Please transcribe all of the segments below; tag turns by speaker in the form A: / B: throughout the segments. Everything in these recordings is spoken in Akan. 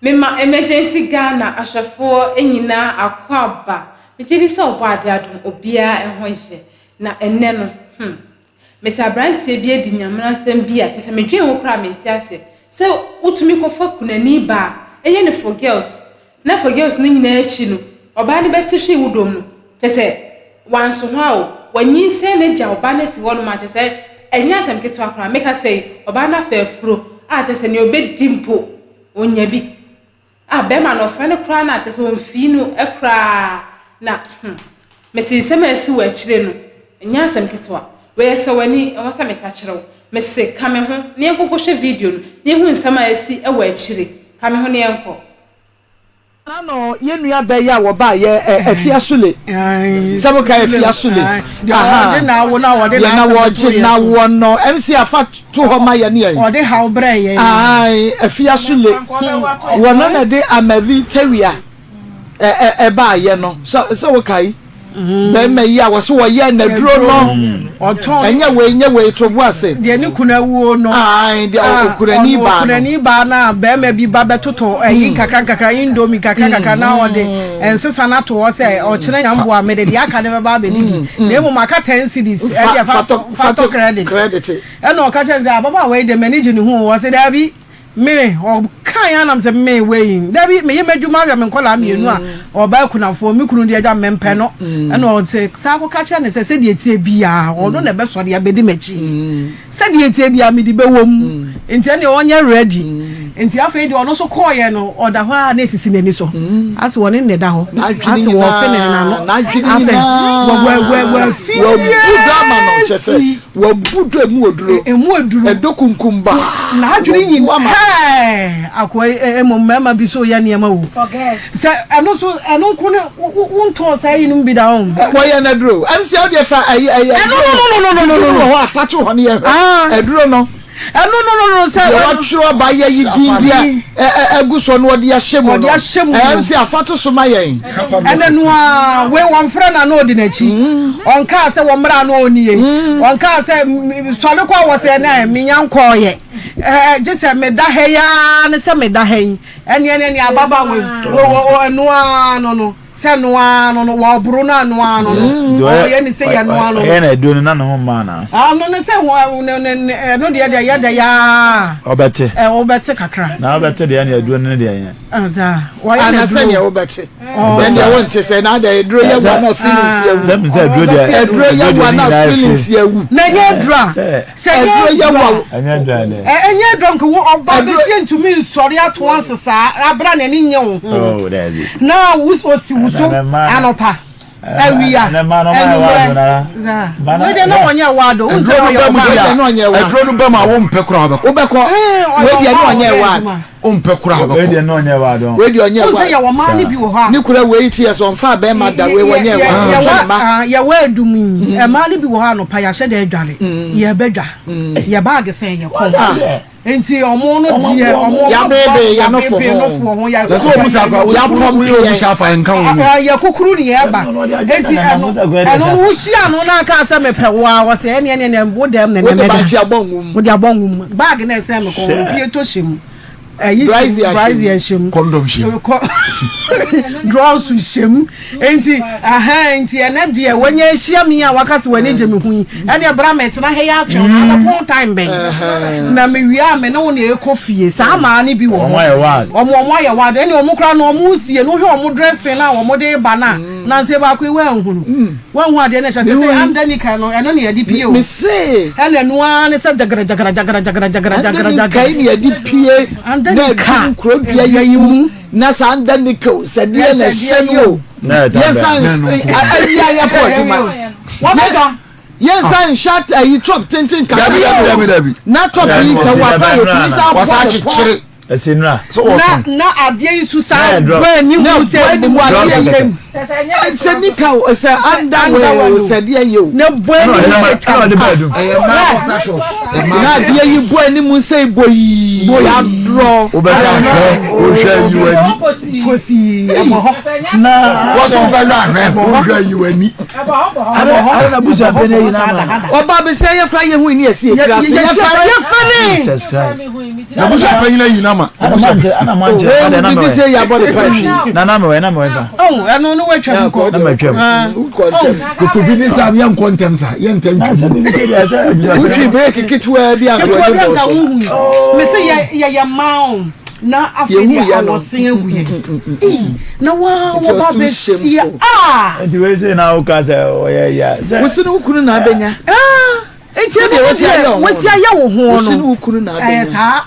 A: Mema Emergency Ghana ahwɛfoɔ nyinaa akwaaba. Megye di sɛ Ɔbɔadeɛ adom obiara ho yɛ. Na ɛnnɛ no, hmm, mese aberanteɛ bi adi Nyame asɛm bi a kyerɛ sɛ medwen ho koraa a mente aseɛ. Sɛ wotumi kɔfa kunani baa, ɛyɛ no for girls, na for girls no nyinaa akyi no, ɔbaa no bɛte hwee wo dɔm no, kyerɛ sɛ wanso ho a o, wanyinsɛn no agya ɔbaa no asi hɔnom a kyerɛ sɛ ɛnyɛ asɛm ketewa koraa. Meka sɛ ɔbaa no afa afuro a kyerɛ sɛ nea ɔbɛdi mpo Ɔnya bi. Ah bɛɛma no ɔfrɛ no koraa no a kyerɛ sɛ ɔnfii no koraa na hmm mese nsɛm a asi wɔ akyire no ɛnyɛ asɛm ketewa wei ɛsɛ w'ani ɛwɔ sɛ meka kyerɛ wo mese ka me ho na yɛnkɔ kɔhwɛ video no na yɛhu nsɛm a asi wɔ akyire ka me ho na yɛnkɔ.
B: Ano yɛn nua bɛ yi a wɔbaa yɛ ɛ Afia Sule sɛ mo kae Afia Sule ahaa yɛn na wɔgye na wɔ no MC afa to hɔ ma yɛn yɛn
C: ɔde haw brɛ yɛn
B: ae Afia Sule wɔ no na de Amavi Tawia ɛ ɛ ɛbaa yɛ no sɛ sɛ wo kae. Bɛrima yi a wɔso wɔyɛ n'aduro no ɛnyɛ wei nyɛ wei to bo ase.
C: Deɛ ne kunu awuo no.
B: Ae deɛ okunani baa
C: no. Okunani baa no a bɛrima bi ba bɛtotɔ ɛyi nkakra nkakra indomie nkakra nkakra na ɔde nsesa no ato hɔ sɛ ɔkyena nyamboa mede deɛ aka no bɛba abɛdidi na mmom aka 10 cedis ɛdeɛ fa tɔ credit ɛna ɔka kyerɛ no sɛ ababaawa yi deɛ m'ani gye ne ho o ɔse daabi. Me, ɔkaeɛ ara nam sɛ me wei, dabi, meyɛ m'adwuma ahwɛ me nkwadaa mmienu a ɔbaa kunafoɔ, me kunu deɛ agya mempɛ no. Ɛna ɔse saa kɔka kyerɛ no sɛ sɛdeɛ ɛteɛ biara ɔno na ɛbɛsɔre abɛdi m'akyi. Sɛdeɛ ɛteɛ biara mede bɛwɔ mu. Nti ɛnneɛ ɔnyɛ ready. Nti afei deɛ ɔno nso kɔeɛ no, ɔda hɔ ara na ɛsisi n'ani so. Ase ɔne no na ɛda hɔ. Ase wɔrefe ne n'ano. Ase wafi yie si.
B: Wabu dɔ emu oduro.
C: Emu oduro.
B: Ɛdɔ kunkum ba.
C: N'adwene nyin hɛɛ akoa yi ɛ mmom mmarima bi so yɛ nneɛma o. Sɛ ɛno so ɛno nko ne wo ntɔɔ saa yinom bi da ɔn.
B: Wɔyɛ no aduro. Ɛno sɛ wodeɛ fa ɛyi ɛyi
C: ɛno no no no no no no
B: wɔ hɔ a fa to hɔ no yɛ hwɛ aduro no.
C: Ɛno no no no sɛ.
B: Deɛ watwerɛ ba yɛ yi din bi a agu soɔ na ɔde ahyɛ mu no.
C: Ɔde ahyɛ mu no.
B: Ɛm sɛ afa to so ma yɛn.
C: Ɛnɛ no ara wei wɔmfrɛ no a na ɔdi n'akyi. Ɔnkaa sɛ wɔmmra a na ɔnnie. Ɔnkaa sɛ sɔre kɔ a wɔ sɛ ɛnɛ menya nkɔɔyɛ. Ɛɛ gye sɛ meda ha yi ara ne sɛ meda ha yi. Ɛneɛ ne ɛneɛ ababaawa yi ɛno ara no no. Sɛ no ara no no, wɔboro no ano ara no no, ɔyɛ ne sɛ yɛ no ara no no.
D: Ɔyɛ na aduro no na ne ho mmaa na.
C: Ano ne sɛ ho ne ne ne ɛno deɛ deɛ yɛ dɛ yaa.
D: Ɔbɛte.
C: Ɛ ɔbɛte kakra.
D: Na ɔbɛte deɛ ɛne aduro no ne deɛ yɛ.
C: Ɛnsa wɔyɛ na aduro.
B: Anasɛ deɛ wobɛte. Ɛne wonte sɛ na adɛ aduro yɛ wa na feelings yɛ wu.
D: Sɛ aduro deɛ
B: aduro yɛ wa na feelings yɛ wu.
C: Na ɛnyɛ aduro a. Sɛ
B: ɛnyɛ aduro
C: a, ɛnyɛ aduro nka wo ɔba bɛfie ntumi nsɔre ato ase saa abira na ɛne nyɛ wo ho na osi wo so anɔpa awia anwummerɛ wei deɛ na ɔnyɛ wado wo nsɛ ɔyɛ ɔba
E: aduro no bɛma wo mpɛ koraa wobɛkɔ
B: wobɛkɔ wei deɛ na ɔnyɛ wado
E: wompɛ koraa wobɛkɔ
D: wei deɛ na ɔnyɛ wado
B: wei deɛ ɔnyɛ
C: wado sɛ yɛwɔ mmaa no bi wɔ hɔ a
B: ne kura wei ti yɛ sɛ ɔmfa bɛrima da wei wɔnyɛ wado ɔtwa ne ma
C: yɛwɔ adum yi mmaa no bi wɔ hɔ anɔpa yɛahyɛ dɛ adware yɛbɛdwa yɛ baage sɛn yɛ kɔn nti ɔmo no deɛ ɔmo
B: yabebe yɛ
C: nofo ho
E: yɛ sɛ ɔmo sa akora woyɛ ɔmo hyɛ afa nka wɔn mu
C: yɛ kukuru ne yɛ ba nti ɛno ɛno no wohyia no na aka sɛ mepɛ wo a wɔsɛ ɛne ɛne ɛne wo dɛm na ɛnɛ mɛda wode abɔ nwom mu bag na ɛsɛn me kɔn no pie to hyɛ mu ɛyi hyɛ mu brazier hyɛ mu
E: condom hyɛ mu
C: drawers hyɛ mu nti ahan nti ɛnɛ deɛ wɔnyɛ ahyia mi a waka sɛ w'ani gye me ho yi ɛne ɛbra mɛ tena ha yi atwɛn na abɛpɔn time bɛn na me wie a me ne wo na ɛkɔ fie saa maa ne bi wɔ hɔ ɔmo ɔmo ayɛ wad ɛne ɔmo koraa na ɔmo sie no wohwɛ ɔmo dressing na ɔmo de ba na nansi baako yi wɔanhunu. Wanhu adeɛ no hyɛ sɛ sɛ anda nika no ɛno ne yɛde pie o.
B: Mese.
C: Ɛna ɛno ara ne sɛ gyagra gyagra gyagra gyagra gyagra gyagra.
B: Anda nika yi ne yɛde pie
C: anda
B: na
C: nika
B: ɛdum kuro dua yi mu na saa anda nika o sɛ deɛ na ɛhyɛ no o. Yɛnsa awia yɛkɔ adwuma.
C: Wɔbɛda.
B: Yɛnsa nhyɛ ayi top tenten kakra.
E: Dabi dabi dabi dabi.
B: Na top yi sɛ wakɔ a yɛtumi sa
E: Wasa
B: abɔ ne pɔn.
E: akyekyere.
D: Ɛsɛ nura.
E: Sɛ wɔtɔn.
C: Na na adeɛ yi so saa bɔ ani hu sɛ
B: bɔ ani hu adeɛ
C: yɛ.
B: Sɛ nika o sɛ underwear o sɛ deɛ yɛ o.
C: Na bɔ ani hu sɛ twa.
E: Ɛyɛ mmaa boxer shorts.
B: Na adeɛ yi bɔ ani mu sɛ bɔ yi. Yadrɔ.
E: Wobɛhwɛ ahwɛ wohwɛ yi w'ani.
C: Kosi ɛbɔ hɔ.
D: Na
E: wɔsɔ wobɛhwɛ ahwɛ wohwɛ yi w'ani.
D: Ada na busa pɛ ne yi na ma.
B: Ɔba bɛsɛ yɛ kora yɛ hu ni ɛsi etira se yɛ fɛre.
C: Yɛ fɛre.
D: Jesus Christ.
E: Na busa panyin ayi na ma.
D: Ana mankyerɛ ana mankyerɛ.
B: Wei bibi sɛ yɛ abɔ de pa hwi.
D: Na na mewɛ na mewɛ fa.
C: Oh, ɛno no watwa mu kɔ.
D: Na matwa
B: mu. Wokɔ ntɛm.
E: Kokofi ne saa yɛ nkɔ ntɛm sa yɛ ntɛm
D: twa mu.
B: Wotwi break ketewa bi anka
C: w'ani bɔ so. Mese yɛ yɛ yɛ mmaa o. Na afei deɛ awɔsen agu yɛ. Na wa wɔba bɛsia. Ah!
D: Nti wei sɛ na woka sɛ ɔyɛ ya.
B: Wosi ne wo kunu na abɛnya.
C: Ah! Nti ɛna
B: wosi ayɛ wo ho
C: wosi ayɛ wo ho no.
B: Wosi ne wo kunu na abɛnya.
C: Ɛyɛ saa.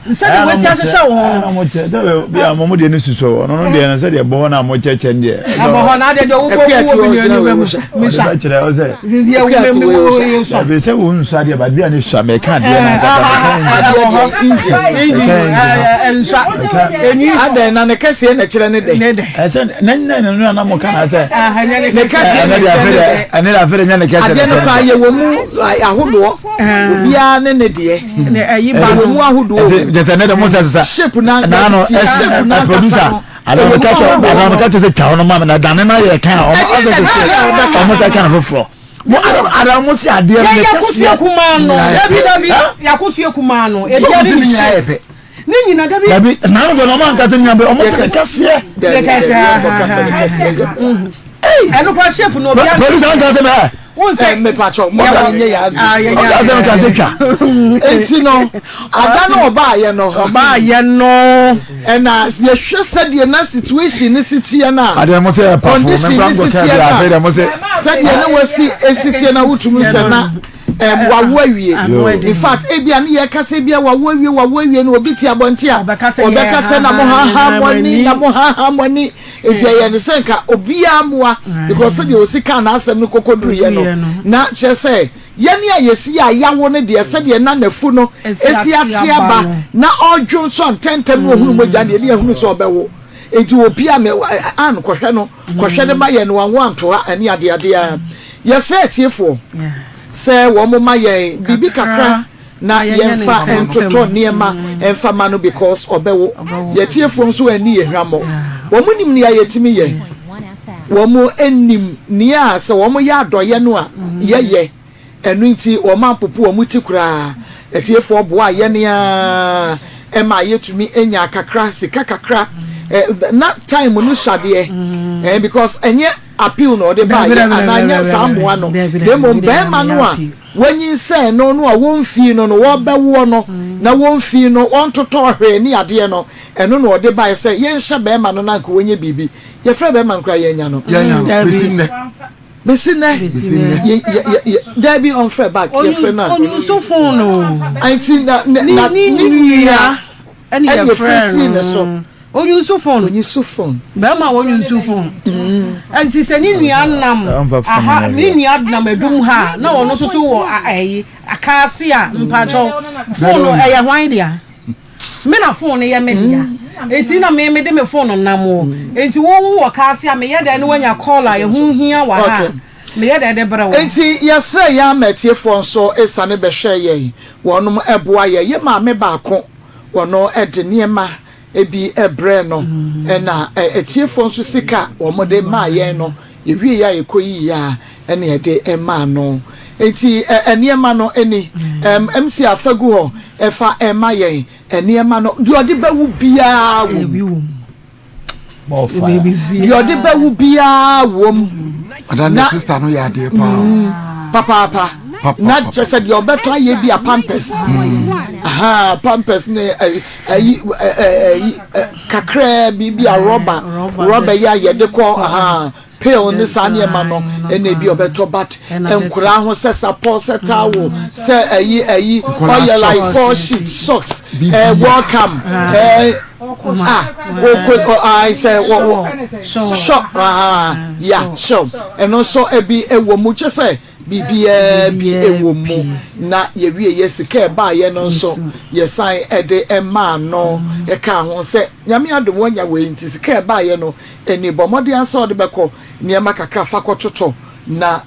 C: Sɛdeɛ wosi ahyehyɛ wo ho no.
D: Mo kyɛ sɛ bi a mo deɛ no susɔ ɔno no deɛ no sɛdeɛ ɛbɔ hɔ na mo kyɛkyɛ no deɛ.
C: Ɛbɔ hɔ na adeɛ deɛ wobɔ
B: wo
C: bi ne ani bɛ mu.
D: Ɔde bɛkyerɛ wo sɛ.
C: Deɛ wo mɛ mu wo yɛ sɔ.
D: Dabi sɛ wo nsɔ adeɛ ba bi a ne sua mɛ ka adeɛ na nkasa mɛ ka
B: engine.
C: Engine nsua.
B: Enyi. Adɛn na ne kɛseɛ na kyerɛ ne dɛ.
D: Ɛsɛ ne ne ne no na mo ka na sɛ.
B: Ne kɛseɛ na kyerɛ ne dɛ.
D: Ɛne de afei de nyɛ ne kɛseɛ
B: na kyerɛ ne dɛ. Adeɛ no koraa yɛ wɔ mu ahodoɔ. Obiara ne ne deɛ. Ɛwɔ mu ahodoɔ.
D: Ɛsɛ ne de mo sɛ sisa.
B: Shape na shape na
D: producer. Adama ka kyɛ adama ka kyɛ sɛ twa hɔ no ma mi na dane na yɛ kan ɔmo ɔsɛ sɛ sɛ ɔmo sɛ kan foforɔ. Mo adama adama mo si adeɛ no ne kɛseɛ.
C: Yakosuo kumaa no. Dabi dabi yakosuo kumaa no. Ebi
E: ne ne hyɛ.
C: Ne nyina dabi.
D: Dabi nanu bɛ na ɔmo ankasa nyina bɛ ɔmo sɛ ne kɛseɛ.
C: Ne kɛseɛ. Ɛno kora shape no obi.
D: Producer ankasa mɛ.
C: Wọ́n sẹ́
B: mepatwɔ mo ka ne nyɛ yɛ adi.
D: Ɔka sɛ meka sɛ twa.
B: Eti no ada no ɔbaayɛ no.
C: Ɔbaayɛ no.
B: Ɛna yɛhwɛ sɛdeɛ na situation ne si teɛ no a.
D: Adeɛ mo sɛ yɛ pafo
B: condition ne si teɛ no a. Sɛdeɛ ne wasi esi teɛ na wotumi sɛ na wawo awie. In fact ebia ne yɛ kasa ebia wawo awie wawo awie no obi te abɔnten a ɔbɛka sɛ na mo ha ha mo ani na mo ha ha mo ani. Enti ɛyɛ ne sɛ nka obiara mmoa because sɛdeɛ ɔsi kaa n'asɛm no kɔkɔduruiɛ no, na kyerɛ sɛ yɛn a yɛsi yɛ ayawo no deɛ sɛdeɛ na n'afu no si ate aba na ɔredwo nso a ntɛmntɛm na ɔhunu mogya deɛ ne yɛhunu sɛ ɔbɛwo. Enti obi a me an kɔhwɛ no kɔhwɛ no ma yɛn no wanwo anto ha ɛne adeadeɛ a yɛsrɛ atiefoɔ sɛ wɔn ma yɛn biribi kakra na yɛnfa ntotɔ nneɛma mfa ma no because ɔbɛwo. Yɛtiefoɔ nso anni yɛ hwammɔ. Wɔn nim nea yɛtumi yɛ. Wɔn nim nea sɛ wɔn yɛ adɔyɛ no a yɛyɛ. Ɛno nti wɔn ampopo wɔn ti koraa. Atiefoɔ boaa yɛn ara ɛma yɛtumi nyaa kakra, sika kakra. Na time no sua deɛ because ɛnyɛ appeal na ɔde baayɛ anaa ɛnyɛ saa mmoa no na mmom bɛrima no a Wɔnyinsɛn no no a wɔmfii no no, wɔrebɛwoɔ no na wɔmfii no, wɔntotɔɔ hwee ne adeɛ no, ɛno na ɔde baeɛ sɛ yɛnhyɛ bɛrima no na anka wɔnyɛ biribi. Yɛfrɛ bɛrima no koraa yɛannya no.
E: Yɛannya no. Bɛsi nnɛ.
B: Bɛsi nnɛ.
E: Bɛsi nnɛ.
B: Yɛ, yɛ, yɛ, yɛ, daabi ɔmfrɛ back, yɛfrɛ no a.
C: Ɔnyusu phone o.
B: Nti na, na, na ne nua
C: ɛne
B: ɛne
C: yɛfrɛ
B: yɛfrɛ sii ne so.
C: no. Ɔnyusu phone.
B: Ɔnyusu phone.
C: Bɛrima a wɔnyusu phone. Nti sɛ ne nua nam aha ne nua nam adum ha na ɔno nso so wɔ ɛyi akaase a mpakyɛw phone no ɛyɛ hwan dea? Me na phone no yɛ me dea. Nti na me mede me phone nam o. Nti wo wo wɔ kaase a meyɛ dɛn na wanya call a ɛho hia wɔ ha a meyɛ dɛn de brɛ wo?
B: Nti yɛsrɛ yɛn ama atiefoɔ nso sane bɛhwɛ yɛn wɔnom boa yɛn. Yɛ maame baako wɔno de nneɛma bi brɛɛ no, ɛna atiefoɔ nso sika a wɔde maa yɛn no, yɛwieeɛ a yɛkɔyiiɛ a, ɛna yɛde maa no. Enti nneɛma no ni, MC afa gu hɔ fa ma yɛn, nneɛma no, deɛ ɔde bɛwo biara wɔ mu. Deɛ ɔde bɛwo biara wɔ mu.
E: Ada ne sista no yɛ adeɛ paa.
B: Mm, papaapa. Na kyerɛ sɛ deɛ ɔbɛtɔ ayɛ bi a pampers. Mm. Aha, pampers ne ayi ayi kakraa bi bi a rɔba rɔba yi a yɛde kɔ aha Pill ne saa nneɛma no ɛna ebi ɔbɛtɔ but nkoraa ho sɛ sapɔ sɛ towel sɛ ɛyi ɛyi ɔyɛ like four sheet socks ɛɛ welcome ɛɛ ah oko ayi sɛ wɔ wɔ shop ah ya shop ɛno nso ebi ɛwɔ mu kyɛ sɛ biribiara bi ɛwɔ mu na yɛwie yɛ sika ɛbaayɛ no nso yɛsan ɛde ɛmaa no ɛkaa ho sɛ nyame adom wanya wei nti sika ɛbaayɛ no. Ɛnni, bɔ mmɔden ara sɛ ɔde bɛkɔ nneɛma kakra fa kɔtotɔ na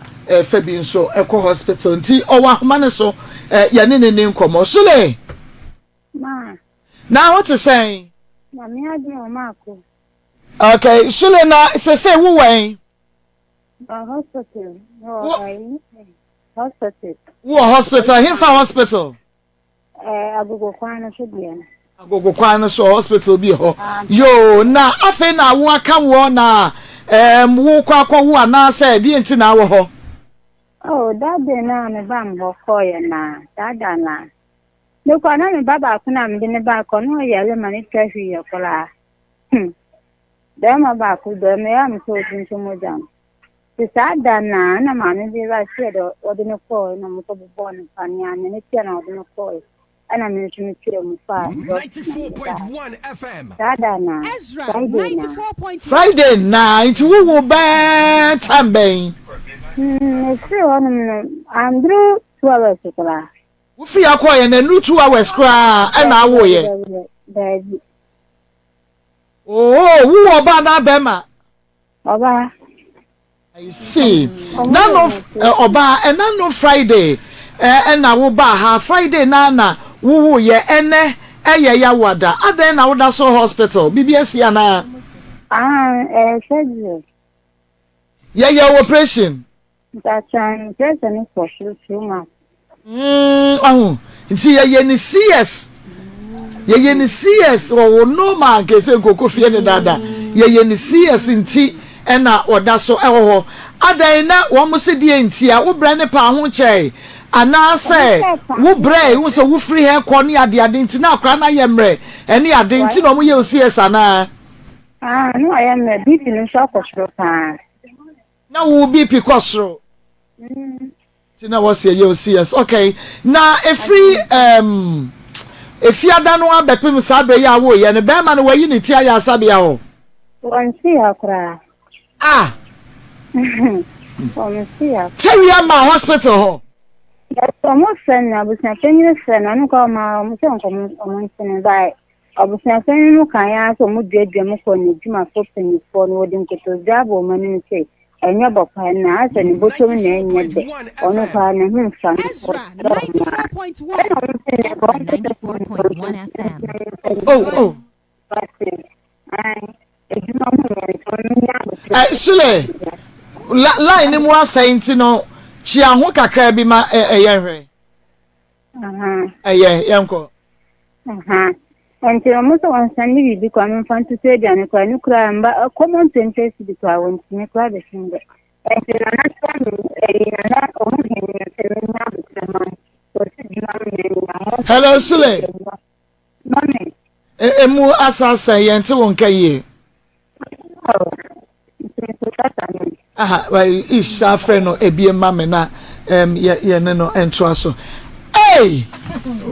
B: fa bi nso kɔ hospital. Nti ɔwɔ ahoma no so, yɛne no nni nkɔmmɔ. Sule!
F: Ma.
B: Na ho te sɛn?
F: Nyame adom o, Maako.
B: Okay, Sule na sesei wo wɛn?
F: Wɔ hospital. Wɔ ayi hospital.
B: Wɔ hospital, hefa hospital?
F: Ɛɛ Agogo kwan no so deɛ no.
B: Agogo kwan no so hospital bi hɔ. Yoo, na afei na awo aka woɔ na ɛɛm wokɔ akɔwo anaasɛ deɛ nti na awɔ hɔ?
F: Oh, that day no a me ba me hɔ kɔɔeɛ no a, saa da no a. Mekɔ a na me ba baako no a mede ne ba kɔ no ɔyare ma ne twa hwiiɛ koraa. Hmm. Bɛrima baako dɔ me a mesɛ ɔdi nso mogya no. Nti saa da no a na maame bi ba sɛ dɛ ɔde no kɔɔe na ɔmokɔ bobɔɔ no paneɛ a ne tia na ɔde no kɔɔe. Ɛna me nso metua mu faa dɔkta no baa. Saa da no a, Friday no a.
B: Friday no a, nti wowo bɛɛ time bɛn?
F: Hmm, mefiri hɔnom no, anduru 2 hours koraa.
B: Wofiri akɔɔyɛ no ɛnuru 2 hours koraa ɛna awoyɛ?
F: Daabi.
B: Oo, wowɔ ɔbaa anaa bɛrima?
F: Ɔbaa.
B: I see. Nano ɔbaa ɛna no Friday ɛna wo baa ha Friday na na wowo yɛ ɛnɛ ɛyɛ yawada adɛn na woda so hospital bibi asi anaa?
F: Ah, ɛyɛ surgery.
B: Yɛyɛ operation.
F: Mpatwan pressure no kɔ soro too much.
B: Ɔho nti yɛyɛ ne CS yɛyɛ ne CS wɔwɔ normal nkese nkoko fie ne dada yɛyɛ ne CS nti ɛna ɔda so ɛwɔ hɔ adan na wɔn se deɛ nti a wobrɛ ne paa ho kyɛe anaasɛ wobrɛ wo sɛ wofiri ha kɔ ne ade ade nti na akora no ayɛ mmerɛ ɛne ade nti na wɔn yɛ o CS anaa?
F: Ah, na wayɛ mmerɛ BP no nso akɔ soro paa.
B: Na wo BP kɔ soro. Ti na wɔsi ɛyɛ o CS okay na efiri um, efiada no abɛpem saa abere yi a woyɛ no bɛrima no wayi ne ti ayɛ asabea hɔ.
F: Wɔn si ha koraa.
B: Ah.
F: Wɔn si ha.
B: Tewia ma hospital hɔ.
F: Wɔn frɛ no abusuapanyin frɛ no ɔno kɔ ɔma wɔn sɛ nkɔmɔ wɔn ntene bae. Abusuapanyin no kae ara sɛ wɔduadua mu kɔɔ n'adwumafo mpanyimfoɔ no, wɔde nkotodwe abɔ wɔn anim sɛ, Ɛnyɛ bɔkwa na asɛ ne bɔtɔm na ɛnyɛ dɛ, ɔno koraa ne ho mfa no, wɔsrɛ wɔn ara. Ɛna wɔn sɛ nea wɔn kasa mu no wɔn
B: Oh, oh.
F: Wɔse, ae, adwuma mu yɛ nso no nya abotire.
B: Eh, Sule, line no mu asɛe nti no, kyia ho kakra bi ma ɛyɛ nhwɛ. Ɛyɛ, yɛnkɔ.
F: Nti wɔn sɛ wɔn nsa ne biribi koraa memfa ntoto aduane koraa ne koraa mba common 20 cedi koraa wɔntumi koraa bɛsi ndɛ. Nti nana kyerɛ me ɛyi nana ɔmo hene no sɛ menya abotire ma no wɔsi dwuma mu na nyina mo.
B: Hello Sule.
F: Mami.
B: Emu asa asɛn yɛn te wo nka yie. Aha, ish saa frɛ no ebie ma me na um, yɛ yɛ ne no ntoa so. Hey!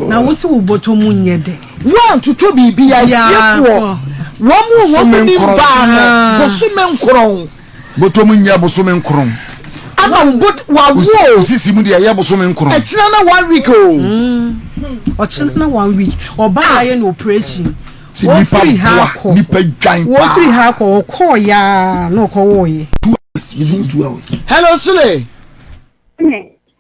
C: Na wo si wo bɔtɔ mu nyɛ dɛ.
B: Wɔn toto biribi a atiefoɔ wɔn mu wɔn mu ni baa no bosome nkorɔn.
E: Bɔtɔ mu nyɛ bosome nkorɔn.
B: Ama wo bot wawo.
E: Osisi mu deɛ ɛyɛ bosome nkorɔn.
B: Ɛkyina na one week o.
C: Ɔkyina na one week ɔbaa yɛ no operation.
E: Sɛ nipa boa nipa dwan paa.
C: Wɔfiri ha kɔ ɔkɔɔ yaa na ɔkɔ wɔɔyɛ.
E: 2 hours within 2 hours.
B: Hello Sule.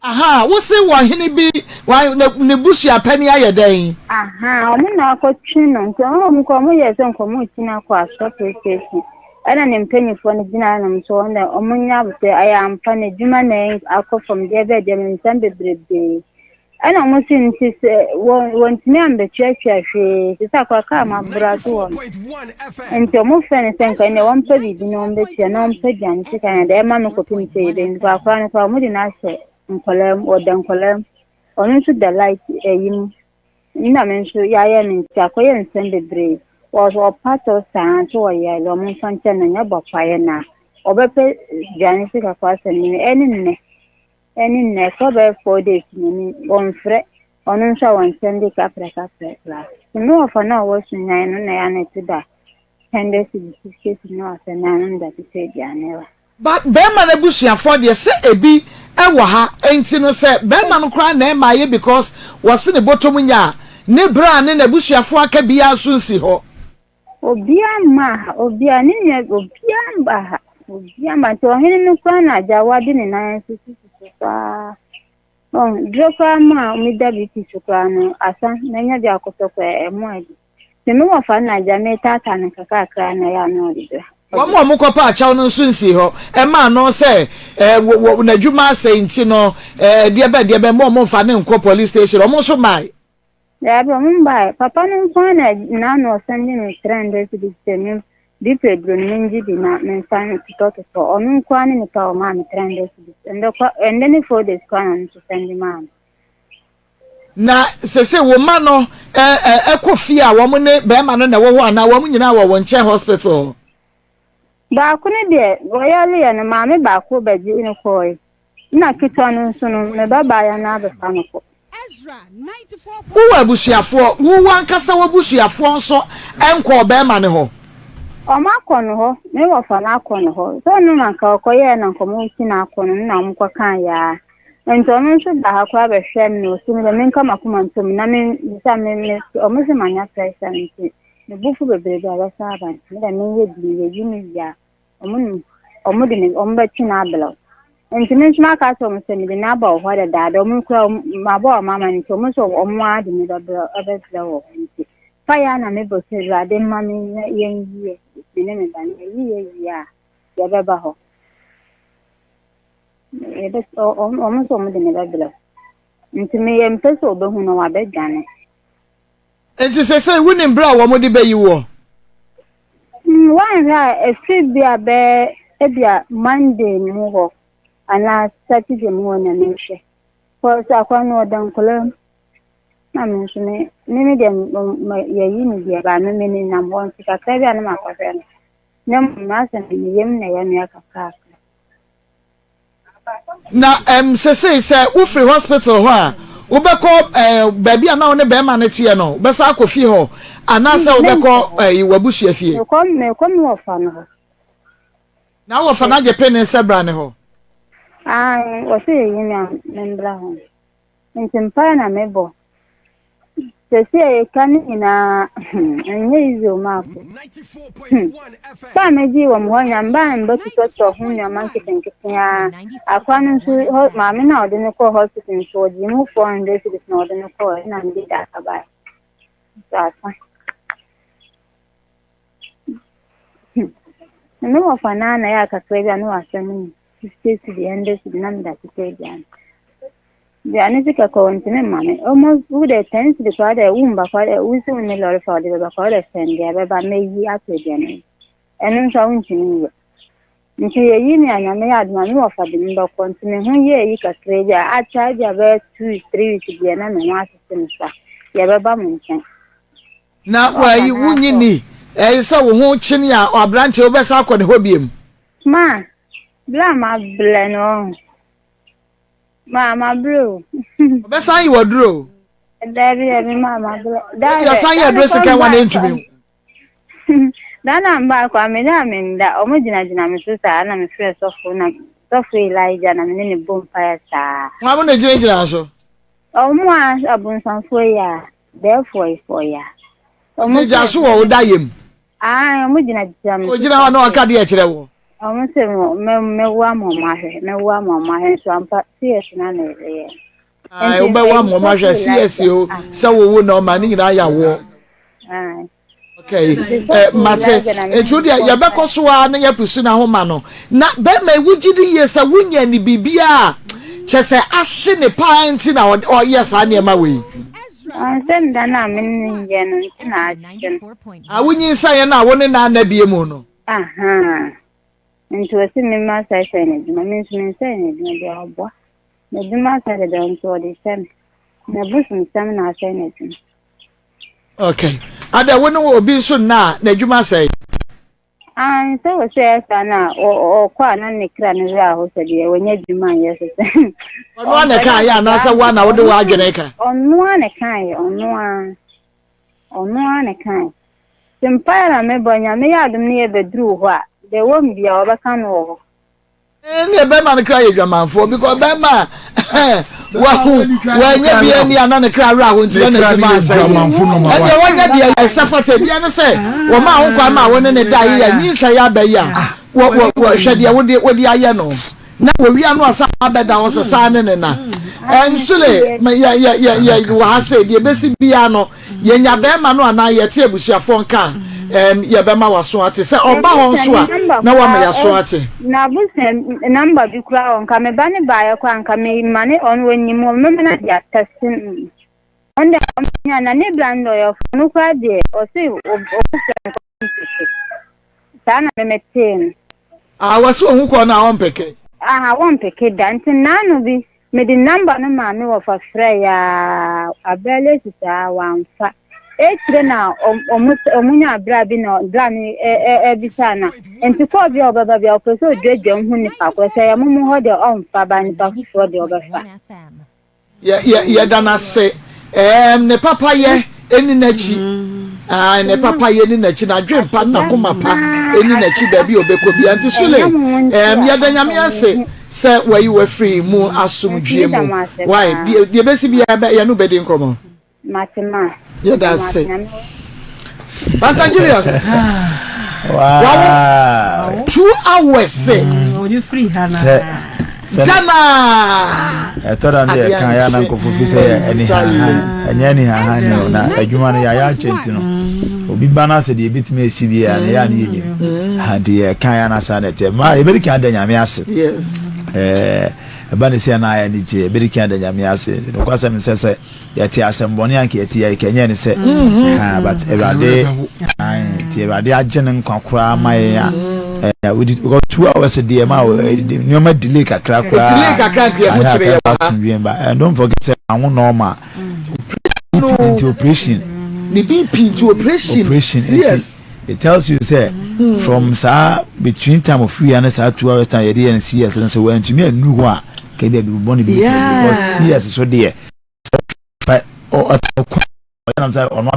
B: Aha wo se wɔ hene bi wa ne busua pani ayɛ dɛn?
F: Aha ɔmo na akɔtwe no nti ɔmo ɔmo kɔ ɔmo yɛ sɛ nka ɔmo rekyi no akɔ Asɔ police station ɛna ne mpanyinfoɔ no gyina hɔnom sɛ wɔn dɛ ɔmo nya abotire ɛyɛ ampa n'adwuma na akɔ fam deɛ bɛɛ deɛ nsɛm bebrebee. Ɛna ɔmo se nti sɛ wɔn wɔntumi ambɛtuatua hwee te sɛ akora kaa ma aboro ato hɔ no nti ɔmo frɛ no sɛ nka ɛnɛ wɔmpɛ biribi na ɔmbɛtua na ɔmpɛ aduane sika na deɛ ɛma no kɔpem sɛ yɛbɛ nti akora no koraa ɔmo de no ahyɛ nkɔlaa mu ɔda nkɔlaa mu ɔno nso da light ɛyi mu nna me nso yɛayɛ no nti akɔyɛ nsɛm bebree wɔ ɔpa kyɛw saa nso wɔyɛ ɔmo mfa nkyɛn no nyɛ bɔkwaeɛ na ɔbɛpɛ aduane sika kɔ asɛm no ɛne nnɛ. Ɛne nnɛ ɛkɔ bɛyɛ 4 days na ni wɔmfrɛ ɔno nso a wɔnsɛm de kaprɛ kaprɛ koraa. Me wɔfa no a ɔwɔ Sunyani no na ɛyɛ a na ɛto da 100 cedi 60 cedi na wasɛ na ano da totɔ aduane ba.
B: But bɛrima no abusuafoɔ deɛ sɛ ebi wɔ ha nti no sɛ bɛrima no koraa na ɛma ayɛ because wɔse ne bɔtɔ mu nya a ne bra ne n'abusuafoɔ aka biara nso nsi hɔ.
F: Obiara mmaa ha, obiara ne nua obiara mmaa ha, obiara mmaa nti ɔhene no koraa na agya wade ne nan asisi so paa. Ɔn duro koraa ma a meda BP so koraa no asa manya bi akɔtɔ koraa ɛmo adi. Nti me wɔfa no na agya metaataa no kakrakra na ɛyɛ a na ɔde brɛ.
B: Wɔn a wɔkɔpa akyɛw no nso nsii hɔ mmaa no sɛ wɔ wɔ n'adwuma asɛe nti no ɛɛ deɛ bɛn deɛ bɛn mo a wɔmfa no nkɔ police station wɔn nso mmae.
F: Daabi, ɔmo mbaeɛ. Papa no nko ara na n'ano ɔsɛnde me 300 cedis sɛ me BP aduro no mengye bi na memfa ntotɔtotɔ. Ɔno nko ara ne nipa a ɔmaa me 300 cedis. Ɛndɛ kɔ ɛndɛ ne 4 days koraa na ɔno nso sɛnde maa me.
B: Na sese wo mma no ɛ ɛ kɔ fie a wɔn ne bɛrima no na ɛwɔ hɔ anaa wɔn nyinaa wɔ wo nkyɛn hospital hɔ?
F: Baako no deɛ wɔyareɛ no maame baako bɛgye no kɔɔe. Nna ketewa no nso no, me babaayewa no abɛfa no kɔ.
B: Wowɔ abusuafoɔ? Wo w'ankasa w'abusuafoɔ nso nkɔɔ barima no hɔ?
F: Wɔakɔ no hɔ. Me wɔfa no akɔ no hɔ. Sɛ ɔno na anka ɔkɔyɛɛ na anka wɔresi no akɔ no, nna wɔkɔkaeɛ ara. Nti ɔno nso baa ha koraa bɛhwɛɛ me na ɔse me deɛ menka m'akoma nto mu na me bisa me me wɔn se manya pressure nti me bo fu bebrebe a ɛbɛsan aba nti me deɛ menyɛ din yɛyi me wie a Wɔn wɔn de ne wɔn bɛtwe no abrɛ wo. Nti me nso maka akyerɛ wɔn sɛ mede no aba wɔ hɔ dedaada, wɔn kura mabɔ wɔn ama nti wɔn nso wɔn ara de me bɛbrɛ bɛbrɛ wɔ hɔ nti fa yɛ na mebɔ sɛ Awurade mma me na yɛn yie me ne me ba no yɛyi yɛ wie a yɛbɛba hɔ. Yɛbɛ wɔn nso wɔn de me bɛbrɛ nti meyɛ mpɛ sɛ ɔbɛhu no wabɛdwane.
B: Enti seesei wunim bere a wɔde beyi woɔ?
F: Hmm, woanhwɛ a ɛfiri bi a bɛyɛ ebia Monday mu hɔ anaa Saturday mu hɔ na mehwɛ. Cause akwa no ɔda nkwadaa mu. Na me nso me me me deɛ yɛyi me deɛ ba me me nenam hɔ nti kakra bi a na makɔhwɛ no. Na mmom asɛ me yam na ɛyɛ me kakrakra.
B: Na ɛm sesei sɛ wofiri hospital hɔ a, wobɛkɔ ɛɛ baabi a na wo ne bɛrima no teɛ no, wobɛsan akɔ fie hɔ anaasɛ wobɛkɔ ɛɛ w'abusua fie?
F: Mekɔ mekɔ me wɔfa no hɔ.
B: Na wɔfa no agye pene sɛ bra ne hɔ?
F: Ae, wɔsɛ yɛyi me a membra hɔ. Nti mpaeɛ na mebɔ. Sɛsi a yɛka ne nyinaa hmm, ɛnyɛ easy o maako. Hmm. Sɛ a megyee wɔ mo hɔ nya mbaa mbɛ totɔtɔ ho nneɛma nketenkete a akora no nso hɔ maame no a ɔde no kɔɔ hospital nso ɔgyee mu 400 cedis na ɔde no kɔɔ ɛna mede da aka bae. Nso asa. Hmm. Me wɔfa no ara na ɛyɛ akakra bi a na wasɛ no mu 50 cedi 100 cedi na mede akyekyɛ aduane. Aduane sika koraa wɔntumi mma me. Almost wo dɛ ten cedi koraa dɛ womba koraa dɛ wosi wo ne lɔre fa wɔde bɛba koraa dɛ sɛn deɛ bɛba mɛyi ato aduane mu. Ɛno nso a wontumi nyɛ. Nti yɛyi me a Nyame yɛ adom a me wɔfa de me bɛkɔ nti me ho yɛ ayi kakra bi a akyɛ bi a bɛyɛ 2 weeks 3 weeks deɛ na me ho asese me so a yɛbɛba mo nkyɛn.
B: Na wɔayi wonnye nni ɛyɛ sɛ wo ho kyene a aberanteɛ wobɛsan akɔ ne hɔ biom.
F: Ma, berɛ a mabrɛ no ɔho. Ma mabrɛ o.
B: Ɔbɛsan ayi wɔ duro o.
F: Dabi dabi ma mabrɛ.
B: Dabi ɔsan yɛ aduro sika wa na ntumi o.
F: Da na mba kɔ me da me nda ɔmo gyina gyina me so saa na me frɛ sɔfo na sɔfo Elijah na me ne ne bɔ mpaeɛ saa.
B: Wɔn mo na gyina gyina so.
F: Ɔmo a abonsamfoɔ yi a bɛɛfoɔ yi foɔ yi a.
B: Ɔmo gyina so wɔ wo da yam.
F: Aane, ɔmo gyina gyina me so.
B: Ogyina hɔ na ɔka deɛ kyerɛ wo.
F: Ɔmo se mo mɛ mɛwo ama ɔmo ahwɛ, mɛwo ama ɔmo ahwɛ nso ampa CS na na ɛyɛ.
B: Ae, wobɛwo ama ɔmo ahwɛ CS o, sɛ wowo na ɔma ne nyinaa yɛ awoɔ. Okay, eh, mate. Nti wo deɛ yɛbɛkɔ so ara na yɛapusu n'ahoma no. Na bɛrima yi wogye di yie sɛ wonya ne biribiara a kyɛ sɛ ahye ne paa nti na ɔyɛ saa nneɛma wei.
F: Ɔnsɛ da no a me ne no nyɛ no nti na ahye no.
B: A wonyinsɛneɛ no a wo ne no anna bie mu no.
F: Ahaa. Nti ɔse me mma sɛesɛe n'adwuma, me nso mensɛe n'adwuma biara, ɔboa. N'adwuma asɛe dedaw nti ɔde hyɛ me. N'abosomsɛm na asɛe n'adwuma.
B: Okay. Ada wo ne obi nso nna a n'adwuma asɛe?
F: Aane, sɛ wɔ sɛ ɛyɛ saa no a, ɔkɔ a na ne kra no werɛ aho sɛ deɛ wanya adwuma anyɛ so sɛ.
B: Ɔno ara na ɛkaeɛ anaasɛ wo ara na wode w'adwene ka?
F: Ɔno ara na ɛkaeɛ, ɔno ara. Ɔno ara na ɛkae. Nti mpaeɛ na mebɔ, Nyame yɛ adom ne yɛbɛduru hɔ a, deɛ ɛwɔ mu biara wɔbɛka no wɔ hɔ.
B: Ɛnneɛ bɛrima no kra yɛ dwamanfoɔ because bɛrima a wahu wanya bi ani a na ne kra werɛ aho nti na n'adwuma asɛe. Ɛnneɛ wanya deɛ ɛsɛ fata bia ne sɛ wɔmaa ho kwan ma wo ne ne da yɛ nyinsɛn aba yi a wɔ wɔ hwɛ deɛ wode wode ayɛ no. Na wɔwia no asa abɛda hɔ sɛ saa ne ne na. Ɛnsule yɛ yɛ yɛ yɛ wɔ ha sɛ deɛ ɛbɛsi biara no yɛnya bɛrima no anaa yɛte abusuafoɔ nka a ɛm yɛbɛma waso ate sɛ ɔba hɔ nso a na wama yaso ate.
F: N'abusua namba bi koraa wɔ nka me ba ne baeɛ koraa nka me ma ne ɔno ɔnim wɔ mɛma no de atɛse no. Ɔno deɛ ɔnya na ne bra no deɛ ɔyɛ ɔfo no koraa deɛ ɔse ɔmo frɛ no kɔ ɔmpeke. Saa na me metee no.
B: Ah wɔse ohu kɔɔ no a ɔmpeke.
F: Aha wɔmpeke da nti naano bi mede number no maa me wɔfa frɛe aa abɛɛlɛ si saa wamfa. Ekyire na ɔmo ɔmo nyaa bra bi na bra no ɛbisaa na nti kɔɔ bi a ɔbɛba bi a ɔpɛ sɛ odwadwa mu hu nipa korɔ sɛ ɛyɛ mo mo hɔ deɛ ɔmfa ba nipa foforɔ deɛ ɔbɛfa.
B: Yɛ yɛ yɛda no ase. Ɛɛm ne papayɛ ɛni n'akyi. Ae ne papayɛ ni n'akyi, n'adwen pa ne n'akoma pa ɛni n'akyi baabi a ɔbɛkɔ biara. Nti Sule, ɛɛm yɛda Nyame ase sɛ wayi wo afiri mu asomdwie mu. Wai, deɛ deɛ ɛbɛsi biara bɛ yɛne wo bɛdi nkɔmmɔ.
F: Mate ma.
B: Yɛda ase. Pastor Julius. Wow. 2 hours se.
C: Ɔde firi ha na.
B: Jana.
D: Ɛtɔ da no yɛ kan yɛ na nkɔfo fi sɛ yɛ ɛni hahan ɛnyɛ ɛni hahan ni o na adwuma no yɛayɛ akyɛ nti no obi ba no asɛ deɛ ebitumi esi bi yɛ na yɛ a ne yɛ nim nti yɛ kan yɛ na saa na ɛteɛ maa yɛbɛdi kan da Nyame ase.
B: Yes.
D: Ɛɛ ɛba ne sɛ na ayɛ ne gye yɛbɛdi kan da Nyame ase nokwasɛm sɛ sɛ yɛte asɛm bɔne anka yɛte yɛ kɛnyɛ ne sɛ ha but awurade nti awurade agye ne nkwa koraa ma yɛn a ɛɛ wodi because 2 hours deɛ ma nneɛma delay kakra koraa
B: delay kakra nka yɛn ho kyerɛ yɛ wɔ ha
D: asomdwe ba and don't forget sɛ anwo normal BP nti operation
B: ne BP nti operation
D: operation nti it tells you sɛ from saa between time of free and saa 2 hours time yɛde yɛ no CS no sɛ wɔntumi anu hɔ a kɛbi a bibi bɔne bi because CS so deɛ fa ɔkɔ ɔyɛ sɛ ɔno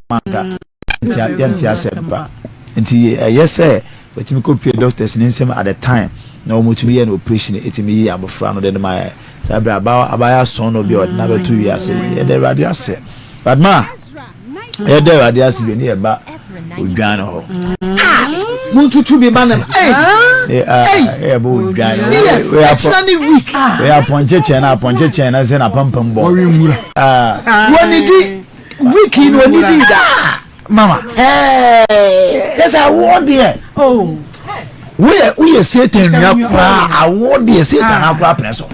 D: amanka nti yɛnte asɛm pa nti ɛyɛ sɛ wɔtumi kɔ pie doctors ne nsɛm at the time na wɔn tumi yɛ no operation ɛtumi yi abɔfra no de no ma yɛ saa bere aba abayɛ asɔn no bi a ɔde n'abɛto wiase yɛde Awurade ase but ma yɛde Awurade ase bi ne yɛ ba odwan no hɔ.
B: Muntutu bi ma nam. Ee
D: ee ɛbɛ odwan.
B: Serious ɛkyina ne week.
D: Wei apɔnkye kyɛn na apɔnkye kyɛn na sɛ na pampam bɔ.
E: Wɔwe nwura.
B: Wɔn ni di week yi na wɔn ni di da.
D: Mama. Ɛɛ sɛ awoɔ deɛ. Woyɛ woyɛ Satan nua koraa awoɔ deɛ Satan akora pɛn so.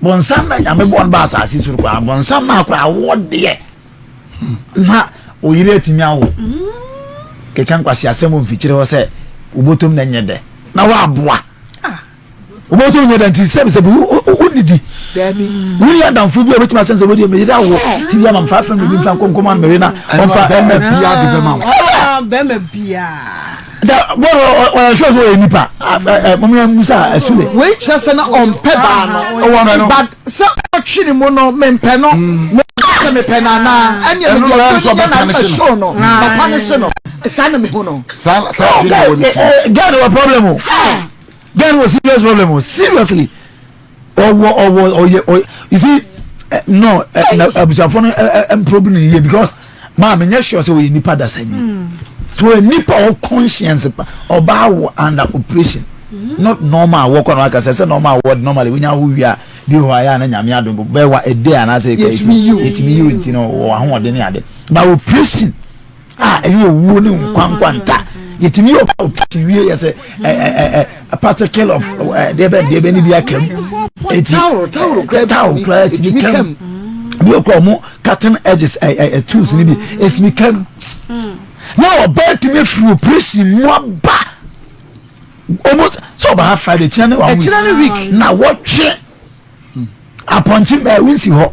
D: Bɔnsam na Nyame bɔ no ba asase soro koraa bɔnsam na akora awoɔ deɛ. Na oyere atumi awo. Keka nkwasi asɛm wɔ mfikyire hɔ sɛ wobotom na nyɛ dɛ na waboa. Wobotom nyɛ dɛ nti sɛbi sɛbi wonnidi. Wonni adamfo bi a obetumi asɛn sɛ wodi meyere awo ti bi ama mfa afɛn bi mfa nkɔnkɔm ano meyere na ɔmfa
E: bɛrima bia de bɛma wo.
C: Bɛrima bia.
D: Da bɔɔl ɔyɛ sure sɛ ɔyɛ nipa mɔmɔ yɛn musa ɛsule.
B: Wei kyerɛ sɛ na ɔmpɛ baa no. But sɛ ɔtwe ne mu no mempɛ no. Sɛ mepɛ no anaa ɛnneɛ mede ɔdɔ no nya na mɛsoo no mapa ne se no saa na mehu no.
E: Saa saa adwene na wɔ ne ti.
D: Girl wɔ problem o. Girl wɔ serious problem o seriously. Ɔwɔ ɔwɔ ɔyɛ ɔyɛ you see no abusuafo no mprobe no yie because maa mi nyɛ sure sɛ ɔyɛ nipa dasani. So ɔyɛ nipa ɔ conscience pa ɔbaa wɔ under operation not normal wɔ kɔ na waka sɛ sɛ normal wɔ normally wonya awo wie a bi wɔ hɔ a yɛ a na Nyame adom bɛyɛ wa a day anaasɛ yɛtumi yiw nti no wɔ ahoɔden ne ade but operation a ɛyɛ owuo ne nkwa nkwa nta yɛtumi yɛ operation wie yɛ sɛ ɛ ɛ particle of deɛ bɛ deɛ bɛ ne bi aka mu eti towel koraa etumi kam bi wɔ koraa ɔmo cutting edges ɛ ɛ tools ne bi etumi kam na ɔbaa tumi afiri operation mu aba almost sɛ ɔba ha Friday kyerɛ ne wa
B: ɛkyerɛ ne week
D: na wɔtwe apɔnkye bɛɛ wonsi hɔ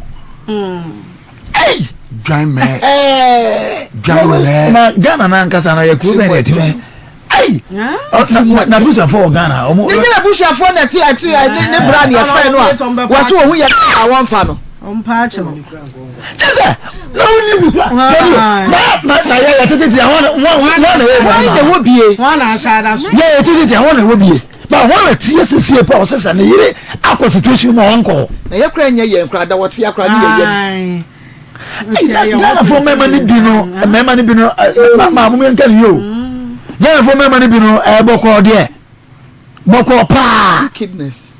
D: ɛyi
E: dwan mɛɛ dwan mɛɛ
D: na Ghana na ankasa na yɛ kuro bɛn na ɛtumi ɛyi na busuafo wɔ Ghana ɔmo
B: ne nyina busuafoɔ na ɛte ɛte ne ne bra ne ɛfɛ no a wɔso wɔn ho yɛ a wɔnfa no.
D: Kyɛ sɛ na wonni bi kura na na na yɛ yɛ tete tia wɔn wɔn wɔn na yɛ
B: wɔn na ɛwɔ bie
D: yɛ yɛ tete tia wɔn na ɛwɔ bie ba wɔn na tie siesie pa ɔsɛ sɛ ne yere akɔ situation mu a wɔn kɔ hɔ.
B: Na yɛ kura nyɛ yɛn kura da wɔte akora ne yɛ yɛm.
D: Ghana fo mmarima ni bi no mmarima ni bi no maa mo yɛn nka ne yie o Ghana fo mmarima ni bi no ɛɛ bɔkɔɔ deɛ bɔkɔɔ paa.
B: Wickedness.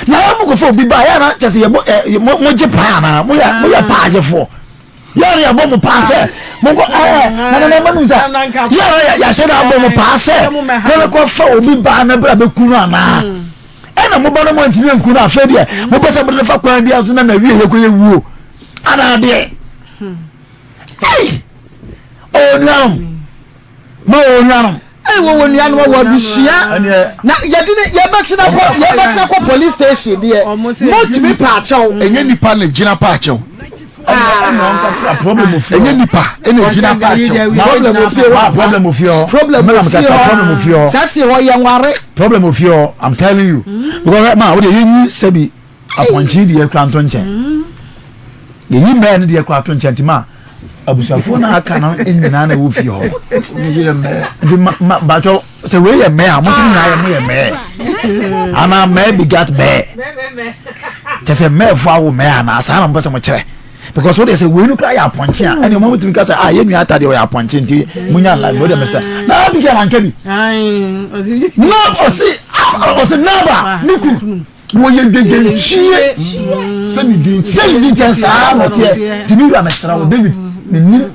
D: Na yɛ mo kɔfɔ obi ba yɛ na kyɛ sɛ yɛ bɔ ɛ mo mo gye paa na mo yɛ mo yɛ paa gyefoɔ yɛ na yɛ bɔ mo paa sɛ mo kɔ ɛɛ na na na ma mi nsa yɛ na yɛ ahyɛ na abɔ mo paa sɛ kɔnɔ kɔfɛ obi ba na bra bɛ kun no anaa ɛna mo ba no mo ntumi nku no afɛ deɛ mo pɛ sɛ mo de fa kwan bi aso na na wie yɛ kɔ yɛ wuo. Anaa deɛ? Ei! Ɔwɔ nuanom. Ma ɔwɔ nuanom.
B: Ei, wɔwɔ nuanom, wɔwɔ abusua. Na yɛde ne yɛbɛkyena kɔ yɛbɛkyena kɔ police station deɛ. Motumi paakyɛw.
E: Ɛnyɛ nipa na gyina paakyɛw. Ɛnyɛ nipa ɛna gyina paakyɛw.
B: Problem wɔ fie hɔ.
D: Problem wɔ fie hɔ.
B: Problem wɔ fie hɔ.
D: Problem wɔ fie hɔ.
B: Saa fie hɔ yɛn ware.
D: Problem wɔ fie hɔ. I'm telling you. Because ma o de yɛn nyi sɛbi apɔnkye deɛ kura nto nkyɛn. Yɛyi mɛɛ no deɛ kura to nkyɛn nti ma abusuafoɔ no aka no nyinaa na ɛwɔ fie hɔ. Nti ma ma batwɛ sɛ wei yɛ mɛɛ a mo nso nyinaa yɛ mo yɛ mɛɛ. Anaa mɛɛ begat mɛɛ. Kyɛ sɛ mɛɛfo awo mɛɛ anaa saa na mo pɛ sɛ mo kyerɛ. Because wo deɛ sɛ wei no kura yɛ apɔnkye a ɛnna mo tumi ka sɛ ah yɛ nua ata deɛ ɔyɛ apɔnkye nti mo nya life wo deɛ mɛ sɛ na Abigail anka bi. Na ɔsi ɔsi Naba ne kunu. Wɔyɛ dwedwentwie
E: sɛ ne din
D: sɛ ne din kyɛn saa na ɔteɛ. Nti me wura mesrɛ wo David menim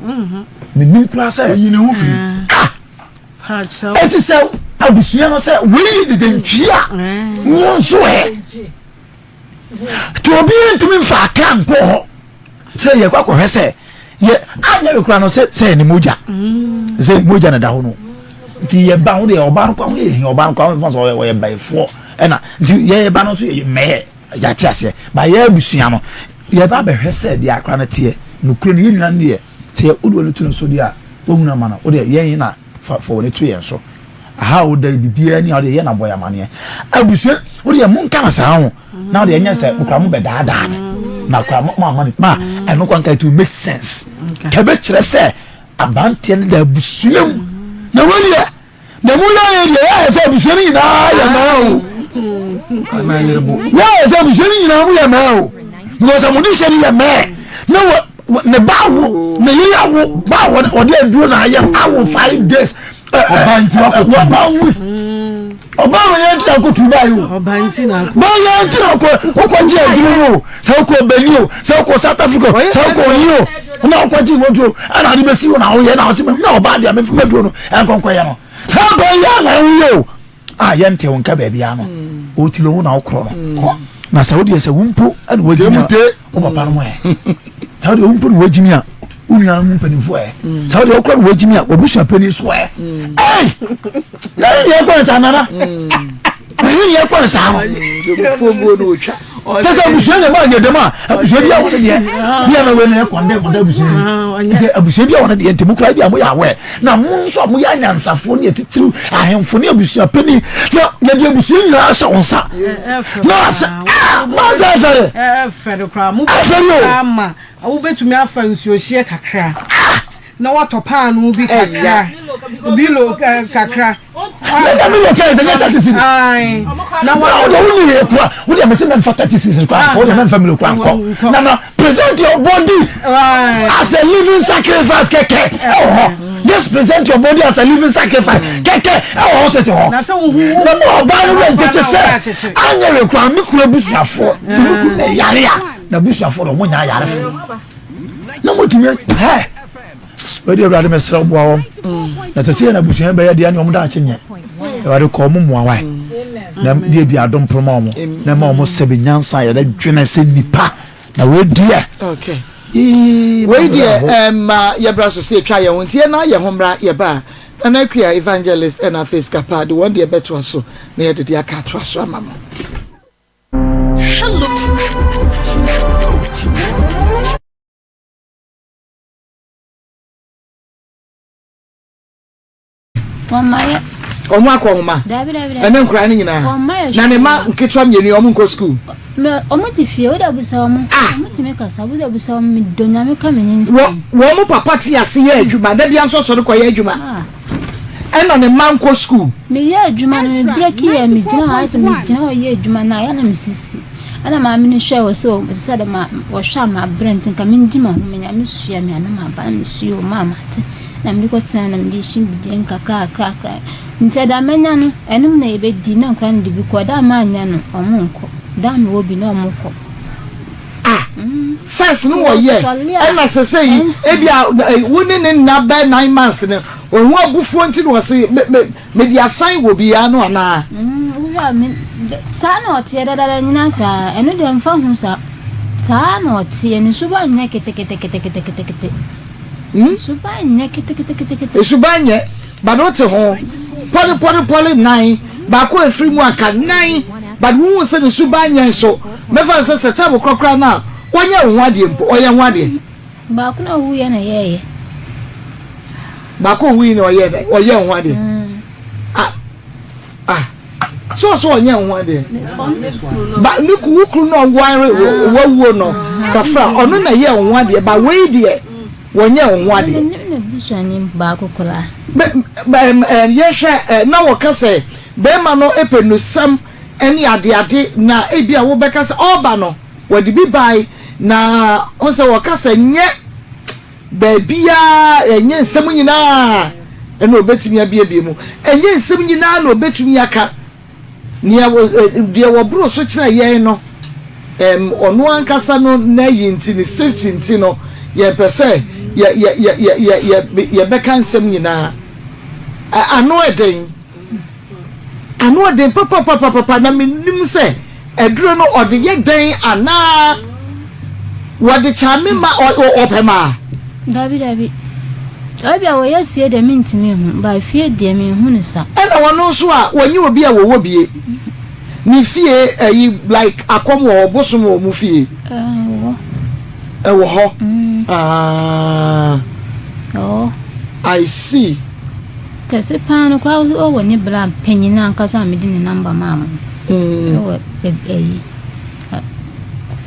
D: menim koraa sɛ
E: oyi ne ho firi
D: ah ɛti sɛ abusua no sɛ wei yɛ dwedwentwie a wo nso ɛ nti obi ntumi nfa aka nkɔ hɔ sɛ yɛkɔ akɔhwɛ sɛ yɛ anyɛ we kora no sɛ sɛ ne mogya sɛ ne mogya na da hɔ no nti yɛ ba ho deɛ ɔba no kora ho yɛ hia ɔba no kora ho fa sɛ ɔyɛ ɔyɛ bayifoɔ ɛna nti yɛ ba no nso yɛ mɛɛ yɛate aseɛ ba yɛ abusua no yɛ ba bɛhwɛ sɛ deɛ akora no teɛ nokura no yɛ nua no deɛ teɛ wode wɔn to no so deɛ a wɔhunu ama no wodeɛ yɛn na fa fa wɔn to yɛn so Aha o da yi biribiara ni a ɔde yɛ na bɔ yɛ amaneɛ. Abusua wo deɛ mo nka no saa ho na ɔde ɛnyɛ sɛ okura mo bɛ daadaa no na kura mo ama no ma ɛno kwan ka it will make sense. Kɛbɛ kyerɛ sɛ abanteɛ no da abusua mu na wɔn deɛ na mo yɛ yɛ deɛ yɛ sɛ abusua no nyinaa yɛ mmaa o. Yɛ sɛ abusua no nyinaa mo yɛ mmaa o. Because mo de hyɛ no yɛ mmaa na wɔ ne ba awo ne yere awo ba wɔde aduro na ayɛ awo 5 days.
E: Ɔba nti wakɔtu.
D: Ɔba nwi. Ɔba no yɛn ti na akɔtu ba yi o.
C: Ɔba nti na akɔ.
D: Ba yɛn ti na akɔ kɔkɔ gye aduro no o. Sɛ wokɔ Benin o, sɛ wokɔ South Africa o, sɛ wokɔ oyi o, na wokɔ gye wɔduro ɛna ade bɛsi wo na woyɛ na ɔsi na ɔba deɛ mefa maduro no ɛnkɔnkɔ yɛ no. Sɛ ɔba yi a na woyɛ o. A yɛnte wo nka baabi ano. Ɔtilo wo na wokorɔ no. Kɔ. Na sɛ wodeɛ sɛ wo mpo ɛna wagyina wo papa no mu ɛ. Sɛ wodeɛ wo mpo na wagyimi a wo nuanom mu mpanimfoɔ ɛ. Sɛ wodeɛ wokora na wagyimi a wabusua panin so ɛ. Ei! Yɛne deɛ ɛkɔ ne saa nana. Yɛne deɛ ɛkɔ ne saa no. Kyɛ sɛ abusua na ɛma yɛ dɛm a abusua bi a wɔne deɛ bi a na wei na ɛkɔ ndɛ kɔda abusua mu. Nti abusua bi a wɔne deɛ nti mo kora bi a moyɛ awɛ na mo nso a moyɛ anyansafoɔ ne atitiriw ahemfo ne abusua panin na yɛde abusua nyinaa ahyɛ wɔn nsa na asɛ ah maa sɛ ɛfɛre
C: ɛfɛre koraa mo
D: ɛfɛre
C: o wobɛtumi afa nsuohyeɛ kakra na watɔ paano bi kakra bilo kakra
D: yɛda mi lɔ kɛyɛ sɛ nyɛ 30 cedis na wode wo nyere kura wode mese mɛmfa 30 cedis kora nkɔ wode mɛmfa milo kora nkɔ na na present your body as a living sacrifice kɛkɛ ɛwɔ hɔ just present your body as a living sacrifice kɛkɛ ɛwɔ hospital hɔ na ma ɔbaa no wɛ nkyekye sɛ anyɛ we kora me kura busuafoɔ sɛ me kuru na yare a na busuafoɔ de ɔmo nyɛ ayarefoɔ na motumi hɛ wɛde awurade mesrɛ wo boa wɔn na sɛ sɛ yɛn abusua bɛyɛ deɛ ne wɔn daakye nyɛ awurade kɔ wɔn mmoa wae na deɛ bi adom pono ma wɔn na ma wɔn sɛbi nyansa yɛde dwene sɛ nipa na wei deɛ
B: wei deɛ ɛma yɛbra so sɛ yɛtwa yɛn ho nti yɛn na yɛn ho mmra yɛba a Nana Akua evangelist ɛna afei sikapa de wɔn deɛ bɛtoa so na yɛde deɛ aka atoa so ama mo.
G: Hello.
B: Wɔn akɔ nhoma. Ɛne nkwadaa no nyinaa. Na ne mma nketewa mmienu yi wɔn nkɔ sukuu.
F: Wɔn te fie, wode abusa wɔn. Ah. Wɔn tumi kasa, wode abusa wɔn. Me dɔ Nyame ka me nyinsɛn.
B: Wɔ wɔn papa te ase yɛ adwuma, da bia nso ɔsɔre kɔ yɛ adwuma. Ah. Ɛna ne mma nkɔ sukuu.
F: Me yɛ adwuma no, me breki yɛ, me gyina hɔ ayɛ sɛ me gyina hɔ yɛ adwuma no a, yɛ na me sisi. Ɛna maame no hwɛ wɔ sɛ ɛsɛ sɛ de ma wɔhwɛ a mabrɛ nti nka mengye m'ahome. Nyame sua me a na maba na mesua o maa mate na mede kɔtena na mede hye bidie nkakra kakra kakra nti ɛda manya no ɛnom na yɛbɛdi na nkora no de bi kɔ ɛda a mannya no ɔmo nkɔ da a mewɔ bi na ɔmo kɔ.
B: Ah first no wɔyɛ ɛna sɛsɛ yi ebi a wo ne ne nna bɛ 9 months no ohun abufuo nti na ɔse me me mede asan wɔ bi ano anaa.
F: Mm, wohwɛ a me saa na ɔteɛ dadada nyina saa ɛno deɛ mfa ho saa.
H: Saa na ɔteɛ, ne suban nyɛ keteketeketekete.
B: Hmm?
H: Suban nyɛ keteketekete.
B: Suban nyɛ, but wote ho. Pɔle pɔle pɔle nan, baako a ɛfiri mu aka nan, but wohu sɛ ne suban nyɛ nso. Mɛfa no sɛ sɛ tam korakora no a, ɔnyɛ wo ho adeɛ mpo, ɔyɛ ho adeɛ.
H: Baako na owuiɛ na ɛyɛɛyɛ.
B: Baako owui na ɔyɛɛ dɛ, ɔyɛɛ ho adeɛ. Ah, ah. So ɔsɛ ɔnyɛ ho adeɛ. Ba ne ku wo kunu no ɔware wawuo no kafra ɔno na ɛyɛɛ ho adeɛ ba wei deɛ wɔnyɛ ho adeɛ.
H: Menim ne busuani baako koraa.
B: Yɛhwɛ na wɔka sɛ bɛrima no pɛ nusɛm ne adeade na ebi a wobɛka sɛ ɔreba no wɔde bi bae na ho sɛ wɔka sɛ nyɛ Baabiara, ɛnyɛ nsɛm nyinaa na obetumi abiebie mu. Ɛnyɛ nsɛm nyinaa na obetumi aka. Nea deɛ wɔboro so kyerɛ yɛn no, ɛm, ɔno ankasa no n'ayi nti, ne safety nti no, yɛmpɛ sɛ yɛ yɛ yɛ yɛ yɛ yɛ yɛbɛka nsɛm nyinaa. Ano ɛden. Ano ɔden papapapapa na mennim sɛ aduro no ɔde yɛ dɛn anaa wɔde kyame ma ɔpɛ maa.
H: Dabi dabi. Ebi a wɔyɛ sie deɛ mentumi nhu but fie deɛ menhu no sa.
B: Ɛna ɔno nso a wɔnyɛ obi a wɔwɔ bie ne fie ɛyi like akɔm wɔ hɔ bosom wɔ ɔmo fie.
H: Ɛwɔ.
B: Ɛwɔ hɔ. Ah.
H: Ɛwɔ.
B: I see.
H: Kɛse paa no koraa ɔwɔ ne bra panyin ankasa a mede ne namba maa mo no. Ɛwɔ ɛyi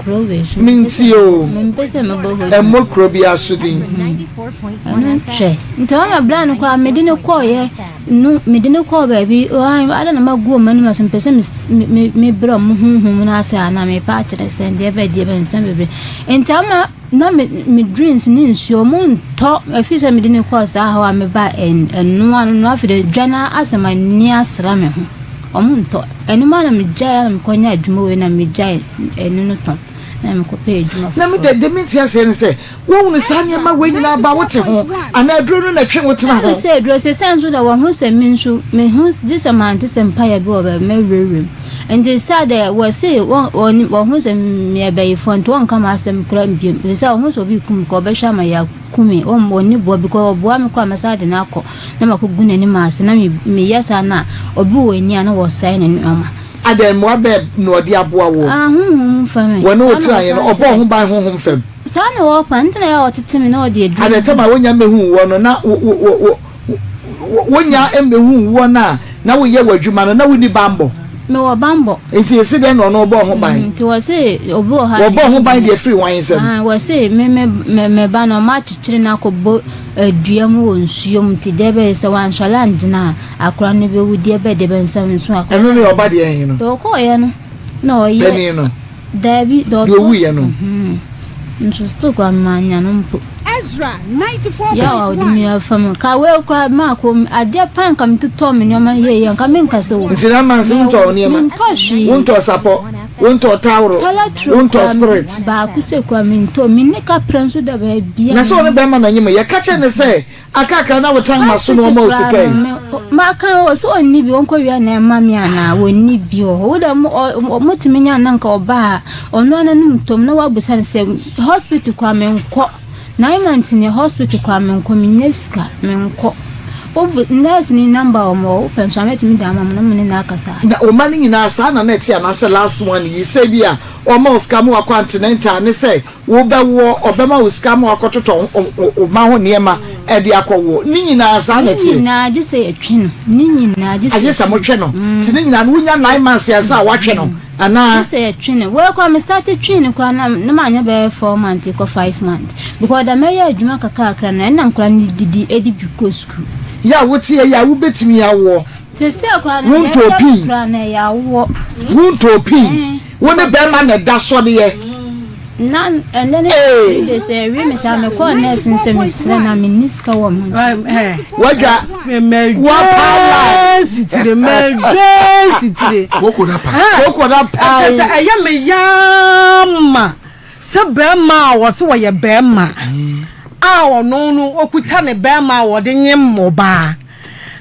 H: kuro wei so.
B: Minti o.
H: Mempɛ sɛ mebɔ hɔ.
B: Ɛmmɔ kuro bi aso din.
H: Ɛno hwɛ. Nti ɔma bra no koraa mede no kɔɔyɛ no mede no kɔɔ baabi ada na magu ɔmo anim ase mepɛ sɛ me brɛ ɔmo honhom no ase anaa mepɛ akyerɛ sɛ deɛ bɛ deɛ bɛ nsɛm bebree. Nti ama Na me me drinks ne nsuo ɔmo ntɔ ɛfiri sɛ mede no kɔɔ saa hɔ a meba ɛnoa no no afei de dwa no asɛ m'ani asra me ho ɔmo ntɔ ɛno mu a na megyae a na mekɔ nya adwuma wei na megyae ɛno no tɔn na mekɔ pɛ adwuma
B: Na me
H: foforɔ.
B: de, de mente aseɛ ne sɛ, wohunu saa nneɛma wei nyinaa ba wote ho anaa aduro no na ɛtwe wo tena
H: Ɛne
B: ho?
H: sɛ aduro sɛ sɛ nso da wɔn ho sɛ me nso me ho gye sɛ mante sɛ mpaeɛ bi wɔ baabi mɛwurawura mu. Ntsi sɛ dɛ wɔse wɔhu sɛ meyɛ bayifoɔ ntsi wɔnnka m'asɛm koraa bio. Ntsi sɛ wɔhu sɛ obi reku me koraa wɔbɛhwɛ ama yɛaku me. Wɔnni boa because wɔboa me koraa a mɛsan de no akɔ na makɔgu n'anim ase na meyɛ saa no a obi wɔ ani a na wɔsɛe ne nneɛma.
B: Adɛn, mmoa bɛn na ɔde aboa woɔ?
H: Ah, honhom fam ɛ.
B: Wɔne wo
H: Saa na
B: tenaeɛ no,
H: wɔka
B: ɔbɔɔ
H: kyerɛ.
B: ho ban honhom fam?
H: Saa na wɔka, nti na ɛyɛ a wɔtete me na wɔde aduro
B: Adɛn,
H: gugu.
B: tam a wɔnnya mmɛhuu woɔ no, na wo, wo, wo, wo, Wonnya mmehuu woɔ no a na woyɛ w'adwuma no, na wonni bammɔ?
H: Mewɔ bammɔ.
B: Nti ese dɛn na ɔno ɔbɔɔ ho ban?
H: Nti wɔse obi wɔ hɔ a.
B: Wɔbɔɔ ho ban deɛ firi hwan nsam?
H: Ah, wɔse me me me me ba no ɔmo akyekyere no akɔbɔ dua mu wɔ nsuo mu nti deɛ bɛyɛ sɛ wansɔre angyina a akora no bɛwu deɛ bɛyɛ deɛ bɛyɛ nsɛm nso akora.
B: Ɛno ne ɔba deɛ he no?
H: Deɛ ɔkɔɔeɛ no na ɔyɛ.
B: Panin no.
H: Daabi, deɛ
B: Deɛ ɔwuiɛ no.
H: Nso still koraa mannya no mpo.
I: Ezra 94
H: Yaw a ɔde me afa mu. Ka wei koraa maako adeɛ paa nka metotɔɔ me nneɛma yie yɛ nka menka sɛ o.
B: Nti na manse wontɔɔ wo nneɛma?
H: Mentɔ hwee.
B: Wontɔɔ sapɔ, wontɔɔ taworo,
H: Tɔlɛtro
B: wontɔɔ
H: koraa
B: spirit.
H: baako sɛ koraa mentɔ. Menni kaprɛ nso da baabiara.
B: Na sɛ ɔne bɛrima na nyem yɛ, ka kyerɛ no sɛ Akakra na wotan m'aso na ɔma wo sika yi.
H: Maka wɔ sɛ ɔnni bi ɔnkɔ wia na ɛma me anaa wɔnni bi wɔ hɔ wo dɛ motumi nya na nka ɔba a ɔno ara n'anom tom na wabusa no sɛ hospital kɔ a menkɔ nine months ne hospital kɔ a menkɔ menyɛ sika menkɔ wobu nurse ni number wɔn wɔ wopɛ nso a mɛtumi de ama mo na mo ne no akasa.
B: Na wo mma no nyinaa saa na na ɛte anaasɛ last one yi sɛ bi a ɔma wo sika ma wakɔ antenatal ne sɛ Wobɛwoɔ, ɔbɛma wo sika ama woakɔtotɔ wo mma ho nneɛma de akɔwoɔ. Ne nyinaa saa na
H: Ne
B: ɛteɛ.
H: nyinaa gye sɛ yɛtwe no. Ne nyinaa gye sɛ
B: Agye sɛ
H: yɛtwe no.
B: motwe no. Nti ne nyinaa no wonya 9 months ansa a woatwe no anaa?
H: Gye sɛ yɛtwe no. Wei koraa me starte twee no koraa na na manyɛ bɛyɛ 4 months kɔ 5 months. Because da mɛyɛ adwuma kakrakra no ɛna nkwadaa no didi de bi kɔ sukuu.
B: Yɛ a woteɛ yi a wobɛtumi awoɔ.
H: Te sɛ koraa no deɛ
B: Wontɔɔ
H: ɛyɛ
B: pii.
H: me koraa no ɛyɛ awoɔ.
B: Wontɔɔ pii. Wo ne bɛrima na ɛda sɔreɛ.
H: Na ɛnɛ ne
B: Ee.
H: de sɛ ɛwe me saa mekɔɔ nurse no sɛ mesrɛ na menni sika wɔ me
B: Wadwa wapala.
C: Sitire mɛdwe sitire.
E: Koko na pa.
B: Koko na pa.
C: Ɛkyɛ sɛ ɛyɛ me yaa ma sɛ bɛrima a wɔse wɔyɛ bɛrima a ɔno no okuta ne bɛrima a wɔde nyem ɔbaa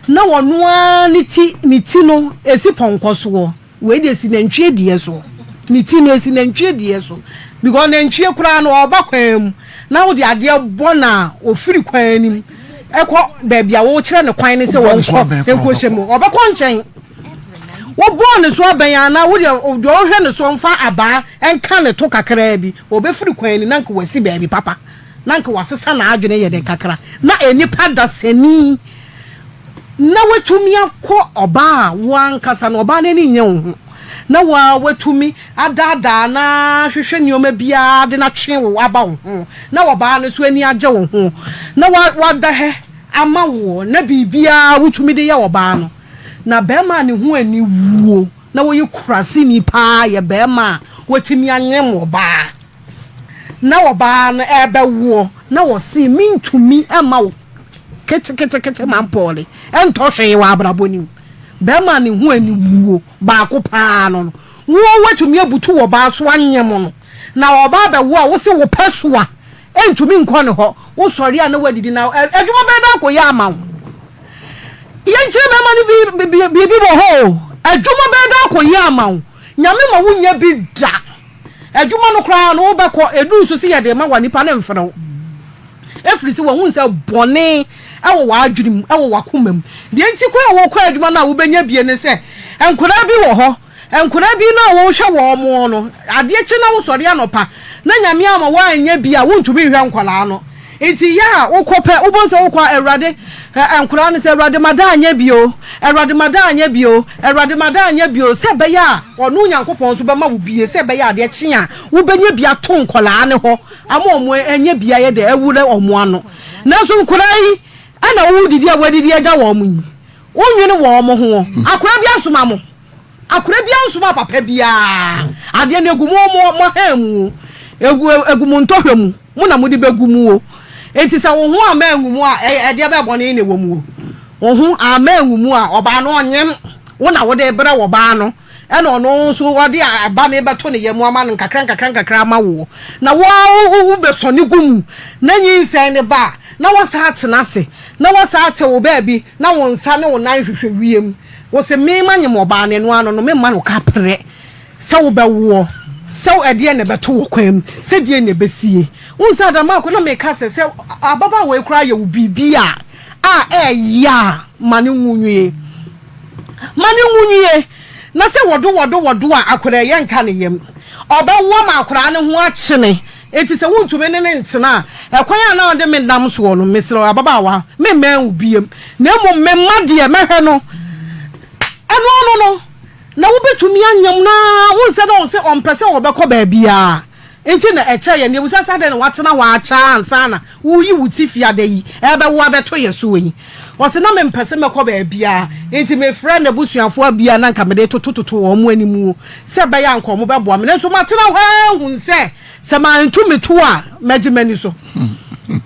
C: na ɔno ara ne ti ne ti no esi pɔnkɔ soɔ. Wei deɛ si nantwie deɛ so. Ne ti no esi nantwie deɛ so. Because nantwie koraa no ɔba kwan mu na wode adeɛ bɔ no a ɔfiri kwan no mu ɛkɔ baabi a wokyerɛ no kwan no sɛ wɔnkɔ nkɔhyɛ mu ɔbɛkɔ nkyɛn. Wobɔɔ ne so abɛn anaa wo deɛ deɛ ɔhwɛ ne so mfa abaa nka ne to kakraa bi ɔbɛfiri kwan no na nka wasi baabi papa na nka wasesa n'adwene yɛ dɛn kakra na nnipa dasani na watumi akɔ ɔbaa a wo ankasa no ɔbaa no ani nnye wo ho na wo ara watumi adaadaa no ara hwehwɛ nneɛma biara de no atwe wo aba wo ho na ɔbaa no nso ani agye wo ho na wada hɛ ama woɔ na biribiara wotumi de yɛ ɔbaa no na barima a ne ho ani wuo na wɔyɛ kuraseni paa yɛ barima a watumi anyem ɔbaa na ɔbaa no ɛrebɛwoɔ na ɔse mentumi mma wo keteketekete mampɔɔle ɛntɔ hwee wɔ abrabɔ no mu. Bɛrima a ne ho ani wuo baako paa no no, wo woatumi abutu ɔbaa so anyem no na ɔbaa bɛwo a wose wo pɛ so a ɛntumi nkɔ ne hɔ, wosɔre a na woadidi na adwuma bɛyɛ dɛn akɔyɛ ama wo? Yɛnkyerɛ bɛrima no biribi wɔ hɔ o, adwuma bɛyɛ dɛn akɔyɛ ama wo? Nyame ma wonya bi da. Adwuma no koraa no wobɛkɔ, ɛduru so sɛ yɛde rema wo a nipa no mfrɛ wo. Ɛfiri sɛ wahu sɛ bɔne wɔ w'adwene mu, wɔ w'akoma mu. Deɛ nti koraa a wokɔ adwuma no a wobɛnya bie ne sɛ, nkwadaa bi wɔ hɔ, nkwadaa bi no a wohwɛ wɔn no, adeɛ kye na wosɔre anɔpa na Nyame ama woanyɛ bi a, wontumi nhwɛ nkwadaa no. Nti yɛ a wokɔ pɛ, wobɛhu sɛ wokɔ a, Awurade, nkwadaa no sɛ, Awurade mada anyɛ bi o, Awurade mada anyɛ bi o, Awurade mada anyɛ bi o, sɛ ɛbɛyɛ a ɔno Onyankopɔn nso bɛma wo bie, sɛ ɛbɛyɛ a adeɛ kye a wobɛnya bi ato nkwadaa no hɔ ama wɔn anya bi ayɛ dɛ awura wɔn ano. Nanso nkwadaa yi na wodidi a wɔadidi agya wɔn yi, wonnwene wɔn ho. Akwadaa bi asoma mo. Akora biara nsoma papa biara. Adeɛ no egu mo mo mo ahan mu o, egu egu mo ntɔhwɛ mu, mo na mode bɛgu mu o. Enti sɛ wo ho amma angu mu a, ɛyɛ ɛdeɛ bɛn bɔne na ɛwɔ mu o? Wo ho amma angu mu a, ɔbaa no ɔnyem, wo na wode rebrɛ ɔbaa no, ɛna ɔno nso ɔde aba no rebɛto ne yam ama no nkakra nkakra nkakra ama woɔ. Na wo ara wo wobɛsɔne gu mu na nyinsɛn no ba a, na woasan atena ase, na woasan ate wo baabi na wo nsa ne wo nan hwehwɛ wiem. Wose me manyem ɔbaa no ɛno ano no memma no kaprɛ sɛ wobɛwoɔ sɛ ɛdeɛn na ɛbɛto wɔ kwan mu sɛ deɛn na ɛbɛsie wohu sɛ Adamako na meka sɛ sɛ ababaawa yi koraa yɛ wo biribi a a ɛyɛ a ma no nwu nwie ma no nwu nwie na sɛ wɔdo wɔdo wɔdo a akwadaa yɛ nka ne yam ɔbɛwoɔ ma akwadaa no ho akyene Enti sɛ wontumi ne no ntena a, ɛkwan a na ɔde me nam soɔ no, mesrɛ wo, ababaawa, meremmɛn wo bio, na mmom me mma deɛ, mɛhwɛ no. Ɛno ano no, na wobɛtumi anyam no ara. Wohu sɛ na ɔse ɔmpɛ sɛ ɔbɛkɔ baabiara nti na ɛkyɛeɛ. Na yɛbisa sɛ adɛn na woatena hɔ akyɛ ara ansa na woreyi wo ti fiada yi rebɛwo abɛto yɛn soɔ yi? Ɔse na mempɛ sɛ mɛkɔ baabiara, enti mefrɛɛ n'abusuafoɔ bi a na anka mede totototo wɔn anim sɛ ɛbɛyɛ a anka wɔbɛboa me. Nanso matena hɔ ara ahunu sɛ Sɛ mantu me toɔ a, mɛgye m'ani so.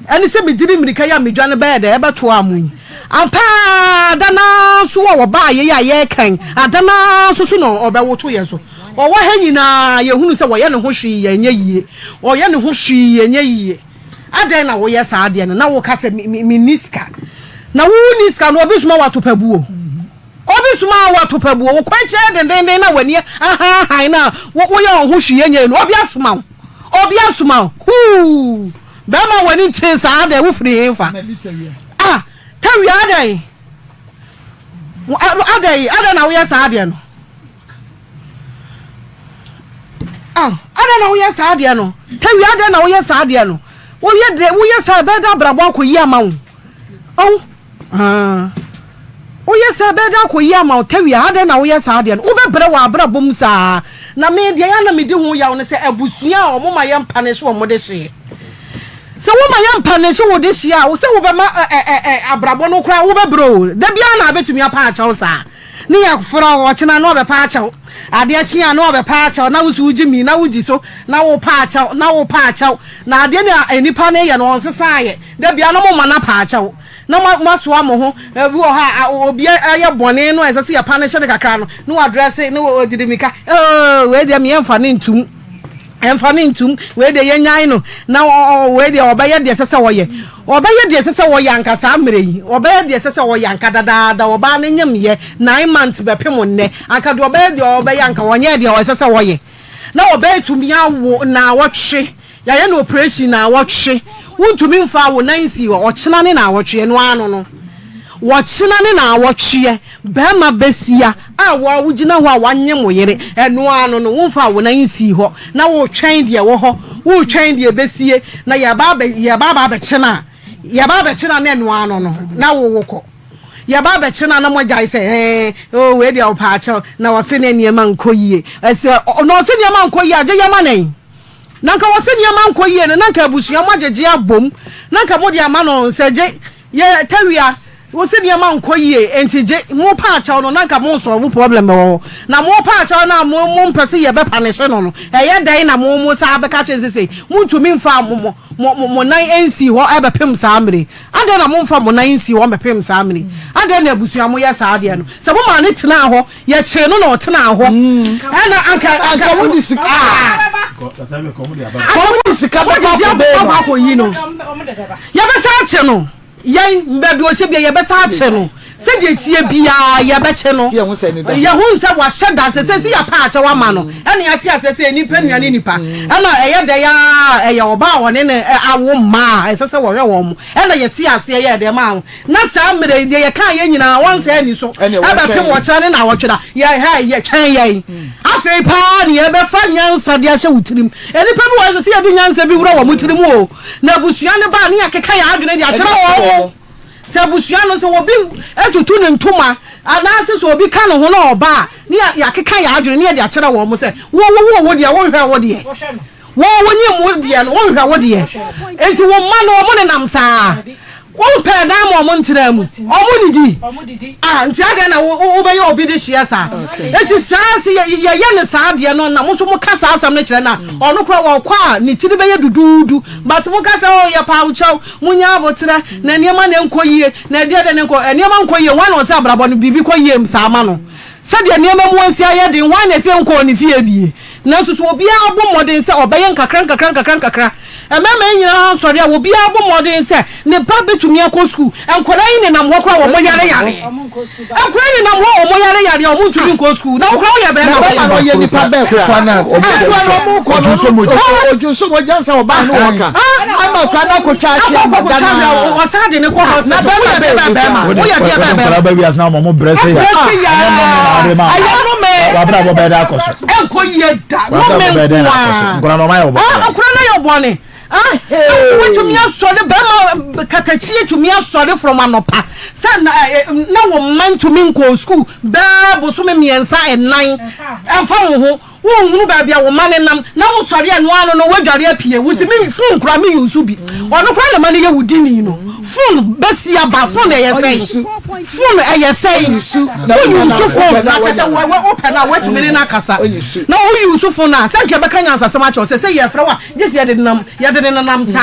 C: Ɛne sɛ medini mmirika yi a medwane bɛyɛ dɛ ɛbɛtoa mo yi. Ampa ara, da no ara nso a ɔbaa yei a yɛreka yi, ada no ara nso so na ɔbɛwoto yɛn so. Ɔwɔ ha nyinaa, yɛhunu sɛ wɔyɛ ne ho hwee a ɛnyɛ yie. Ɔyɛ ne ho hwee a ɛnyɛ yie. Adɛn na woyɛ saa adeɛ no na woka sɛ menni sika? Na wonni sika no, obi soma wo ato pabuo. Obi soma wo ato pabuo, wo kwan kyerɛ dendenden na w'ani ahaahan na woyɛ wo ho hwee nyɛ no, obi asoma wo. Obi asoma wo. Huu! Bɛrima w'ani nkyee saa adɛn, wofiri he fa? Ah, tawia adɛn? Adɛn, adɛn na woyɛ saa adeɛ no? Ah, adɛn na woyɛ saa adeɛ no? Tawia adɛn na woyɛ saa adeɛ no? Woyɛ de, woyɛ saa ɛbɛyɛ dɛ abrabɔ akɔyi ama wo. Ɔho. Ah. Woyɛ saa ɛbɛyɛ dɛ akɔyi ama wo tawia adɛn na woyɛ saa adeɛ no? Wobɛbrɛ wɔ abrabɔ mu saa. Na me deɛ yɛ na medi ho yaw no sɛ abusua a wɔn ma yɛ mpa ne so wɔn de hyeɛ. Sɛ woma yɛ mpa ne so wo de hyeɛ a, wo sɛ wobɛma ɛ ɛ ɛ abrabɔ no koraa wobɛbrɛ o. Da biara na abɛtumi apa akyɛw saa. Ne yɛ frɛ wo ɔkyena na ɔbɛpa akyɛw. Adeɛ kye a na ɔbɛpa akyɛw na wo nso wogye mi na wogyi so na wopa akyɛw na wopa akyɛw. Na adeɛ no a nnipa no yɛ no ɔnsesaeɛ. Da biara na moma no apa akyɛw na moasoa mo ho. Ebi wɔ hɔ a obi ayɛ bɔne no a ɛsɛ sɛ yɛpa no hyɛ no kakra no na wadrɛse na ɔgyina mmirika. Oh, wei deɛ meɛmfa no ntom. Ɛmfa no ntom. Wei deɛ yɛnyae no na wei deɛ ɔbɛyɛ deɛ ɛsɛ sɛ ɔyɛ. Ɔbɛyɛ deɛ ɛsɛ sɛ ɔyɛ anka saa mmerɛ yi. Ɔbɛyɛ deɛ ɛsɛ sɛ ɔyɛ anka dadaada. Ɔbaa no nyemyɛ 9 months bɛpem nnɛ. Anka deɛ ɔbɛyɛ deɛ ɔbɛyɛ anka ɔnyɛɛ deɛ ɛsɛ sɛ ɔyɛ. Na ɔbɛtumi awo naawɔtwe, yɛayɛ no operation naawɔtwe, wontumi mfa wo nan nsi hɔ, ɔkyena ne naawɔtwe, ɛno ara no no. Wɔkyena ne naawɔtweɛ, barima basia a wo a wogyina hɔ a wanyem wo yere, ɛno ara no no, womfa wo nan nsii hɔ, na woretwɛn deɛ ɛwɔ hɔ, woretwɛn deɛ ɛbɛsie, na yɛba abɛ, yɛba aba abɛkye no a, yɛba abɛkye no a na ɛno ara no no, na wo wokɔ. Yɛba abɛkye no a na moagyae sɛ, ɛɛ, oo, wei deɛ ɔpaakyɛw, na ɔse ne nneɛma nkɔ yie. Ɛsɛ, na ɔse nneɛma nkɔ yie a, gye yɛma no ɛ. Na nka ɔse nneɛma nkɔ yie no, na nka abusua moagyegye abom, na nka mode ama no sɛ gye, yɛ tawia, wose nneɛma nkɔ yie, enti gye, mo paakyɛw no, na nka mo nsɔlvo problem wɔ hɔ. Na mo paakyɛw no a mo, mompɛ sɛ yɛbɛ panishe no no, ɛyɛ dɛn na mo, mo saa bɛka kyerɛ no sɛ sei, montumi mfa mo, mo, mo, mo nan nsii hɔ ɛbɛpem saa mmere yi. Adɛn na momfa mo nan nsii hɔ mmɛpem saa mmere yi? Adɛn na abusua moyɛ saa adeɛ no? Sɛ momaa no tenaa hɔ, yɛkyee no na ɔtenaa hɔ, ɛna anka
B: anka mode sika anka mode sika bɛkɔ akɔbɛɛ no
C: akɔyi no. Yɛbɛsan akye no. Yɛn baabi ɔhyɛ bia yɛbɛsan akye no. Sɛdeɛ ɛteɛ biara yɛbɛkye no. Yɛhu sɛ wahyɛ da sɛ sɛ si yɛapɛ akyɛw ama no ɛna yɛate aseɛ sɛ nipa nua ne nipa ɛna ɛyɛ dɛ a ɛyɛ ɔbaa a ɔne ne awo mma a ɛsɛ sɛ wɔhwɛ wɔn ɛna yɛte aseɛ yɛ dɛ maa na saa mmerɛ yi deɛ yɛkaa yɛ nyinaa wɔnsɛ ani so ɛbɛpem ɔkyerɛ ne naawɔtwe da yɛ hɛ yɛtwɛn yɛn afei paa ne yɛbɛfa nyansa de ahyɛ wo tirim nnipa bi wɔ ɛsɛ sɛ yɛde nyansa bi wura wɔn tirim o na abusua no baa ne yɛkeka yɛn adwene de akyerɛ wɔn. Sɛ abusua no, sɛ obi tutu ne ntoma anaasɛ sɛ obi ka ne ho na ɔba a, ne yɛakeka yɛn adwene ne yɛde akyerɛ wɔn sɛ, wo wowoo wo deɛ, wonhwɛ wo deɛ. Wo wonyim wo deɛ no, wonhwɛ wo deɛ. Enti wo mma no, wɔn nenam saa. Wompɛɛ dan ma wɔn ntenaa mu. Wɔn didi. Ah, nti adɛn na wobɛyɛ obi de hyeɛ saa? Enti saa sɛ yɛyɛ no saa deɛ no na mo nso moka saa asɛm no kyerɛ no a, ɔno koraa ɔkɔ a ne tiri bɛyɛ duduudu. But moka sɛ, oh, yɛpaa wo kyɛw. Monyɛ aboterɛ, na nneɛma na ɛnkɔ yie, na ɛdeɛ deɛ na ɛnkɔ, nneɛma nkɔ yie, hwan na ɔsɛ abrabɔ no biribi kɔ yie saa ma no? Sɛdeɛ nneɛma mu asi ayɛ den, hwan na ɛsɛ nkɔɔ ne fie bie? Nanso so obiara bɔ mmɔden sɛ ɔbɛyɛ nkakra nkakra nkakra nkakra? Mmarima yi nyinaa sɔre a, obiara bɔ mmɔden sɛ ne ba bɛtumi akɔ sukuu. Nkwadaa yi nenam hɔ koraa wɔn yare yareɛ. Nkwadaa yi nenam hɔ a wɔn yare yareɛ a wɔn ntumi nkɔ sukuu. Na wo koraa woyɛ bɛrima.
B: Na bɛrima no ɔyɛ nipa bɛɛ koraa. Ketewa no ɔmo kɔ no odwo nso mogya nsa ɔbaa no wɔka ama kora no akɔtwa ahwe ama dana.
C: Ɔsan de ne kɔ hospital. Woyɛ deɛ bɛɛ bɛrima. Woyɛ deɛ bɛɛ bɛrima.
D: Nkwadaa bɛ wiase na ɔmo brɛ sɛ ya.
C: Ɛyɛ nnome. Ɛyɛ nnome.
D: Wabra bɔ bɛɛ dɛ akɔ so.
C: Ɛnkɔ yie da. Nnome nkoaa.
D: Nkwadaa no ɔmo ayɛ ɔbɔ.
C: Nkwadaa no ayɛ ɔbɔne. Ah wotumi asɔre bɛrima katakyie tumi asɔre from anɔpa sɛ na na wo mma ntumi nkɔɔ sukuu bɛɛ bosome mmiɛnsa ɛnan ɛmfa wo ho wonhunu baabi a wo mma ne nam na wosɔre ɛno ano no woadware apue wo si me phone koraa me use bi ɔno koraa na ma no yɛ wo dini no phone bɛsi aba phone ɛyɛ sɛn phone ɛyɛ sɛn wo use phone na kyɛ sɛ wopɛ no a woatumi ne no akasa na wo use phone a sɛ nka ɛbɛka nyansasɛm akyerɛ wo sɛ sɛ yɛfrɛ wo a Gye sɛ yɛde nenam, yɛde ne nenam saa.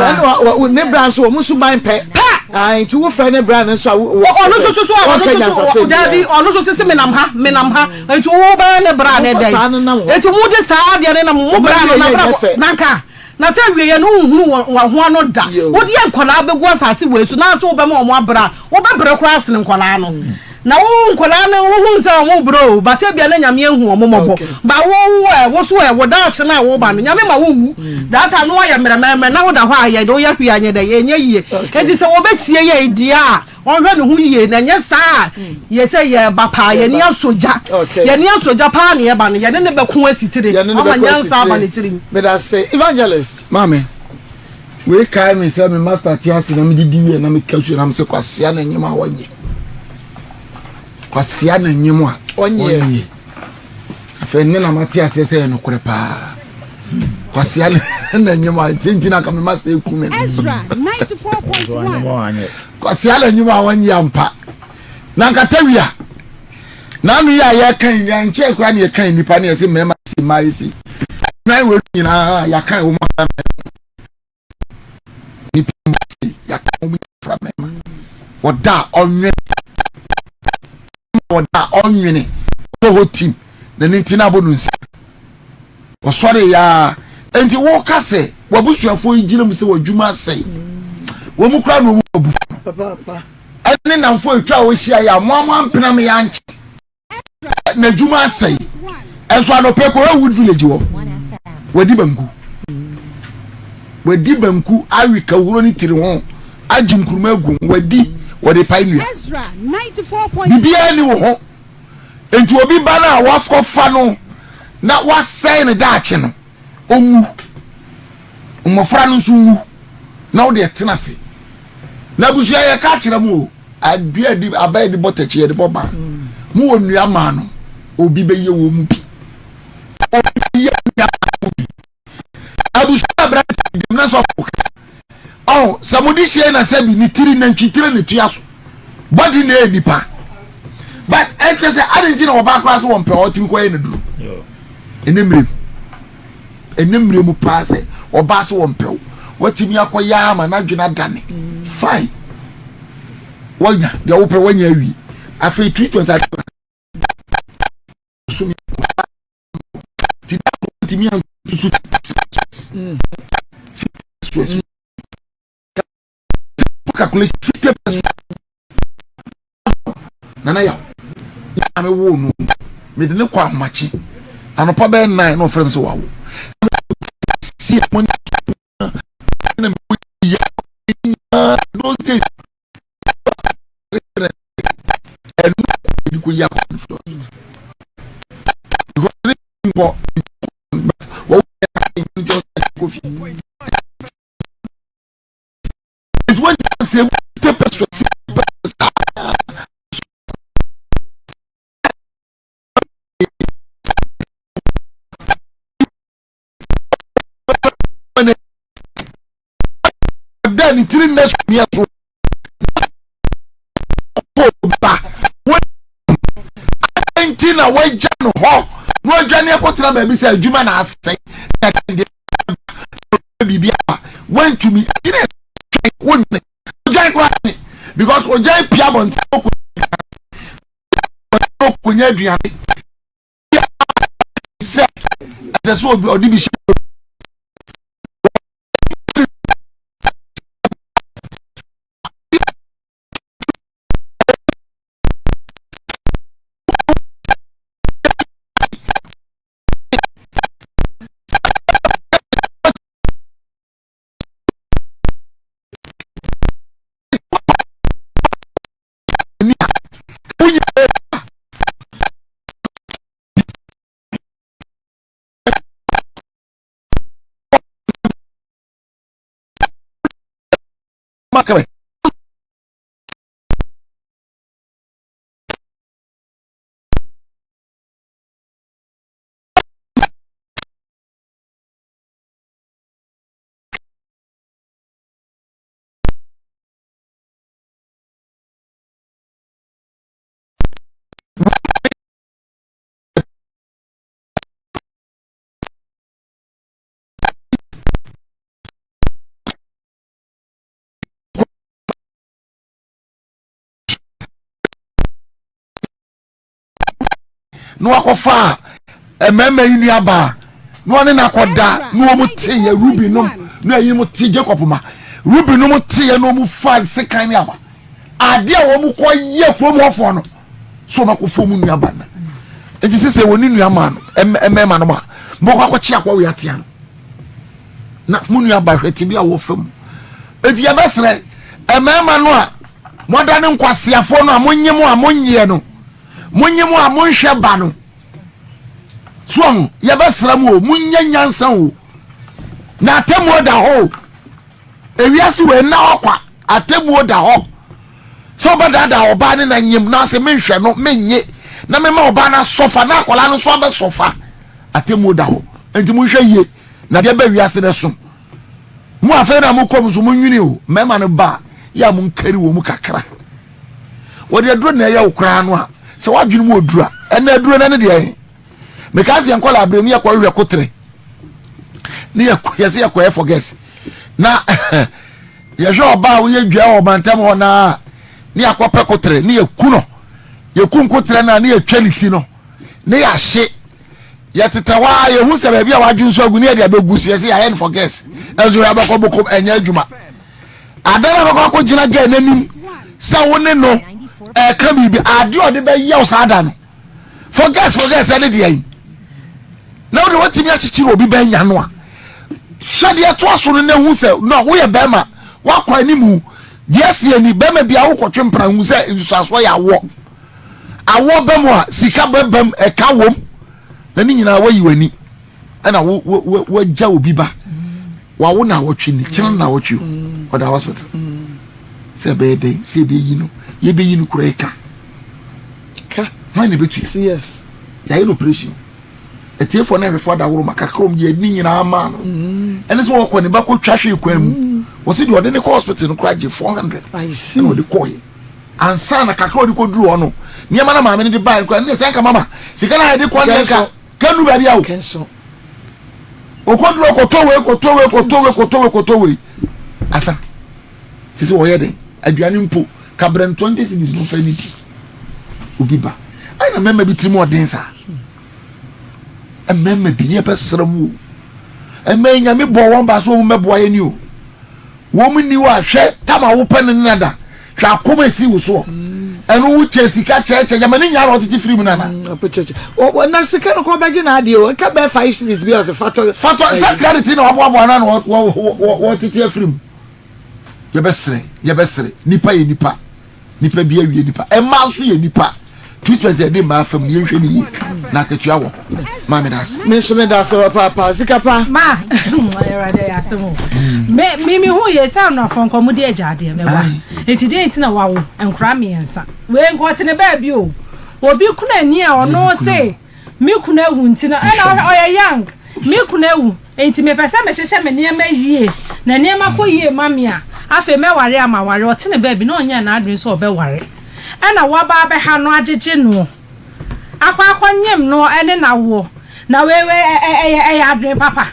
B: Ɛna ne bra nso wɔn suban pɛ.
C: Pɛ.
B: Nti wofrɛ ne bra no nso a
C: ɔno nso so so a ɔno nso so daabi ɔno nso sisi menam ha menam ha nti wo bɛyɛ ne bra ne dɛn nti mo de saa deɛ ne nam mo bra no na bra nanka na sɛ wieɛ no wohunu wɔn ho ano da wode yɛ nkwadaa bɛgu asase wei so na sɛ wobɛma wɔn abra Wobɛbrɛ koraa sene nkwadaa no. Na wo nkwadaa no wohu sɛ wɔn brɛ o, but ebia na Nyame ahu wɔn mmɔbɔ. Ba wo wo ɛ, wo so ɛ, wo daakye no a woba no, Nyame ma wo nwu. That time no woayɛ mmerɛmɛremɛrɛ na woda hɔ a yɛ de woyɛ hwee a nyɛ dɛ, ɛnyɛ yie. Enti sɛ wɔbɛtie yɛn deɛ a, wɔnhwɛ ne ho yie, na ɛnyɛ saa a, yɛ sɛ yɛreba paa, yɛn ani asɔ gya. Yɛn ani asɔ gya paa na yɛba no, yɛne no bɛko asi tire, ama nyansa aba ne tirim.
B: Medase. Evangelist.
E: Maame. Wei kae me sɛ me master te ase na medidi wie na meka sua na mesɛ kwasea na nyem a ɔnyɛ kwasea na nyem a ɔnyɛ afei ne na mate aseɛ sɛ yɛ nokorɛ paa kwasea na nyem a sɛ nti na ka me master eku me kwasea na nyem a ɔnyɛ ampa na nkata wia na ano yi a yɛka yi nkyɛn koraa na yɛka nnipa ne yɛsɛ mmarima si mmaa yi si nan wɔ nyinaa yɛaka wɔn afra mmarima nipa mu ase yɛaka wɔn afra mmarima wɔda a ɔnwene wɔda a ɔnwene ɔtɔ hɔ tim na ne nti na abɔ no nsa ɔsɔre yaa nti wɔka sɛ wɔabusuafoɔ yi gyina mu sɛ wɔadwuma asɛe wɔn mu koraa na wɔn abu ɛne namfo atwa a wɔhyia yɛ a mo a mo ampena me yɛ ankyɛ n'adwuma asɛe. Ɛnso anɔpɛ kɔ Wood village hɔ. Wadi banku. Wadi banku awe kawuro ne tiri ho agye nkuruma agu ho. Wadi wɔde pae nnua. Biribiara ni wo ho. Nti obi ba no a wakɔfa no na wasɛe ne daakye no, ɔnwu. Mmɔfra no nso nwu na wode ɛtena ase. Na abusua yɛka akyerɛ mo o, adua di aba yɛde bɔ tɛkyi yɛde bɔ ban. Mo wɔ nnua maa no, obi bɛyɛ wɔ mu bi. Obi bɛyɛ nnua maa no bi. Abusua aberante dem na sɔfo ka. Ɔho sɛ mo de hyia na sɛ bi ne tiri nantwi tiri ne tua so. Body na ɛyɛ nipa. But ɛnkyɛ sɛ adi nti na ɔbaa koraa so wɔn pɛ ɔtumi kɔyɛ ne duro. Ɛne mmerɛ mu. Ɛne mmerɛ mu paa sɛ ɔbaa sɛ wɔn pɛ wo. Watumi akɔyɛ ama n'adwene adane. Fine. Wanya deɛ wopɛ wanya awie. Afei treatment adi. So ti da ko ntumi ansusu 50 calculation 50%. Nana yaw ne maame woo no mede ne kɔ ahomakye anɔpa bɛyɛ 9 na ɔfrɛ me sɛ wawo si mo na me yɛ those days ɛnu ɛdi kɔ yi akɔ no firi hospital because ne nkɔ but wɔn yɛ nti ɔsɛ kɔ fie nti wɔn nyinaa sɛ 50%, 50%. Da ne tiri nna sumiɛ so ba adɛn nti na wagya no hɔ na wadwane akɔtena baabi sɛ adwuma na asɛe na deɛ biribi aba wantumi ɛgyina wonne ogyan koraa ne because ogyan pia abɔnten ɔkɔnya aduane sɛ ɛsɛ sɛ ɔde bi hyɛ Maka na wakɔfa mmarima yi nuabaa na ɔne no akɔda na wɔn te yɛ ruby nom na ɛyi mo te jacob ma ruby nom te yɛ na wɔn fa nsekan ne aba adeɛ a wɔn kɔ yɛ kurom hɔfoɔ no so wɔn akɔ fam nuaba no nti sisi wɔ ne nuama no mmarima no ma mo kɔ akɔkye akɔ wia tea no na mo nuaba hwɛ te bi a wɔ fam nti yɛbɛsrɛ mmarima no a moada ne nkwaseafoɔ no a monye mo a monyeɛ no monye mo a monhwɛ ba no so ɔho yɛbɛsrɛ mo o monyɛ nyansa o na atemmuo da hɔ o ewiase wɔ ɛnna hɔ kwa atemmuo da hɔ sɛ wobɛdaadaa ɔbaa ne na nyem na sɛ menhwɛ no menye na mema ɔbaa no asɔfa na akwadaa no nso abɛsɔfa atemmuo da hɔ nti monhwɛ yie na deɛ bɛ wiase no so mo afei na mokɔ mu nso monwene o mmarima no ba a yɛ a monkari wɔ mu kakra wɔde aduro na ɛyɛ wo koraa no a sɛ woadwene mu ɔduru a ɛna aduro no ne deɛ ɛhe meka sɛ yɛnkɔla aberɛ ne yɛkɔhwehwɛ kotere ne yɛsɛ yɛkɔyɛ forgets na yɛhwɛ ɔbaa a woyɛ dwa wɔ mantam hɔ naa ne yɛakɔpɛ kotere ne yɛku no yɛku nkotere no a ne yɛtwa ne ti no ne yɛahye yɛtetɛ hɔ a yɛhu sɛ baabi a wadwe nso agu ne yɛde abɛgu so yɛsɛ yɛayɛ no forgets ɛnso yɛabɛkɔ bokom ɛnyɛ adwuma Adan a bɛkɔ akɔgyina gɛɛ n'anim sɛ wo ne no ɛka biribi adeɛ ɔde bɛyɛ wo saa da no forget forget sɛ ne deɛ yi. Na wode watumi akyekyere obi bɛn nya no a, hwɛ deɛ ɛtoa so no na hu sɛ no woyɛ bɛrima wakɔ animu deɛ asi ani bɛrima bi a wokɔtwe mpena hu sɛ nsusuasoɔ yɛ awoɔ awoɔ bɛ mu a sika bɛbam ɛka wom na ne nyinaa wayi w'ani ɛna wo wo wagya obi ba wawo na awɔtwe ni kyerɛ na awɔtwe o ɔda hospital sɛ ɛbɛyɛ dɛn sɛ ɛbɛyi no yɛbɛyi no kura ɛka
B: ka
E: hwan na ɛbɛtua
B: yes
E: yɛayɛ no operation atiefoɔ ne ahwɛfoɔ adaworo ma kakra wɔn deɛ ne nyinaa maa no ɛne sɛ wɔkɔ ne ba kɔ twa hwee kwan mu wɔsi deɛ ɔde ne kɔ hospital no koraa gye 400 ɛna ɔde kɔɔyɛ ansa na kakra ɔde kɔ duru hɔ no nneɛma na maame no de baa nkura ne sɛ nka mama sika na yɛde kɔ ne nka kanu baabi awo okɔduru kɔtɔ wei kɔtɔ wei kɔtɔ wei kɔtɔ wei kɔtɔ wei asa sisi wɔyɛ den aduane mpo kabrɛ no 20 cedis no fɛ ne ti obi ba ɛna mmarima bi tirim ɔden saa mmarima bi yɛ bɛ srɛ mu o mmaa nyame bɔ wɔn ba so wɔn mɛboa yɛ ni o Wɔn nni hɔ a, hwɛ tam a wopɛ no ne nada, hwɛ akɔm a esi wo soɔ. Ɛno wo kyɛ sika kyɛɛkyɛ, gyama ne nyaa na ɔtete firi mu nana.
B: Mm, na sika no kɔ ɔbɛgye n'adeɛ o, nka bɛɛ 5 cedis bi ɔsɛ fatɔ.
E: Fatɔ, sɛ credit na waboaboa no na wɔtete afiri mu. Yɛbɛsrɛ, yɛbɛsrɛ, nipa yɛ nipa. Nipa bi awie nipa. Mmaa nso yɛ nipa. Treatment a yɛde mmaa fam no yɛnhwɛ no yie na akatua wɔ hɔ. Maa meda ase.
B: Me nso meda ase papaapa. Sika pa.
J: Ma Awurade ɛyɛ asɛm o. Me me me hu yɛ sɛ anafɔ nkɔ mo de agya adeɛ mɛwa. Eti deɛ nti na wawo nkora mmiɛnsa. Wei nkɔ ɔte ne baabi o. Obi kunu ani a ɔno se Me kunu awu nti no, ɛna ɔyɛ young. Me kunu awu nti mepɛ sɛ mehyehyɛ me nneɛma yie na nneɛma kɔ yie ma me a, afei mɛware a maware. Ɔte ne baabi na ɔnyɛɛ n'adwene sɛ ɔbɛware. Ɛna waba abɛha no agyegye noɔ, akɔ akɔnyem no ne no awoɔ. Na wei wei ɛyɛ ɛyɛ adwene papa.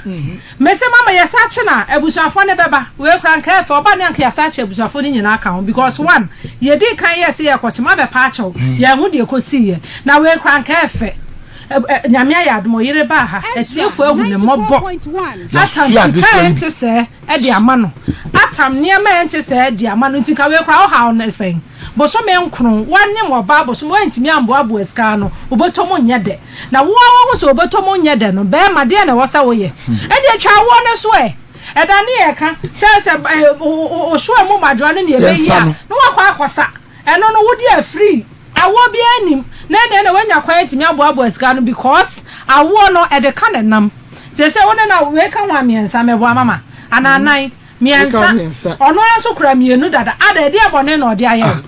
J: Mese mama yɛsa kye na abusuafoɔ no bɛba. Wei koraa nka ɛfɛ ɔba ne anka yɛasa akye abusuafoɔ no nyinaa ka ho because one yɛdii kan yɛɛ sɛ yɛrekɔkye mabɛpa akyɛw yɛanhu deɛ ɛkɔsiiɛ na wei koraa nka ɛfɛ Nyame ayɛ adom ɔyere baa ha atiefoɔ ahu ne mmɔbɔ atam sika a ɛnte sɛɛ de ama no atam nneɛma a ɛnte sɛɛ de ama no nti nka wei koraa wohaw no sɛn bosome nkron woanem ɔbaa bosome woantumi amboaboa sika ano wobɔtɔ mu nyɛ dɛ Na wo ara woahu sɛ ɔbɔtɔ mu nyɛ dɛ no, barima, deɛn na ɛwɔ sɛ woyɛ? Ɛndeɛ twa awoɔ no so ɛ! Ɛda ne yɛka sɛ sɛ wo soa mu mmadwoa no ne ɛbɛyi a, na woakɔ akɔsa. Ɛno no, wode afiri. Awoɔ biara nnim. Na ɛndeɛ na woanya kwan atumi aboaboa sika ano because awoɔ no, ɛde ka na ɛnam. Seesei wo ne no, wei ka ho a, mmiɛnsa, mɛboa mama, anaa nnan. Mmiɛnsa. Ɔno ara nso kura mmienu dada. Ada, ɛdeɛn bɔne na ɔde ayɛ wo?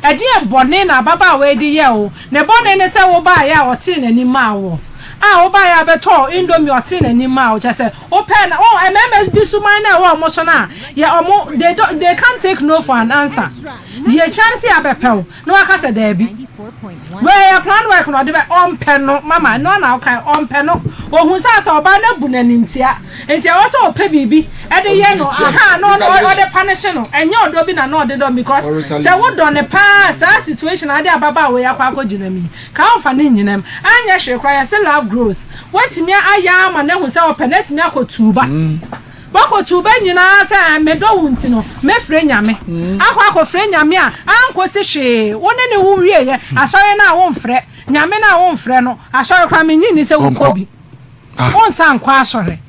J: Ɛdeɛn bɔne na ababaawa yi de yɛɛ wo? Ne bɔne ne sɛ wobaeɛ a ɔtee n'anim maa wo. A wobaeɛ a bɛtɔɔ indomie ɔtee n'anim maa wo. Kyerɛ sɛ, wopɛɛ na, wɔn, mmarima bi suban no a ɛwɔ wɔn so no a, yɛ wɔn, they don't, they can't take no for an answer. Deɛ ɛkyia ne sɛ yɛabɛpɛ wo. Na waka sɛ daabi. Wei ɛyɛ plan work na ɔde bɛ ɔmpɛ no mama ɛno ara na wokae ɔmpɛ no ohu sɛ asɛ ɔbaa no abu no animtia nti ɛwɔ sɛ ɔpɛ biribi ɛde yɛ no aha na ɔno ɔde panishe no ɛnyɛ ɔdɔ bi na na ɔde dɔ because sɛ wodɔ no paa saa situation ade ababaawa yi akɔ akɔ gyina mu yi ka ɔmfa no nnyina mu anyɛ hwee koraa yɛse love grows watumi ayɛ ama no ahu sɛ ɔpɛ no atumi akɔ tuuba. Woakotow bɛ nyinaa sɛ medɔ wo nti no, mɛfrɛ Nyame. Akɔ akɔfrɛ Nyame a, ankosi hwee. Wo ne no wo wieɛ, asɔre no a womfrɛ, Nyame no a womfrɛ no, asɔre koraa mennye nni sɛ wokɔ bi. Wonsan nkɔ asɔre.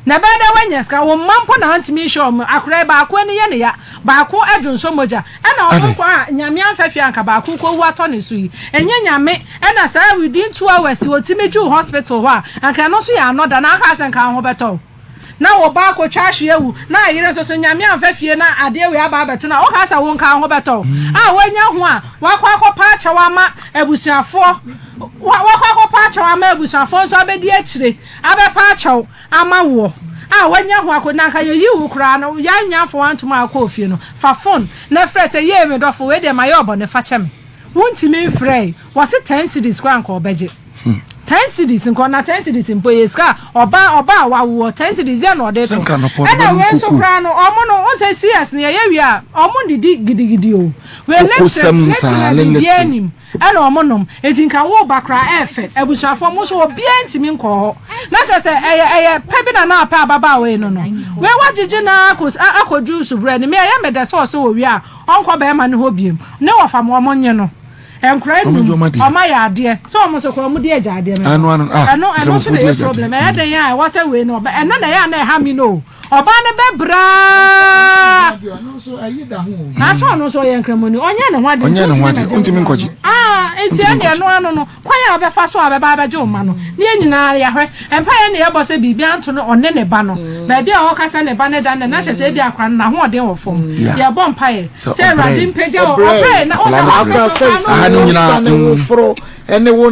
J: Na ɛbɛyɛ dɛn woanya sika? Wo mma mpo na wontumi nhwɛ wɔn. Akwadaa yi, baako ani yɛ no ya, baako dwonsɔ mogya, ɛna ɔno nko a Nyame amfa fie a anka baako rekɔwu atɔ ne so yi. Ɛnyɛ Nyame ɛna saa within 2 hours ɔtumi dwuu hospital hɔ a, anka ɛno nso yɛ another, na aka sɛ nka wo ho bɛtɔ wo. Na wo ba akotwa ahwe awu, na ayere nso so, Nyame amfa fie na adeɛ wei aba abɛto no a, wokaa sɛ wo nka wo ho bɛtɔ wo a woanya ho a, woakɔ akɔpa akyɛw ama abusuafoɔ, woakɔ akɔpa akyɛw ama abusuafoɔ nso abɛdi akyire abɛpa akyɛw ama woɔ a woanya ho akɔ, na anka yɛyi wo koraa no, yɛannya amfa wo antom a wokɔɔ fie no, fa phone na frɛ sɛ, yee me dɔfo, wei deɛ mayɛ wo bɔne, fa kyɛ me. Wontumi mfrɛe, wɔse 10 cedis koraa anka ɔbɛgye. 10 cedis nkɔ na 10 cedis mpo yɛ sika a ɔbaa ɔbaa a wawoɔ 10 cedis deɛ na ɔde to ɛna wei nso koraa no ɔmo no n sɛ CS no yɛyɛ wie a ɔmo ndidi gidigidi o wei Lipton Lipton na biribiara nim ɛna ɔmo nom eti nka wo ba koraa ɛɛfɛ abusuafoɔ mo nso obiara ntumi nkɔ hɔ na kyerɛ sɛ ɛyɛ ɛyɛ pɛ bi na na apɛ ababaawa yi no no wei wagyegye na akɔ akɔduru subrɛ no me ɛyɛ me dɛ sɛ ɔsɛ owie a ɔnkɔ bɛrima no hɔ biem ne wɔfa mo ɔmo nye no. Nkora
E: Ɔmo
J: num
E: gye ɔmo adeɛ.
J: ɔmo ayɛ adeɛ sɛ ɔmo nso koraa ɔmo di agya adeɛ no
E: Ano ano ah
J: ɛno ɛno nso
E: nkramofoɔ
J: na
E: di
J: ɛyɛ
E: agya adeɛ.
J: problem ɛyɛ den a ɛwɔ sɛ wei no ɔbɛ ɛno na ɛyɛ a na ɛha mi no o ɔbaa no bɛbraa na sɛ ɔno nso ɔyɛ nkramoni ɔnyɛ ne ho ade
E: Ɔnyɛ ne ho
J: nti
E: ade
J: ɔntumi
E: ɔntumi nkɔgye.
J: Ah, nti
E: Ɔntumi
J: ɛne
E: nkɔgye.
J: ɛno ano no kwan a ɔbɛfa so a ɔbɛba abɛgye wo ma no ne yɛn nyinaa yɛahwɛ mpaeɛ ne yɛbɔ sɛ biribi anto no ɔne ne ba no baabi a ɔka sɛ ne ba ne da no na kyerɛ sɛ ebi akora no n'ahoɔden wɔ fam
E: Yeah.
J: yɛbɔ mpaeɛ
E: Sɛ
J: sɛ Awurade
E: ɔbrɛ.
J: mpagya wɔ
B: Ɔbrɛ.
J: ɔbrɛ na ɔsɛ
E: Akwadaa no brɛ.
J: hospital
B: Akora sɛ
J: kwan
E: Aha
J: no
E: no
B: wo
E: nyinaa,
B: nsa ne wo foro ɛne wo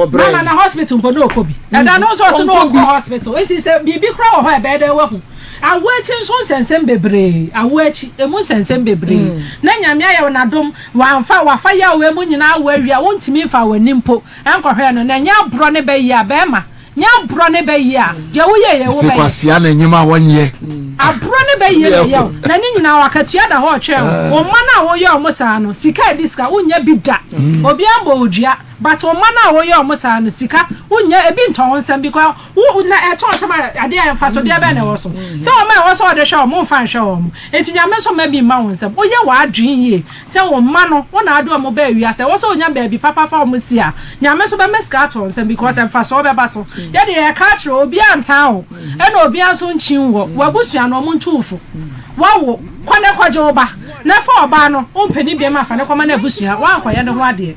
B: ɔbrɛ.
J: Mama na hospital mpo na ɔkɔ bi ɛda no nso ɔse na
B: Ɔnkɔ bi.
J: ɔkɔ hospital nti sɛ biribi kora wɔ hɔ a ɛbɛyɛ dɛ wahu awo akyi nso nsɛnsɛm bebree awo akyi emu nsɛnsɛm bebree na Nyame ayɛ wo n'adom wamfa wafa yaw wei mu nyinaa awo awie a wontumi mfa w'ani mpo nkɔhwɛ no na ɛnyɛ aborɔ ne bɛyie a bɛrima nyɛ aborɔ ne bɛyie a deɛ woyɛ yɛ wo
E: Sɛ
J: bɛyɛ
E: kwasia na enyim a wɔnyɛ.
J: aborɔ ne bɛyie na ɛyɛ wo na ne nyinaa wakatua da hɔ ɔtwɛn wo wo mma no a woyɛ ɔmo saa no sika a ɛdi sika wonnya bi da obiara mbɔ wo dua but wo mma no a woyɛ ɔmo saa no sika wonnya ebi ntɔ wo nsɛm because wo na ɛtɔ nsɛm a adeɛ a mfasodeɛ bɛn na ɛwɔ so sɛ wɔn a ɛwɔ sɛ ɔde hwɛ wɔn mfa nhwɛ wɔn eti Nyame nso mma bi mma wo nsɛm woyɛ w'adwene yie sɛ wo mma no wo na ade wɔn baa wiase ɛwɔ sɛ onya baabi papa fa wɔn si a Nyame nso bɛma sika ato wɔn nsɛm because mfasoɔ bɛba so yɛde yɛka akyerɛ obiara ntaa wo ɛna obiara nso nkyin wɔ w'abusua no wɔn ntu wo fo wawo kɔ ne kɔgye wo ba na fa ɔbaa no wo mpɛ ne biam afa ne kɔma n'abusua wankɔyɛ ne ho adeɛ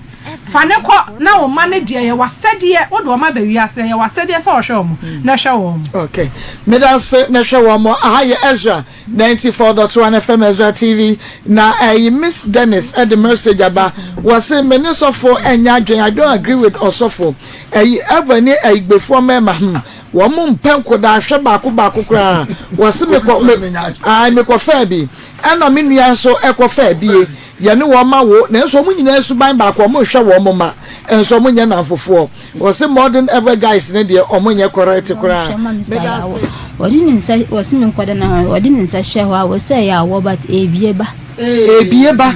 J: fa ne kɔ na wo mma ne deɛ yɛ w'asɛdeɛ wode wɔn aba wiase yɛ w'asɛdeɛ sɛ ɔhwɛ wɔn na hwɛ wɔn.
B: Okay. Medase na hwɛ wɔn mo. Aha yɛ Ezra 94.1 FM Ezra TV. Na ɛyi Miss Dennis ɛde message aba. Wɔse me ne sɔfo ɛnyɛ adwen. I don't agree with ɔsɔfo. Ɛyi Eva ne ɛyigbefoɔ mmarima hmm. Wɔn mo mpɛ nkodaa hwɛ baako baako koraa. Wɔse mekɔ me ae mekɔ faa bi. Ɛna me nua nso ɛkɔ faa bie. Yɛne wɔn ma wo nanso wɔn nyinaa suban baako wɔn nhwɛ wɔn mma nso wɔn nyɛ nnamfofoɔ. Wɔse modern ever guys no deɛ wɔn nyɛ correct koraa. Meda ase.
H: Wɔde ne nsa wɔse me nkɔda na wɔde ne nsa hyɛ hɔ a wɔsɛ ɛyɛ awɔ but ebie ba.
B: Ebie ba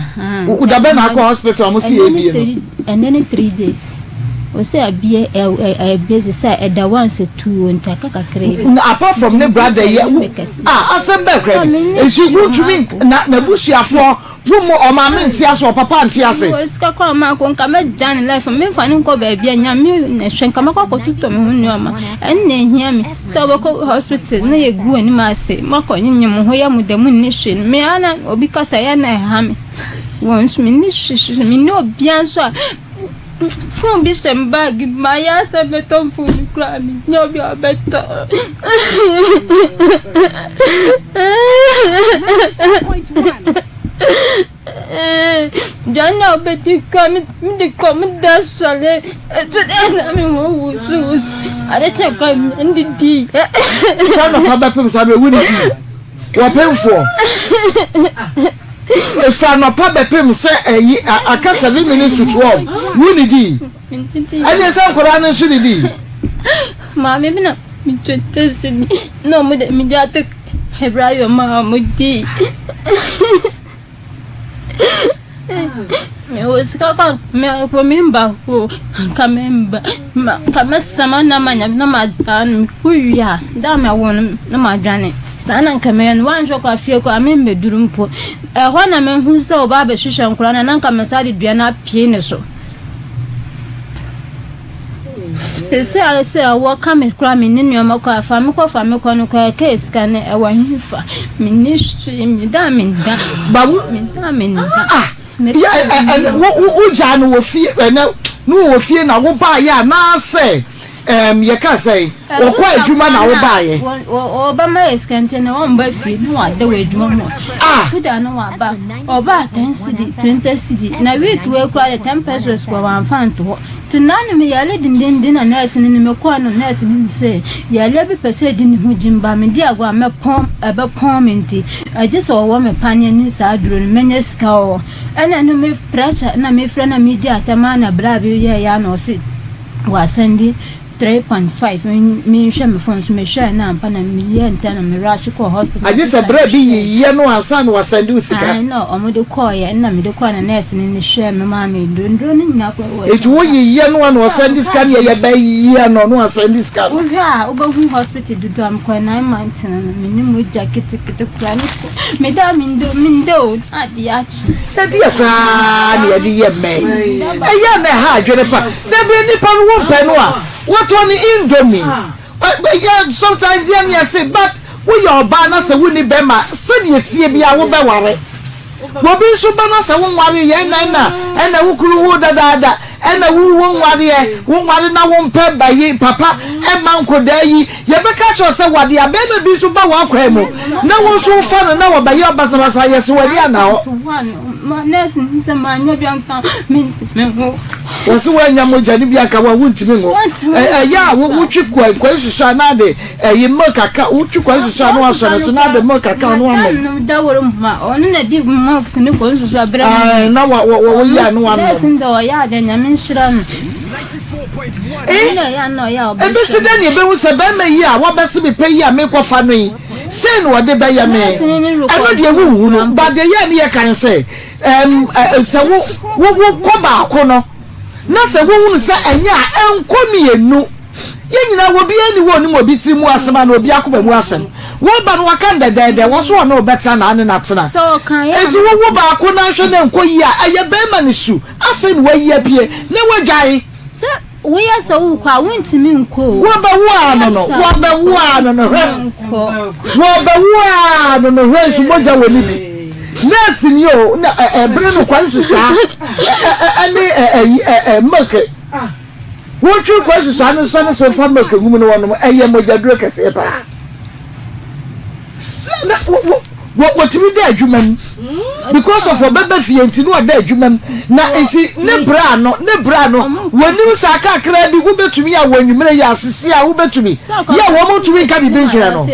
B: da bɛn na akɔ hospital wɔn se ebie no.
H: Ɛnɛ ne 3 days wɔsɛ abie ɛbie sɛ ɛda once two nti aka kakra bi.
B: Apart from ne brother yɛ wo ah asɛm bɛɛ kora ni nti wontumi na n'abusuafoɔ Wo mo ɔmaame nte ase ɔpapa nte ase.
H: Mewɔ sika koraa maakɔ nka mɛgya ne life memfa no nkɔ baabi a Nyame na ɛhwɛ nka mɛkɔ akɔtotɔ me ho nneɛma ɛno na ɛhia me sɛ wobɛkɔ hospital na yɛgu w'anim ase moakɔ nyenyem mo ho yɛ mo dɛ monni hwee no me ara na obi kasa yɛ na ɛha me wɔn nso menni hwee menni obiara nso a Fon bi hyɛ me baage mu, mayɛ ara sɛ mɛtɔ fon no koraa mennya obi a ɔbɛtɔ. Aduane a wobɛdi koraa mede kɔm da sɔre ɛto dɛ na me ho wosowoso ade kye koraa mendidi.
B: Saa nɔpa bɛpem saa berɛ wonnidi. Wɔpemfoɔ. Ɛfiri anɔpa bɛpem sɛ ɛyi aka 7 minutes to 12 wonnidii. Ɛneɛ sɛ nkwadaa no nso didii.
H: Maame bi na metwa test bi na ɔmo de mede ato Hebrayo ma ɔmo dii. Mewɔ sika kɔ mekɔ me mba hɔ nka me mba nka mɛsama na manya na madan no mekɔ wie a da a mɛwo no na madwane saa na nka mɛyɛ no woanhwɛ kɔ afie kɔ a membɛduru mpo ɛhɔ na mehu sɛ ɔba abɛhwehwɛ nkora no na nka mesa de dua no apue ne so. Seesei ayɛ sɛ awɔ ka me koraa menni nneɛma kɔ a fa me kɔ fa me kɔ no koraa ɛka sika no ɛwɔ hefa menni hwee meda a menda
B: Ba wo
H: meda a menda
B: ah yɛ ɛ ɛ wo wo wogyaa no wɔ fie ɛnɛ no wɔ fie na wobaayɛ anaasɛ ɛɛm yɛka sɛ wɔkɔ adwuma na wobaayɛ.
H: Wɔbɛma yɛ sika nti na wɔmba fie na wɔada wɔ adwuma mu
B: Ah.
H: Fuda no waba ɔbaa 10 cedi 20 cedi na week wei koraa de 10 pesos koraa wɔamfa anto hɔ Nti nna no meyare dendenden na nurse no ne me kɔɔ no nurse no hu sɛ yareɛ bi pɛ sɛ ɛdi ne ho gyim ba medi agorɔ a mɛpɔn ɛbɛpɔn me nti ɛgye sɛ wɔwɔ me paneɛ ne saa aduro no mɛnya sika wɔ hɔ ɛna no me pressure na mefrɛ na medi atɛm a na bra bi yɛɛyɛ a na ɔse wasɛnde. 3.5 menhwɛ me phone so mehwɛɛ na ampa na meyɛɛ ntɛm na me rush kɔɔ hospital.
B: Agye sɛ berɛ bi yeyɛ no ansa na wasɛnde wo sika.
H: Ae na ɔmo de kɔɔeɛ ɛna mede kɔɔ na nurse no ne hwɛɛ me maa me nnuro nnuro no nyinaa koraa wɔ
B: Enti wo yeyɛ no a na ɔsɛnde sika no yɛyɛ bɛyɛ no na wasɛnde sika no.
H: Wohwɛ a wobɛhu hospital dodoɔ a mekɔɛ 9 months no no menni mogya ketekete koraa ne kɔ meda a menda o menda o na adeɛ akye.
B: Na deɛ koraa na yɛde yɛ mmɛ yi ɛyɛ a na ɛha adwene pa da bi nipa no wo mpɛ no a wotɔ ne indomie yɛ sometimes yɛ ne yɛse but woyɛ ɔbaa na sɛ wonni bɛma sɛdeɛ tie bia wobɛware Obi nso ba na sɛ wonware yɛ ɛna ɛna ɛna wo kunu wo dadaada ɛna wo wo nwareɛ wo nware na wo mpɛ ba yi papa ɛma nkodaa yi yɛbɛka kyerɛ sɛ wade a bɛrima bi nso ba w'akwan mu na wo nso wofa no na wɔbɛyɛ ɔbasabasa yɛse w'ani ana hɔ. Wɔse woannya mogya no bi anka wo a wontumi nwo. Ɛyɛ a wotwe kwan susu a na ade ɛyi milk aka wotwe kwan susu a na wasɔ ne so na ade milk aka no anom. Na wa wa wa woyi a na wanom. Ebesi dɛn na ebehu sɛ bɛrima yi a wabɛse me pɛ yi a mekɔfa no yi sei na ɔde bɛyɛ me? Ɛno deɛ wonhunu, but deɛ yɛn ne yɛka ne sɛ Ɛm, ɛ, sɛ wo, wo, wokɔ baako no, na sɛ wohunu sɛ ɛnyɛ a, ɛnkɔ mmienu. Yɛn nyinaa, obiara nni hɔ a onim obi tiri mu asɛm anaa obi akoma mu asɛm. Woba no, waka no dɛdɛɛdɛ, wɔ so ɔne wo bɛtena na ane no atena. Enti wowo baako na ahwɛ na ɛnkɔ yie a, ɛyɛ barima no su. Afei na wayi apue, na wagyae.
H: Woyɛ sɛ worekɔ a, wontumi nkɔ o.
B: Wɔbɛwo ara no no, wɔbɛwo ara no no, hwɛ. Wɔbɛwo ara no no, hwɛ nso mogya wɔ ne bi. Nɛɛse ni o, na ɛbere no kwan susaa ɛne ɛyi ɛ milk. Wotwe kwan susaa no nsa no so fa milk ngu mu no wɔnom, ɛyɛ mogyaduro kɛseɛ paa. Na wɔtumi da adwuma mu because of ɔbɛba fie nti na ɔda adwuma mu na nti ne bra no ne bra no wɔnim saa kakra bi wobɛtumi a wɔ anwummerɛ yɛ asese a wobɛtumi yɛ wɔn ntumi nka biribi nkyerɛ
H: no.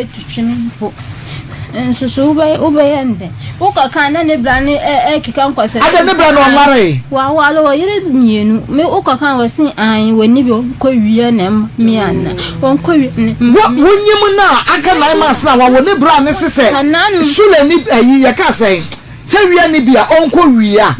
H: Nso so wobɛyɛ ndɛ wokɔka na ne bra no ɛkeka nkɔsɛ.
B: Adɛ ne bra no ɔnwaree.
H: Waware ɔyere mmienu me wokɔka wɔ se an wɔni bi ɔnkɔ wie na me ana ɔnkɔ wie ne.
B: Wo wonyim no a aka 9 months na wawo ne bra ne se sɛ Sule ne ayi yɛka sɛn tawia ne bi a ɔnkɔ wie a.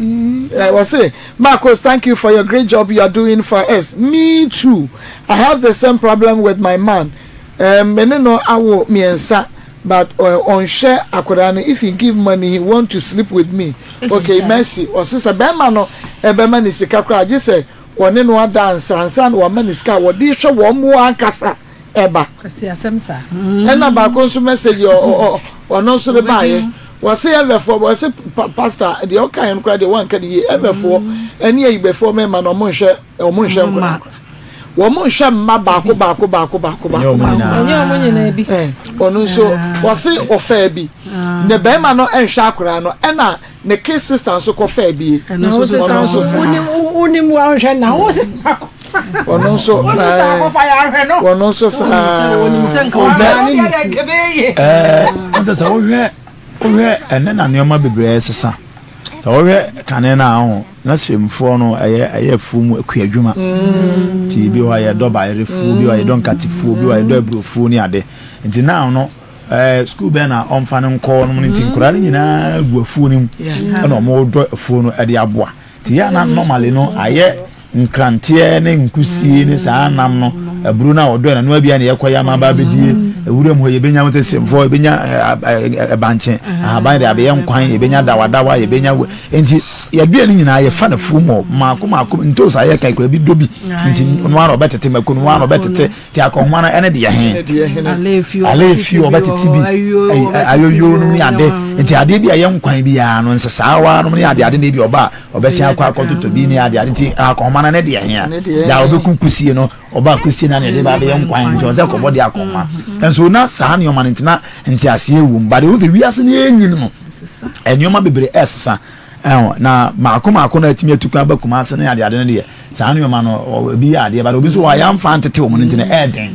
B: Wɔse Marcos thank you for your great job you are doing for us me too I have the same problem with my man me ne no awo miensa but ɔnhwɛ akwadaa no if he give money he want to sleep with me okay mercy ɔse sɛ bɛrima no ɛbɛma ne sika koraa gye sɛ wɔne no ada ansa ansa na wama ne sika a wɔde hwɛ wɔn mo ankasa ɛba ɛna baako nso message ɔno nso de baayɛ wɔse ɛvɛfoɔ wɔse pastor deɛ ɔka yɛn koraa deɛ wɔnka ne yie ɛvɛfoɔ ɛne ayibɛfoɔ mɛma no ɔmo nhwɛ Wɔn nhwɛ nkwadaa koraa. Wɔn nhwɛ mma baako baako baako baako baako baako.
J: Ɛnyɛ wɔn nyinaa bi.
B: Ɔno nso wɔse ɔfaa bi. Ne bɛrima no nhwɛ akwadaa no ɛna ne ke sista nso kɔ faa bi.
J: Ɔno nso saa. Wonim wɔnhwɛ na wo sista kɔ.
B: Ɔno nso ɔno nso saa.
D: Ɛɛ sɛ wohwɛ wohwɛ ɛnɛ na nneɛma bebree sesa. Sɛ wohwɛ kane no a ho na sremfoɔ no ɛyɛ ɛyɛ afuo mu akuadwuma mm. nti bi hɔ a yɛdɔ bayerɛ fuo bi hɔ a yɛdɔ nkate fuo bi hɔ a yɛdɔ aburo fuo ne ade nti now no ɛɛ sukuu bɛn na ɔmfa no nkɔ nom no nti nkwadaa no nyinaa gu afuo no mu ɛna wɔn dɔ afuo no ɛde aboa nti yɛ ana normally no ayɛ Nkranteɛ ne nkusie ne saa nam no aburo no a ɔdɔɛ na noa bia na yɛkɔ yɛ ama aba abɛdie ewura mu hɔ yɛbɛnya wɔn sɛ sɛmfoɔ yɛbɛnya ɛbankye ahaban de abɛyɛ nkwan yɛbɛnya dawadawa yɛbɛnya nti yɛdua ne nyinaa yɛfa no fuo mu maako maako ntoosi ayɛ kan kura bi dɔ bi nti no ara ɔbɛtete mako no ara ɔbɛtete Ti akɔnhoma no ɛne deɛ he? Alefi ɔbɛtete bi ayoyo nom ne ade nti adeɛ bi a ɛyɛ nkwan biara no nsesaawa nom ne ade ade na ebi ɔba a ɔbɛsen akɔ akɔtotɔ bi ne ade ade nti akɔnhoma no ne deɛ he a deɛ ɔbɛku kusie no ɔba kusie no ne ɛde ba abɛyɛ nkwan nti ɔsɛ kɔbɔ deɛ akɔnhoma nso na saa nneɛma no nti na nteaseɛ wɔ mu but ɛwɔ sɛ wiase no yɛnyin no nneɛma bebree ɛsesa Ɛho, na mako mako na atumi atu kwan aba Kumase ne adeade no deɛ, saa nneɛma no, ebi yɛ adeɛ, but obi nso wɔ a yɛamfa antete wɔn no nti no ɛyɛ den.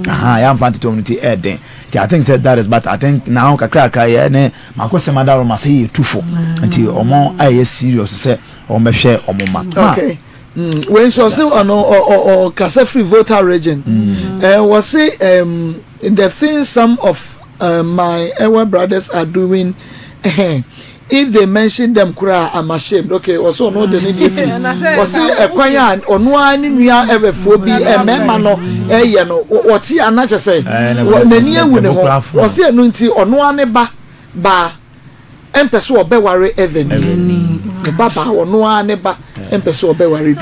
D: Aha, yɛamfa antete wɔn no nti ɛyɛ den. Nti I think sɛ that is, but I think now kakrakra yɛ ne mako sɛm adaworo ma sɛ yɛ tufo. Nti wɔn ayɛ serious sɛ wɔn bɛhwɛ wɔn mma.
B: Okay. Wei nso ɔse ɔno ɔkasa firi Volta region. Wɔse the things some of my Ewe brothers are doing if they mention them koraa I'm ashamed. Okay, ɔse ɔno de ne deɛ firi. Ɔse ɛkwan a ɔno ara ne nua Ewefoɔ bi mmarima no ɛyɛ no wɔte ana kyɛ sɛ n'ani awu ne ho. Ɔse ɛno nti ɔno ara ne ba baa mpɛ sɛ ɔbɛware Evan bi. Ne ba baa, ɔno ara ne ba mpɛ sɛ ɔbɛware bi.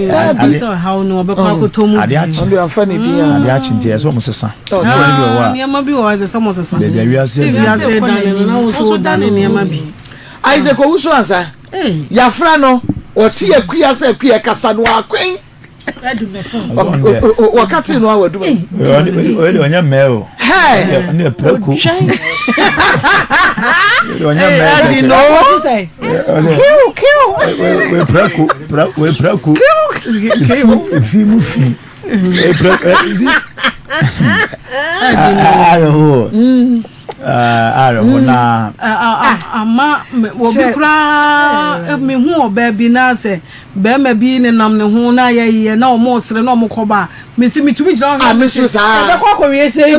C: Daabi.
D: Ade akye.
B: Ɔno deɛ amfa ne din a.
D: Ade akye nti ɛsɛ ɔmo sesa.
C: Nneɛma bi wɔ hɔ a ɛsɛ sɛ ɔmo sesa.
D: Baabi a wiase
C: aduru. Wiase dane no na wo nso wodane nneɛma bi.
B: Isaac Owusu Ansah, yɛafrɛ no, ɔte Akua sɛ Akua kasa no akwen. Wɔka tee no a wadu ma.
D: Oye de ɔnyɛ mmɛɛ o. Ɔne yɛ prɛko. Ɔnyɛ mmɛɛ kɛkɛ.
C: Kiw kiw.
D: Wei prɛko wei prɛko. Efi mu fi. Wei prɛko ezi. Awerɛhoɔ. Awerɛhoɔ na.
C: Ama obi koraa mehu ɔbaa bi na sɛ. Barima bi nenam ne ho na yɛyɛ na wɔn resere na wɔn kɔba a, mesi metumi gyina hɔ.
B: Ah, me so saa.
J: Ɛbɛkɔ akɔwie sɛ yi.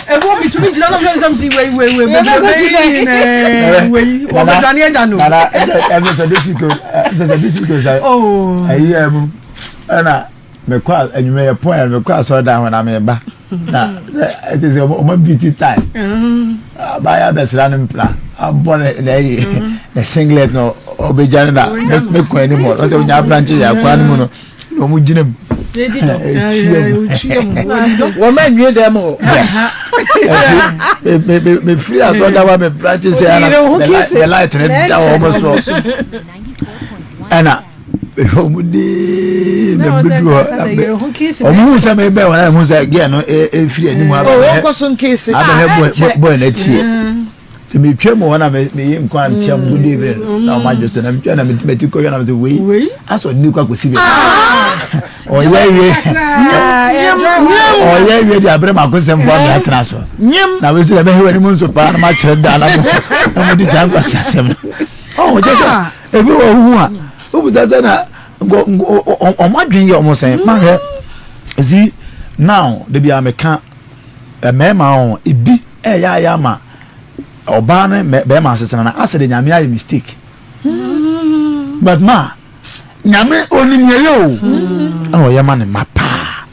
C: Ɛbɔ metumi gyina na mehwɛ nsɛm si wei wei wei bebrebe yi nyinaa wei wɔbɛdwane agya no.
D: Nana ɛsɛ sɛ this week ɛsɛ sɛ this week sɛ ɛyi yɛ mu ɛna mekɔ anwummerɛ yɛ pɔn yɛ mekɔ asɔredan hɔ na meba. na ɛte sɛ ɔma beauty time abaayɛ abɛsra no mpena abɔ ne na ɛyi ne singlet na ɔbɛgya no na ne kwan anim hɔ ɔsɛ ɔnya aberante yɛ akwan no mu no na ɔmo gyina mu
B: ɛtwia mu wɔn ma nwie dɛm hɔ
D: ɛti mefiri asɔda wa me branche sɛ ɛna me light ne da wɔn so ɛna. Mehwɛ wɔn dee na medu hɔ na me wɔn hu sɛ mebɛn wɔn na mehu sɛ gɛɛ no efiri anim abɛhwɛ abɛhwɛ bɔɔl n'akyi nti metwa mu hɔ na meyi nkwa nkyɛn mu good evening na wɔn adwo so na metwa na meti kɔhwɛ na mesɛ wei asɔ ne kɔ akɔsi baabi ɔyɛ wie ɔyɛ wie de abere mako nsɛm fo abɛ atena so na wei so na mɛhwɛ wɔ anim nso paa na makyerɛ da na mo na mo di saa nkwasi asɛm no ɔho kyɛ sɛ Ebi wɔ ho a, wobisa sɛ na wɔn adwene yɛ wɔn sɛn. Mahwɛ see now de bi a meka mmarima ho ebi ɛyɛ ayɛ ama ɔbaa ne bɛrima asetena na asɛ de nyame ayɛ mistake. But ma nyame onim yɛ yɛ o ɛna ɔyɛ ma ne ma paa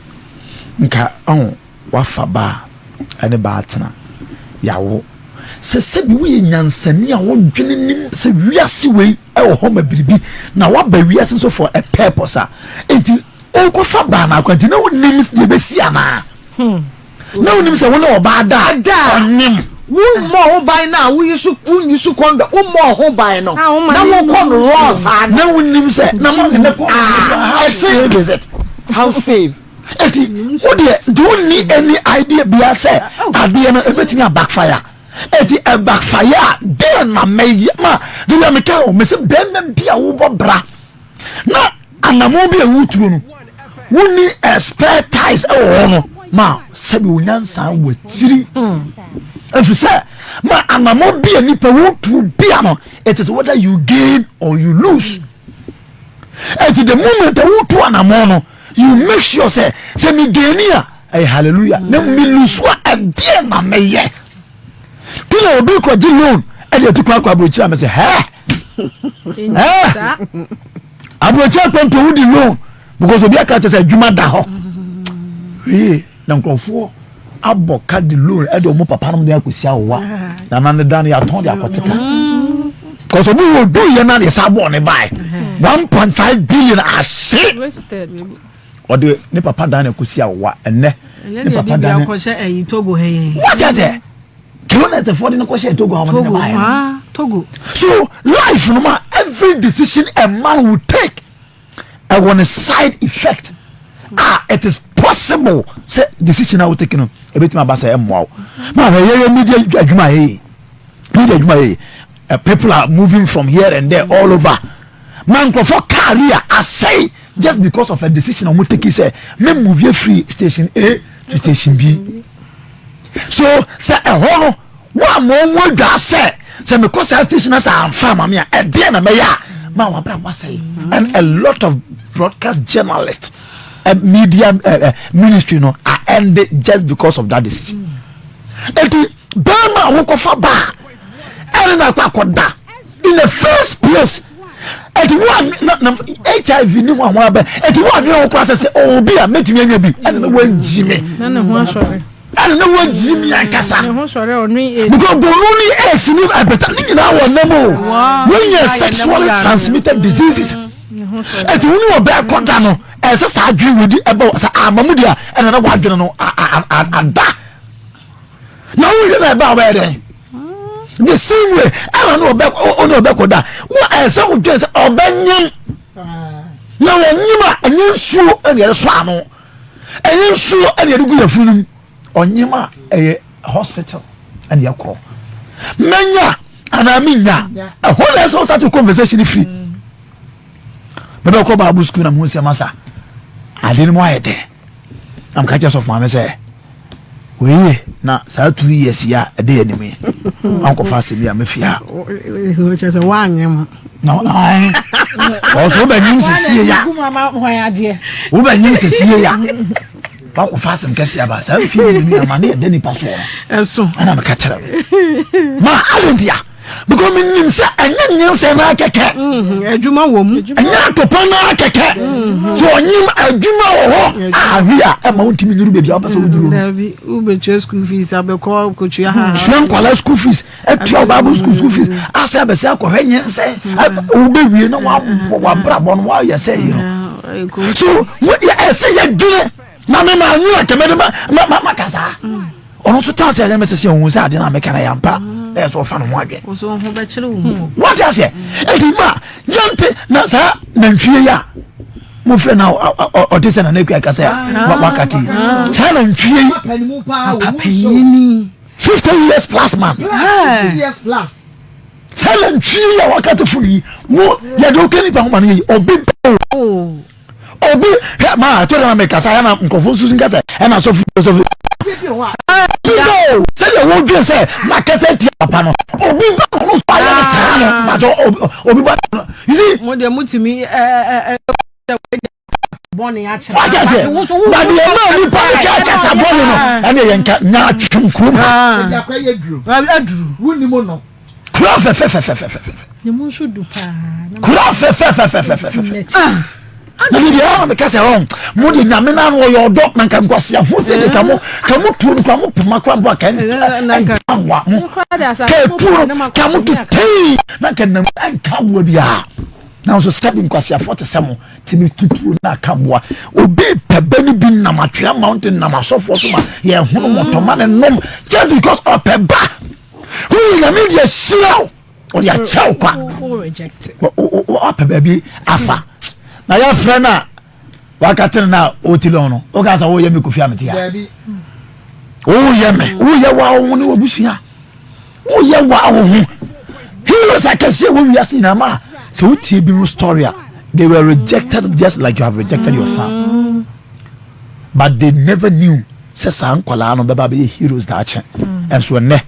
D: nka ɔho wafa baa ɛne baa tena yawo. Sɛ sɛbi woyɛ nyansani a wodwene nim sɛ wiase wei ɛwɔ hɔ ma biribi na woaba wiase nso for a purpose a, enti wokɔfa baa no akora nti na wonim deɛ ɛbɛsi anaa? Hmm. Na wonim sɛ wo ne ɔbaa da a ɔnyem.
B: Wommɔ ho ban no a woyi so wonyi so kɔndɔ wommɔ ho ban no na wokɔ no raw saa no.
D: Na wonim sɛ na mo ne kɔ ah, how safe is it?
B: How safe?
D: Eti wo deɛ nti wonni any idea bia sɛ adeɛ no ebetumi a backfire. Eti ɛ backfire a den na mɛyɛ ma de bia meka o mese bɛrima bi a wobɔ bra na anamɔ bi a wotuo no wonni expertise ɛwɔ hɔ no ma sɛbi wo nyansa wɔ akyiri ɛfiri sɛ ma anamɔ bi a nipa wotuo bia no it is whether you gain or you lose. Eti the moment a wotu anamɔ no you make sure sɛ sɛ mi gaini a ɛyɛ hallelujah na mi lusu a ɛdeɛ na mɛyɛ ti na obi kɔ gye loan ɛde atu kwan akɔ aburokyire a mɛ sɛ hɛɛ hɛɛ aburokyire akwantuo wodi loan because obi aka kyerɛ sɛ adwuma da hɔ ee na nkurɔfoɔ abɔ ka de loan ɛde wɔn papa nom de akɔsi awowa na na ne dan no yɛatɔn de akɔte ka because ɔmo wɔ du yɛ na deɛ saa bɔɔl ne bae 1.5 billion ahye ɔde ne papa dan na akɔsi awowa ɛnɛ ne papa dan ne wate aseɛ kilonɛtɛfoɔ de ne kɔhyɛ Togo a wɔde ne baeɛ
C: Togo
D: so life no ma every decision a man will take ɛwɔ ne side effect a it is possible sɛ decision a wo take no ebetumi aba sɛ ɛmmoa wo maa hwɛ yɛyɛ media adwuma yɛyɛ media adwuma yɛyɛ eh, people are moving from here and there all over ma nkurɔfoɔ career asɛe just because of a decision a wɔn take sɛ me move yɛ free station A to station B so sɛ ɛhɔ no wɔn a wɔn adwa sɛ sɛ mekɔ saa station na sɛ anfa ama me a ɛdeɛ na mɛyɛ a. ma wabra wasɛe. And a lot of broadcast journalists, media ministry no are ended just because of that decision. Eti bɛrima a wokɔfa baa ɛne na akɔ akɔda in the first place ɛti wo a na na hiv ne ho ahoa bɛ ɛti wo a ne ho kora sɛ sɛ obi a mɛtumi anya bi ɛne na wagyi me ɛne na wagyi me ankasa because bonu ne aids ne ɛbɛta ne nyinaa wɔ nam o wɔnyɛ sexually transmitted diseases ɛti wo ne ɔbɛ kɔda no ɛsɛ saa adwene wɔ di ɛbɛ sɛ ama mu deɛ ɛna na wadwene no ada na wohwɛ na ɛba a wobɛyɛ dɛn the same way ɛna ne ɔbɛ ɔne ɔbɛ kɔ da wo ɛsɛ wodwen sɛ ɔbɛnyem na wɔnyem a ɛnyɛ nsuo ɛna yɛde sɔ ano ɛnyɛ nsuo ɛna yɛde gu yɛfunu no mu ɔnyem a ɛyɛ hospital ɛna yɛkɔ mɛnya anaa menya ɛhɔ na ɛsɛ ɔstart conversation firi mɛbɛkɔ bible school na mo nsɛm asa ade no mu ayɛ dɛ Na meka kyerɛ sɔfo maame sɛ oye na saa 2 years yi a ɛde yɛ anim yi wankɔfa asɛm yi a mɛfie ha.
C: Kyerɛ sɛ woanyɛ mu.
D: Ɔsɛ wobɛnyim sɛsie ya wobɛnyim sɛsie ya wakɔfa asɛm kɛseɛ aba saa mfie mmienu ama ne ɛda nipa soɔ no
C: ɛso
D: ɛna meka kyerɛ no ma ade ntia because menim sɛ ɛnyɛ nyinsɛn no akɛkɛ
C: mm-hmm. adwuma wɔ mu
D: ɛnyɛ atopɔ no akɛkɛ mm-hmm. so ɔnyim adwuma wɔ hɔ ahwe a ɛma wontumi nyuru baabi a wopɛ sɛ woduru
C: no wobɛtua school fees abɛkɔ kɔtua ha
D: sua nkwala school fees atua bible school school fees asɛ abɛsɛ akɔhwɛ nyinsɛn wobɛwie na wabrabɔ no woayɛ sɛ yi no so ɛsɛ yɛdwene na me maa nyi akɛmɛ de ma ma ma kasa ɔno nso tan sɛ ɛsɛ mɛsɛ sɛ ohun sɛ ade na mɛka na yampa na yɛ sɛ ɔfa ne ho adwene wate aseɛ eti ma yɛnte na saa nantwie yi a mofrɛ na ɔte sɛ nana akua kasa a wakate yi saa nantwie yi 50 years plus man saa nantwie yi a wakate funu yi wo yɛde woka nipa ho ma no yɛ yi ɔbi ba o obi hwɛ maa ɛtɔ dɛ na mekasa ɛna nkurɔfoɔ nso nka sɛ ɛna sɔfo sɔfo bi no sɛdeɛ wodwen sɛ makasa tia papa no obi ba no no so ayɛ no saa no batɔ obi ba no you see.
C: Mo deɛ motumi ɛ ɛ ɛ bɔne akyerɛ.
D: Wájà sɛ na deɛ ɛma nipa no kɛ kasa bɔne no ɛne yɛn nka nya atwem kurom ha.
C: Aduru.
D: Kura fɛfɛfɛfɛfɛfɛ.
J: Ne mu nso du paa.
D: Kura fɛfɛfɛfɛfɛfɛ. Na de deɛ ɔna meka sɛ ɔn mo de nyame no ano ɔyɛ ɔdɔ na nka nkwasiafo sɛ de ka mo ka mo tuo no kora mo poma kora mpo aka nka aboa mo ka etuo no ka mo to tei na nka nam nka aboa biara nanso sɛbi nkwasiafo te sɛ mo tumi tutuo na aka aboa obi pɛ bɛ no bi nam atwea mountain nam asɔfoɔ so ma yɛn hono mɔtɔma ne nom just because ɔpɛ ba woyɛ nyame deɛ hyira wo ɔde akyɛw kwa wapɛ baabi afa na yɛfrɛ no a waka tene no a ɔti lɔn no woka sɛ woyɛ me kofi amete a woyɛ me woyɛ wa wo ho ne wabusua woyɛ wa wo ho heroes akɛseɛ wɔ wiase nyinaa ma sɛ wotie bi ho story a they were rejected just like you have rejected your son but they never knew sɛ saa nkwadaa no bɛba bɛyɛ heroes daakye ɛnso ɛnɛ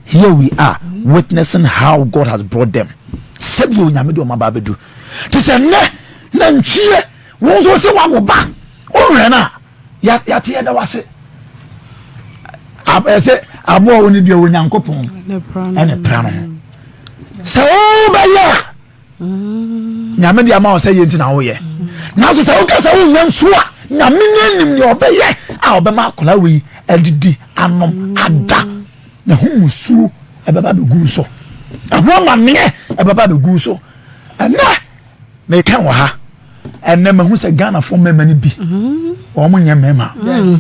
D: Here we are witnessing how God has brought them. Sɛdeɛ Onyame de wɔn aba abɛdu. Te sɛ nnɛ, nantwie, wo nso sɛ wawo ba, wohwɛ no a, yɛate yɛda wase. Ɛsɛ aboa wo ne deɛ Onyankopɔn ɛne pra no ho. Sɛ wobɛyɛ a, Nyame de ama wo sɛ yɛ nti na woyɛ. Nanso sɛ woka sɛ wonyɛ nso a, Nyame no anim nea ɔbɛyɛ a ɔbɛma akwadaa wei adidi, anom, ada. Na ho musuo ɛbɛba abɛgu so. Ɛho amaneɛ ɛbɛba abɛgu so. Ɛnɛ meka wɔ ha. Ɛnɛ mahu sɛ Ghanafoɔ mmarima no bi wɔn nyɛ mmarima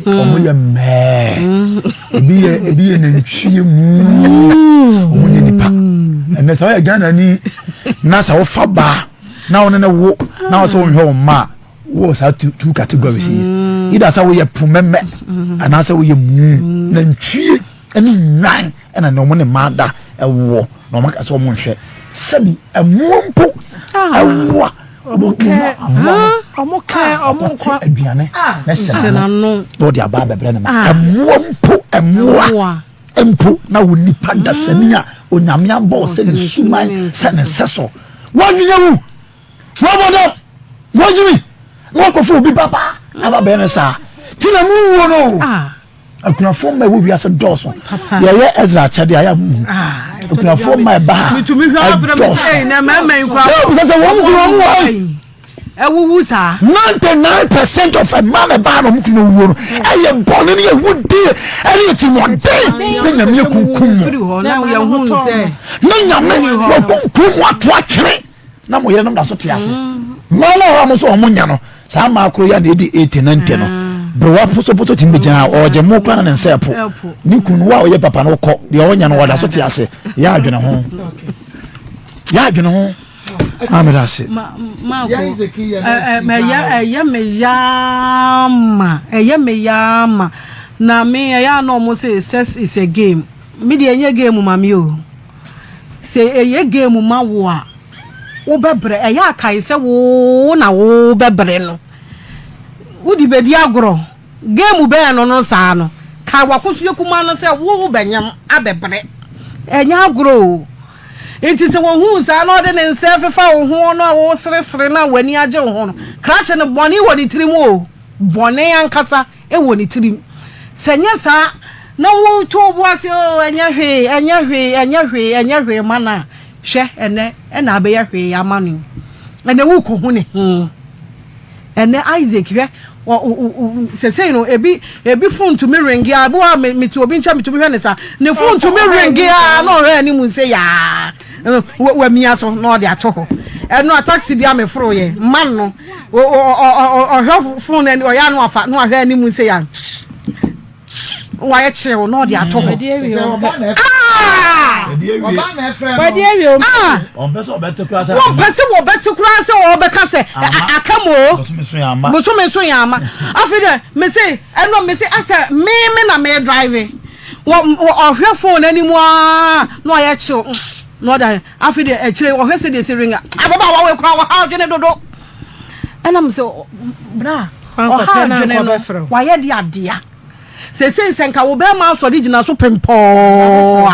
D: wɔn yɛ mmɛɛ ebi yɛ ebi yɛ nantwie mu wɔn nyɛ nipa ɛnɛ sɛ ɔyɛ Ghana ni na sɛ wofa baa na wɔn ne wo na wɔsɛ wɔn hwɛ wɔn mma a wɔ saa two categories yi either sɛ woyɛ pomɛmɛ anaasɛ woyɛ mu nantwie ɛne nnwan ɛna ne wɔn ne mmaa da ɛwoɔ na wɔn aka sɛ wɔn nhwɛ sɛbi ɛmoɔ mpo ɛwoɔ a
J: Ɔmo kɛ ɔmo kɛ ɔmo nkwa
D: aduane na hyɛ n'ano na ɔde aba abɛbrɛ ne ma ɛmoa mpo ɛmoa mpo na wo nipa dasani a onyame abɔ sɛ ne suman sɛ ne nsɛ so wɔadwene wu. Wɔbɔ dam wɔgyimi na wɔkɔfo obi papa aba bɛyɛ no saa ti na mu wuo no ah. Akunafoɔ mma ɛwɔ wiase dɔɔso. Yɛyɛ Ezra akyɛdeɛ a yɛ a muhu. Ah, Akunafoɔ mma ɛba ha ɛdɔɔso. Sɛ sɛ wɔn kunu wɔn wɔ yi.
C: Ɛwuwu saa.
D: 99% of mmaa na ɛbaa na wɔn kunu wuo no ɛyɛ bɔne ne awudie ɛne atirimuɔden ne nyame akunkum mu. Ne nyame wɔkunkum mu ato atwene. Na mo yerenom da so te ase. Mmaa no a wɔn nso wɔn nya no saa mmaa koro yi a na edi 80 90 no berewa posoposo tumi bɛgyina ha ɔregye mo kora na ne nsa ɛpo ne kunu no wo a ɔyɛ papa no kɔ deɛ ɔnya no ɔda so te ase yɛ adwene ho yɛ adwene ho ameda ase.
C: Ɛyɛ me yaama ɛyɛ me yaama na me ɛyɛ a na wɔn se sex is a game me deɛ ɛnyɛ game ma me o. Sɛ ɛyɛ game ma wo a, wobɛbrɛ. Ɛyɛ a kae sɛ wo na wobɛbrɛ no. Wode bɛdi agorɔ. Game bɛn no no saa no, kae w'akosua kumaa no sɛ wobɛnyam abɛbrɛ. Ɛnyɛ agorɔ o. Nti sɛ wɔhuu saa na ɔde ne nsa fefa wo ho no a woseresere no a w'ani agye wo ho no, krakye no bɔne wɔ ne tirim o. Bɔne ankasa. wɔ ne tirim. Sɛ ɛnyɛ saa na woto wo bo ase, oh, ɛnyɛ hwee, ɛnyɛ hwee, ɛnyɛ hwee, ɛnyɛ hwee ma no a, hwɛ, ɛnnɛ na abɛyɛ hwee ama no yi. Ɛnnɛ worekɔhu ne he? Ɛnnɛ Isaac, hwɛ, sɛsɛi no, ebi, ebi fon tumi ringe a, ebi wɔ a mete obi nkyɛn metumi hwɛ ne saa, ne fon tumi ringe a, na ɔhwɛ anim sɛ yaa. Wamia so na ɔde ato hɔ. Ɛno a taxi bi a meforo yɛ man no ɔhwɛ phone no ɔyɛ ano afa na wahwɛ anim sɛ ya wayɛ kyew na ɔde ato hɔ. Wɔmpɛ sɛ wɔbɛte koraa sɛ wɔbɛka sɛ aka mu o bosome so yɛ ama. Afei dɛ mese ɛno mese asɛ me me na me drive. Wɔ wɔ ɔhwɛ phone anim aa na ɔyɛ kyew na ɔda afei deɛ akyire ɔhwɛ sɛ deɛ si ringa ababaawa wei koraa ɔha adwene dodo ɛna mo sɛ bra ɔha adwene no wayɛ de adea sesei sɛ nka wo bɛrima asɔre gyina so pempɔɔ a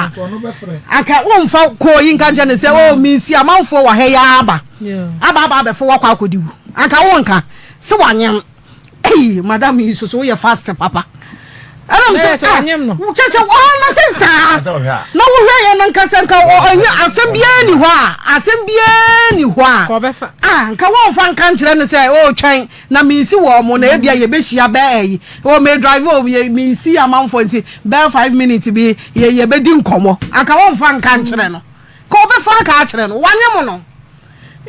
C: anka womfa kɔɔ yi nka nkyɛ ne sɛ o oh, mensi amanfoɔ wɔ ha yi aba aba aba abɛfo wakɔ akɔdi wu anka wonka sɛ wanyem Ei madam yi soso woyɛ fast papa. Ɛna mi sɛ ah kyɛ sɛ ɔna sɛ saa na wohwɛ yɛ no nka sɛ nka ɔnyɛ asɛm biara ni hɔ a asɛm biara ni hɔ a ah nka wɔnfa nka nkyerɛ no sɛ o twɛn na mensi wɔ mo na ebia yɛbɛhyia bɛɛ ayi o me drive o mensi amanfoɔ nti bɛɛ 5 minutes bi yɛ yɛbɛdi nkɔmmɔ anka wɔnfa nka nkyerɛ no ka ɔbɛfa aka akyerɛ no wanyem no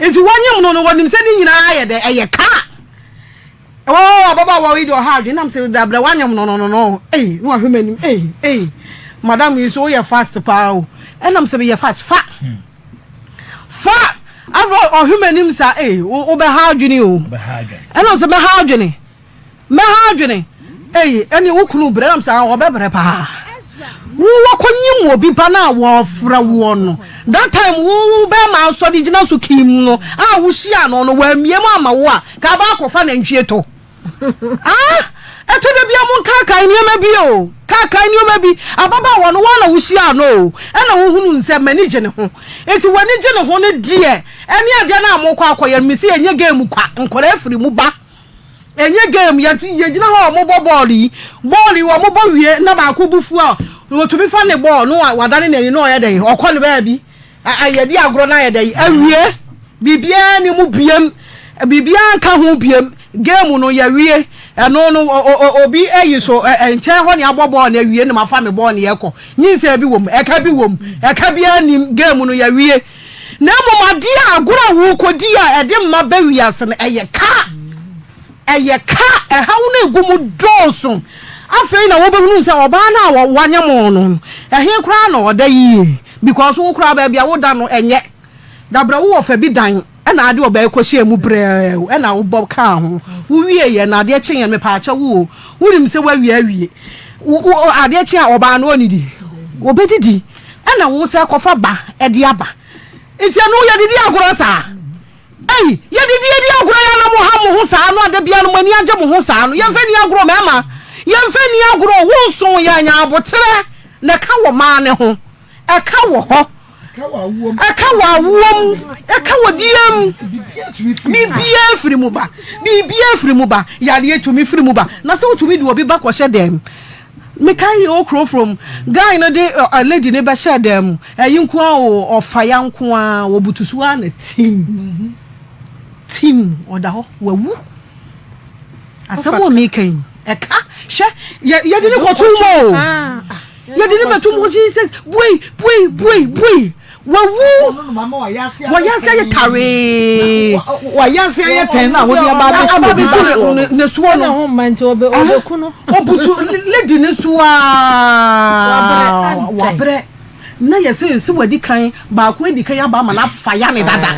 C: nti wanyem no no wɔnim sɛ ne nyinaa yɛ dɛ ɛyɛ kaa. Oh, ababaawa yi deɛ ɔha adwene nam sɛ dabrɛ wanyam no no no no ei na wahwɛ m'anim ei ei madam yi so woyɛ fast paa o ɛnam sɛ meyɛ fast fa fa afɔ ɔhwɛ m'anim saa ei wobɛha adwene o ɛnam sɛ mɛha adwene mɛha adwene ei ɛne wo kunu brɛ ɛnam sɛ ɔbɛbrɛ paa Wo wakɔnyim obi ba no a wɔfrɛ woɔ no that time wo wo bɛɛma asɔre gyina so kiim no a wo hyia no no wammie mu ama wo a ka aba akɔfa nantwie to ah ɛtɔ da bia mo nkaakae nneɛma bi o kaakae nneɛma bi ababaawa no wɔn na wo hyia no o ɛna wo hunu nsɛ m'ani gye ne ho eti w'ani gye ne ho no deɛ ɛne adeɛ no a mokɔ akɔyɛ no mesi ɛnyɛ game kwa nkɔla afiri mu ba. Ɛnyɛ game, yɛte yɛgyina hɔ a wɔbɔ bɔɔl yi, bɔɔl yi wɔbɔ wie na baako bo fu a, wɔtumi fa ne bɔɔl no wadane n'ani na ɔyɛ dɛn, ɔkɔ ne baabi, yɛdi agorɔ no ayɛ dɛn, awie, biribiara ni mu biem, biribiara nka ho biem, game no yɛwie, ɛno no obi ayi so nkyɛn hɔ ne abɔ bɔɔl no awie na mafa me bɔɔl no yɛkɔ, nyinsɛn bi wɔ mu, ɛka bi wɔ mu, ɛka biara nim, game no yɛwie. Na mmom adeɛ a agorɔ a worekɔdi a ɛde mma ba wiase no, ɛyɛ ka. Ɛyɛ ka. Ɛhaw no ɛgu mu dɔɔso. Afei na wobɛhunu sɛ ɔbaa no a wanyem wo no, ɛhe koraa na ɔda yie? Because wo koraa baabi a woda no ɛnyɛ. Dabrɛ wowɔ fa bi dan ɛna ade ɔbaa yi kɔhyɛɛ mu brɛɛw ɛna wobɔ kaa ho. Wowieeɛ no adeɛ kyeeɛ no mepaakyɛ wo o, wonim sɛ woawie awie. Wo, wo, adeɛ kye a ɔbaa no ɔnnidi? Ɔbɛdidi. Ɛna wo sɛ kɔfa ba de aba. Nti ɛno yɛde di agorɔ saa? Ei, yɛde di adi agorɔ yɛ na mo ha mo ho saa no a da biara no mo ani agye mo ho saa no. Yɛmfa nni agorɔ mmarima. Yɛmfa nni agorɔ. Wo nso yɛ anya aboterɛ na ɛka wɔ maa ne ho. Ɛka wɔ hɔ. Ɛka wɔ awoɔ mu, ɛka wɔ deɛ mu. Biribiara firi mu ba. Biribiara firi mu ba. Yareɛ tumi firi mu ba. Na sɛ wotumi de obi ba kɔhyɛ dan mu. Mekae yɛ okuro from guy no de lady no bɛhyɛ dan mu. Ɛyi nko ara o, ɔfa ya nko ara, wɔbutu so ara na tim. Tim, ɔda hɔ, wawu. Asɛm a meka yi, ɛka hwɛ yɛde ne kɔto mu o. Yɛde ne bɛto mu Jesus, buei, buei, buei, buei. Wawu. Wɔyɛ ase ayɛ tawee.
B: Wɔyɛ ase ayɛ tɛn na wɔde aba abɛsi
C: ne soɔ no. Ɔbutu lady ne so aa wabrɛ. Na yɛsɛ sɛ wadi kan baako adi kan aba ama no afa ya ne dada.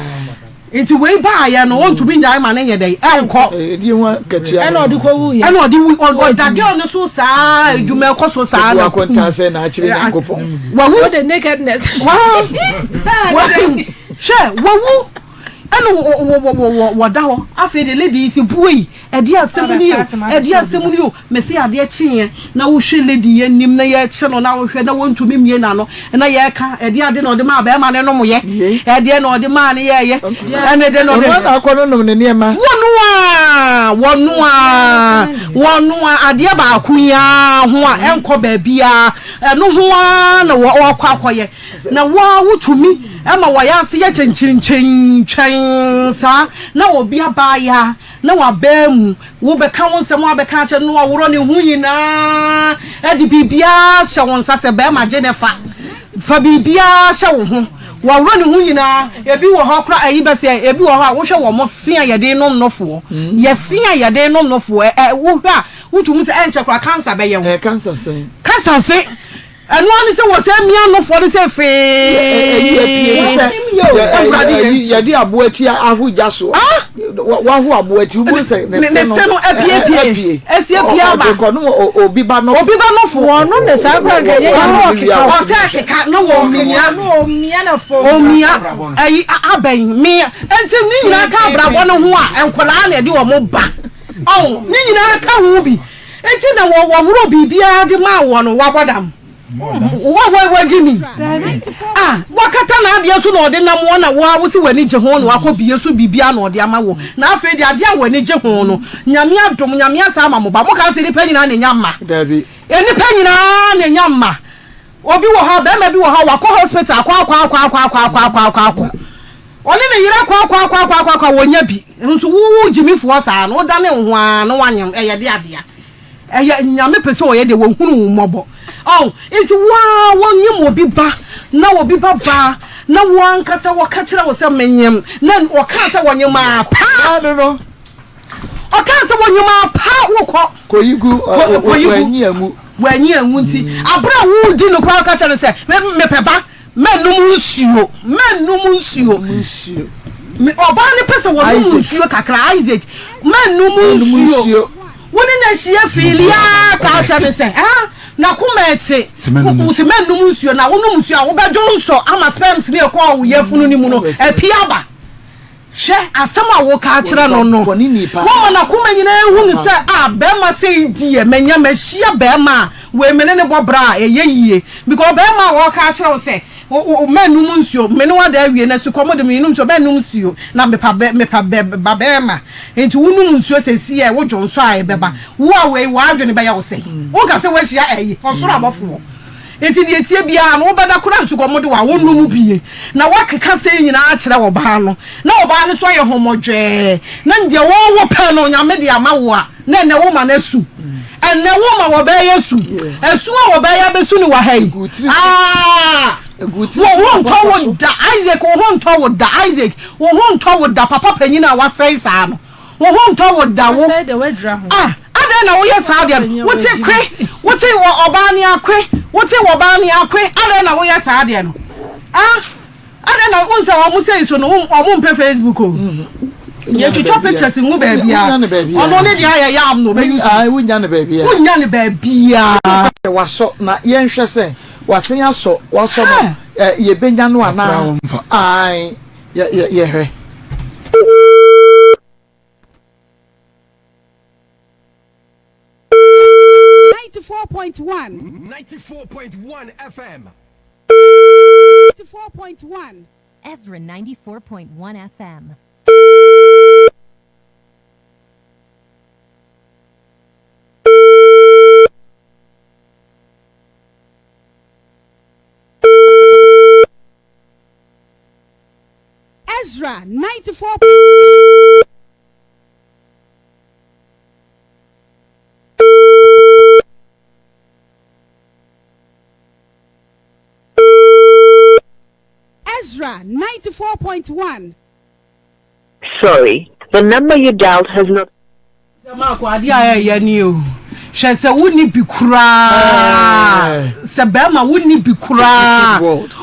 C: Nti wei baayɛ no ɔntumi nnyae ma no nyɛ dɛn ɛnkɔ.
B: Ɛdi ho akatua.
J: Ɛna ɔde kɔ wuiɛ.
C: Ɛna ɔde wu ɔda girl no so saa adwuma ɛkɔ so saa
B: na. Ebu akonta sɛ na akyerɛ Nyankopɔn.
C: Wawu.
J: O the nakedness.
C: Wawu. Hwɛ wawu ɛna wɔ wɔ wɔ wɔda hɔ afei de lady yi si buei ɛde asɛm ni o ɛde asɛm ni o. Mese adeɛ kyeeɛ na wohwɛ lady yi anim na yɛkye no na wohwɛ na wɔntumi mmie n'ano na yɛka ɛdeɛ ade na ɔde maa bɛrima no nomyɛ ɛdeɛ na ɔde maa no yɛɛyɛ ɛne de na ɔde.
B: Ɔno na akɔ no nom ne nneɛma.
C: Wɔno a wɔno a wɔno a adeɛ baako yi ara ho a ɛnkɔ baabiara ɛno ho ara na wɔkɔ akɔyɛ na wo a wotumi ma wɔyɛ ase yɛ kyɛnkyɛnkyɛnkyɛn saa na obi abaayaa na wabaa mu, wobɛka wo nsɛm a wobɛka akyerɛ no na waworɔ ne ho nyinaa de biribiara hyɛ wo nsa sɛ bɛrima gye ne fa fa biribiara hyɛ wo ho waworɔ ne ho nyinaa ebi wɔ hɔ kora ayi bɛsɛ ebi wɔ hɔ a wohwɛ wɔn se a yɛde nom nofoɔ mm. yɛse a yɛde nom nofoɔ ɛ wohwɛ a wotumi sɛ ɛnkyɛ kora cancer bɛyɛ wo
B: cancer se
C: cancer se Ɛno ara ne sɛ wɔsɛ mia nofoɔ no sɛ fee.
B: Yɛde aboa ti aho gya so. Waho aboa ti wobɛhu sɛ ne
C: se no apiepie. Ɛsi apue aba.
B: Ɔde kɔ no obi ba nofo.
C: Obi ba nofo.
J: Wɔn ne saa kora nka yɛ yɛn ɔkeka.
C: Ɔsɛ akeka na wɔn mia.
J: Ɔmia na fam.
C: Ɔmia ɛyi abɛn mia. Nti ne nyinaa ka abrabɔ no ho a nkwadaa na ɛde wɔn ba. Ɔn ne nyinaa ka ho bi. Enti na wɔ wɔworɔ biribiara de maa woɔ no, woabɔ dam? Wa wa wagye ni? Ah, wakata n'adeɛ so na ɔde nam woɔ na wo ara wo se w'ani gye ho na wakɔ bie so biribiara na ɔde ama wo. Na afei deɛ adeɛ a w'ani gye ho no, Nyame adom, Nyame asa ama mo ba. Mo kaa sɛ nnipa nyinaa na ɛnya mma.
B: Dabi.
C: Nnipa nyinaa na ɛnya mma. Obi wɔ hɔ a, barima bi wɔ hɔ a, wakɔ hospital akɔ akɔ akɔ akɔ akɔ akɔ akɔ akɔ akɔ. Ɔne ne yere akɔ akɔ akɔ akɔ akɔ akɔ a wɔnya bi. Nso wo wo gyimifoɔ saa no, wodane wo ho ara na woanyem. Ɛyɛ de adea. Ɛyɛ Nyame pɛ sɛ ɔyɛ deɛ wɔhunu wo mmɔbɔ. Ɔn, nti wo ara wonyem obi ba na obi ba baa na wo ankasa wɔka kyerɛ wo sɛ menyem na ɔkaa sɛ wɔnyem a pa.
B: No no.
C: Ɔkaa sɛ wɔnyem a pa wokɔ.
B: Kɔyi gu, wɔanyi anwu.
C: Wɔanyi anwu nti abere a wodi no koraa woka kyerɛ no sɛ mepɛ ba. Mɛnnom nsuo, mɛnnom nsuo. Ɔbaa no pɛ sɛ wɔnom nsuo kakra, Isaac, mɛnnom nsuo. Wo ne no ahyia fiili ara ka kyerɛ no sɛ, ah, n'akoma ɛte, sɛ mɛnnom nsuo na wonom nsuo a wobɛdwo nsɔ ama sperms ne ɛkɔɔ wo yafunu no mu no apue aba. Hwɛ, asɛm a woreka akyerɛ no no, woama n'akoma nyinaa ahu no sɛ, ah, barima sei deɛ, manya, mahyia barima a wei me ne no bɔ bra a, ɛyɛ yie. Because barima a ɔreka akyerɛ wo sɛ, wo, wo, mɛnnom nsuo, me ne wo ada awie na sukɔm de me, mennom nsuo, mɛnnom nsuo, na mepa bɛ, mepa bɛ, ba barima. Nti wonom nsuo seesei a, wodwo nsɔ a ɛbɛba. Wo a wei, w'adwene bɛyɛ wo sɛn? Wonka sɛ woahyia ɛyi, ɔsoro abɔfoɔ. Enti deɛ ɛteɛ biara no, wobɛda koraa nsukɔm de wo a, wonnom bie. Na woakeka sei nyinaa akyerɛ ɔbaa no, na ɔbaa no nso ayɛ homɔdwɛɛ, na deɛ wo wopɛ no Nyame de ama wo a, na ɛnnɛ woma no asu. Ɛnnɛ woma wɔbɛyɛ asu. Asu a wɔbɛyɛ abɛsu no wɔ ha yi. Aah! Wo ho ntɔ wo da, Isaac, wo ho ntɔ wo da, Isaac, wo ho ntɔ wo da, papa panyin a wasɛe saa no. Wo ho ntɔ wo da wo. Ah, adɛn na woyɛ saa deɛ no? Wote kwe, wote wɔ ɔbaa ne akwe, wote wɔ ɔbaa ne akwe, adɛn na woyɛ saa deɛ no? Ah, adɛn na wo nsɛ wɔn sɛ so no, wɔn mpɛ Facebook o. Yɛtwitwa pictures ngu baabi a, ɔno ne deɛ ayɛ yam no, ɔbɛyi so.
B: Wonya ne baabi a.
C: Wonya ne baabi a.
B: Wasɔ na yɛnhwɛ sɛ wasen asɔ, wasɔ no, yɛbɛnya no anaa? Ae. Yɛ yɛ yɛhwɛ.
I: 94.1.
K: 94.1 FM.
I: 94.1.
G: Ezra 94.1 FM.
I: Ezra 94. Ezra 94.1.
K: Sorry, the number you dialed has not.
C: Sɛ maako adeɛ a ɛyɛ ni o hwɛ sɛ wonni bi koraa sɛ bɛrima wonni bi koraa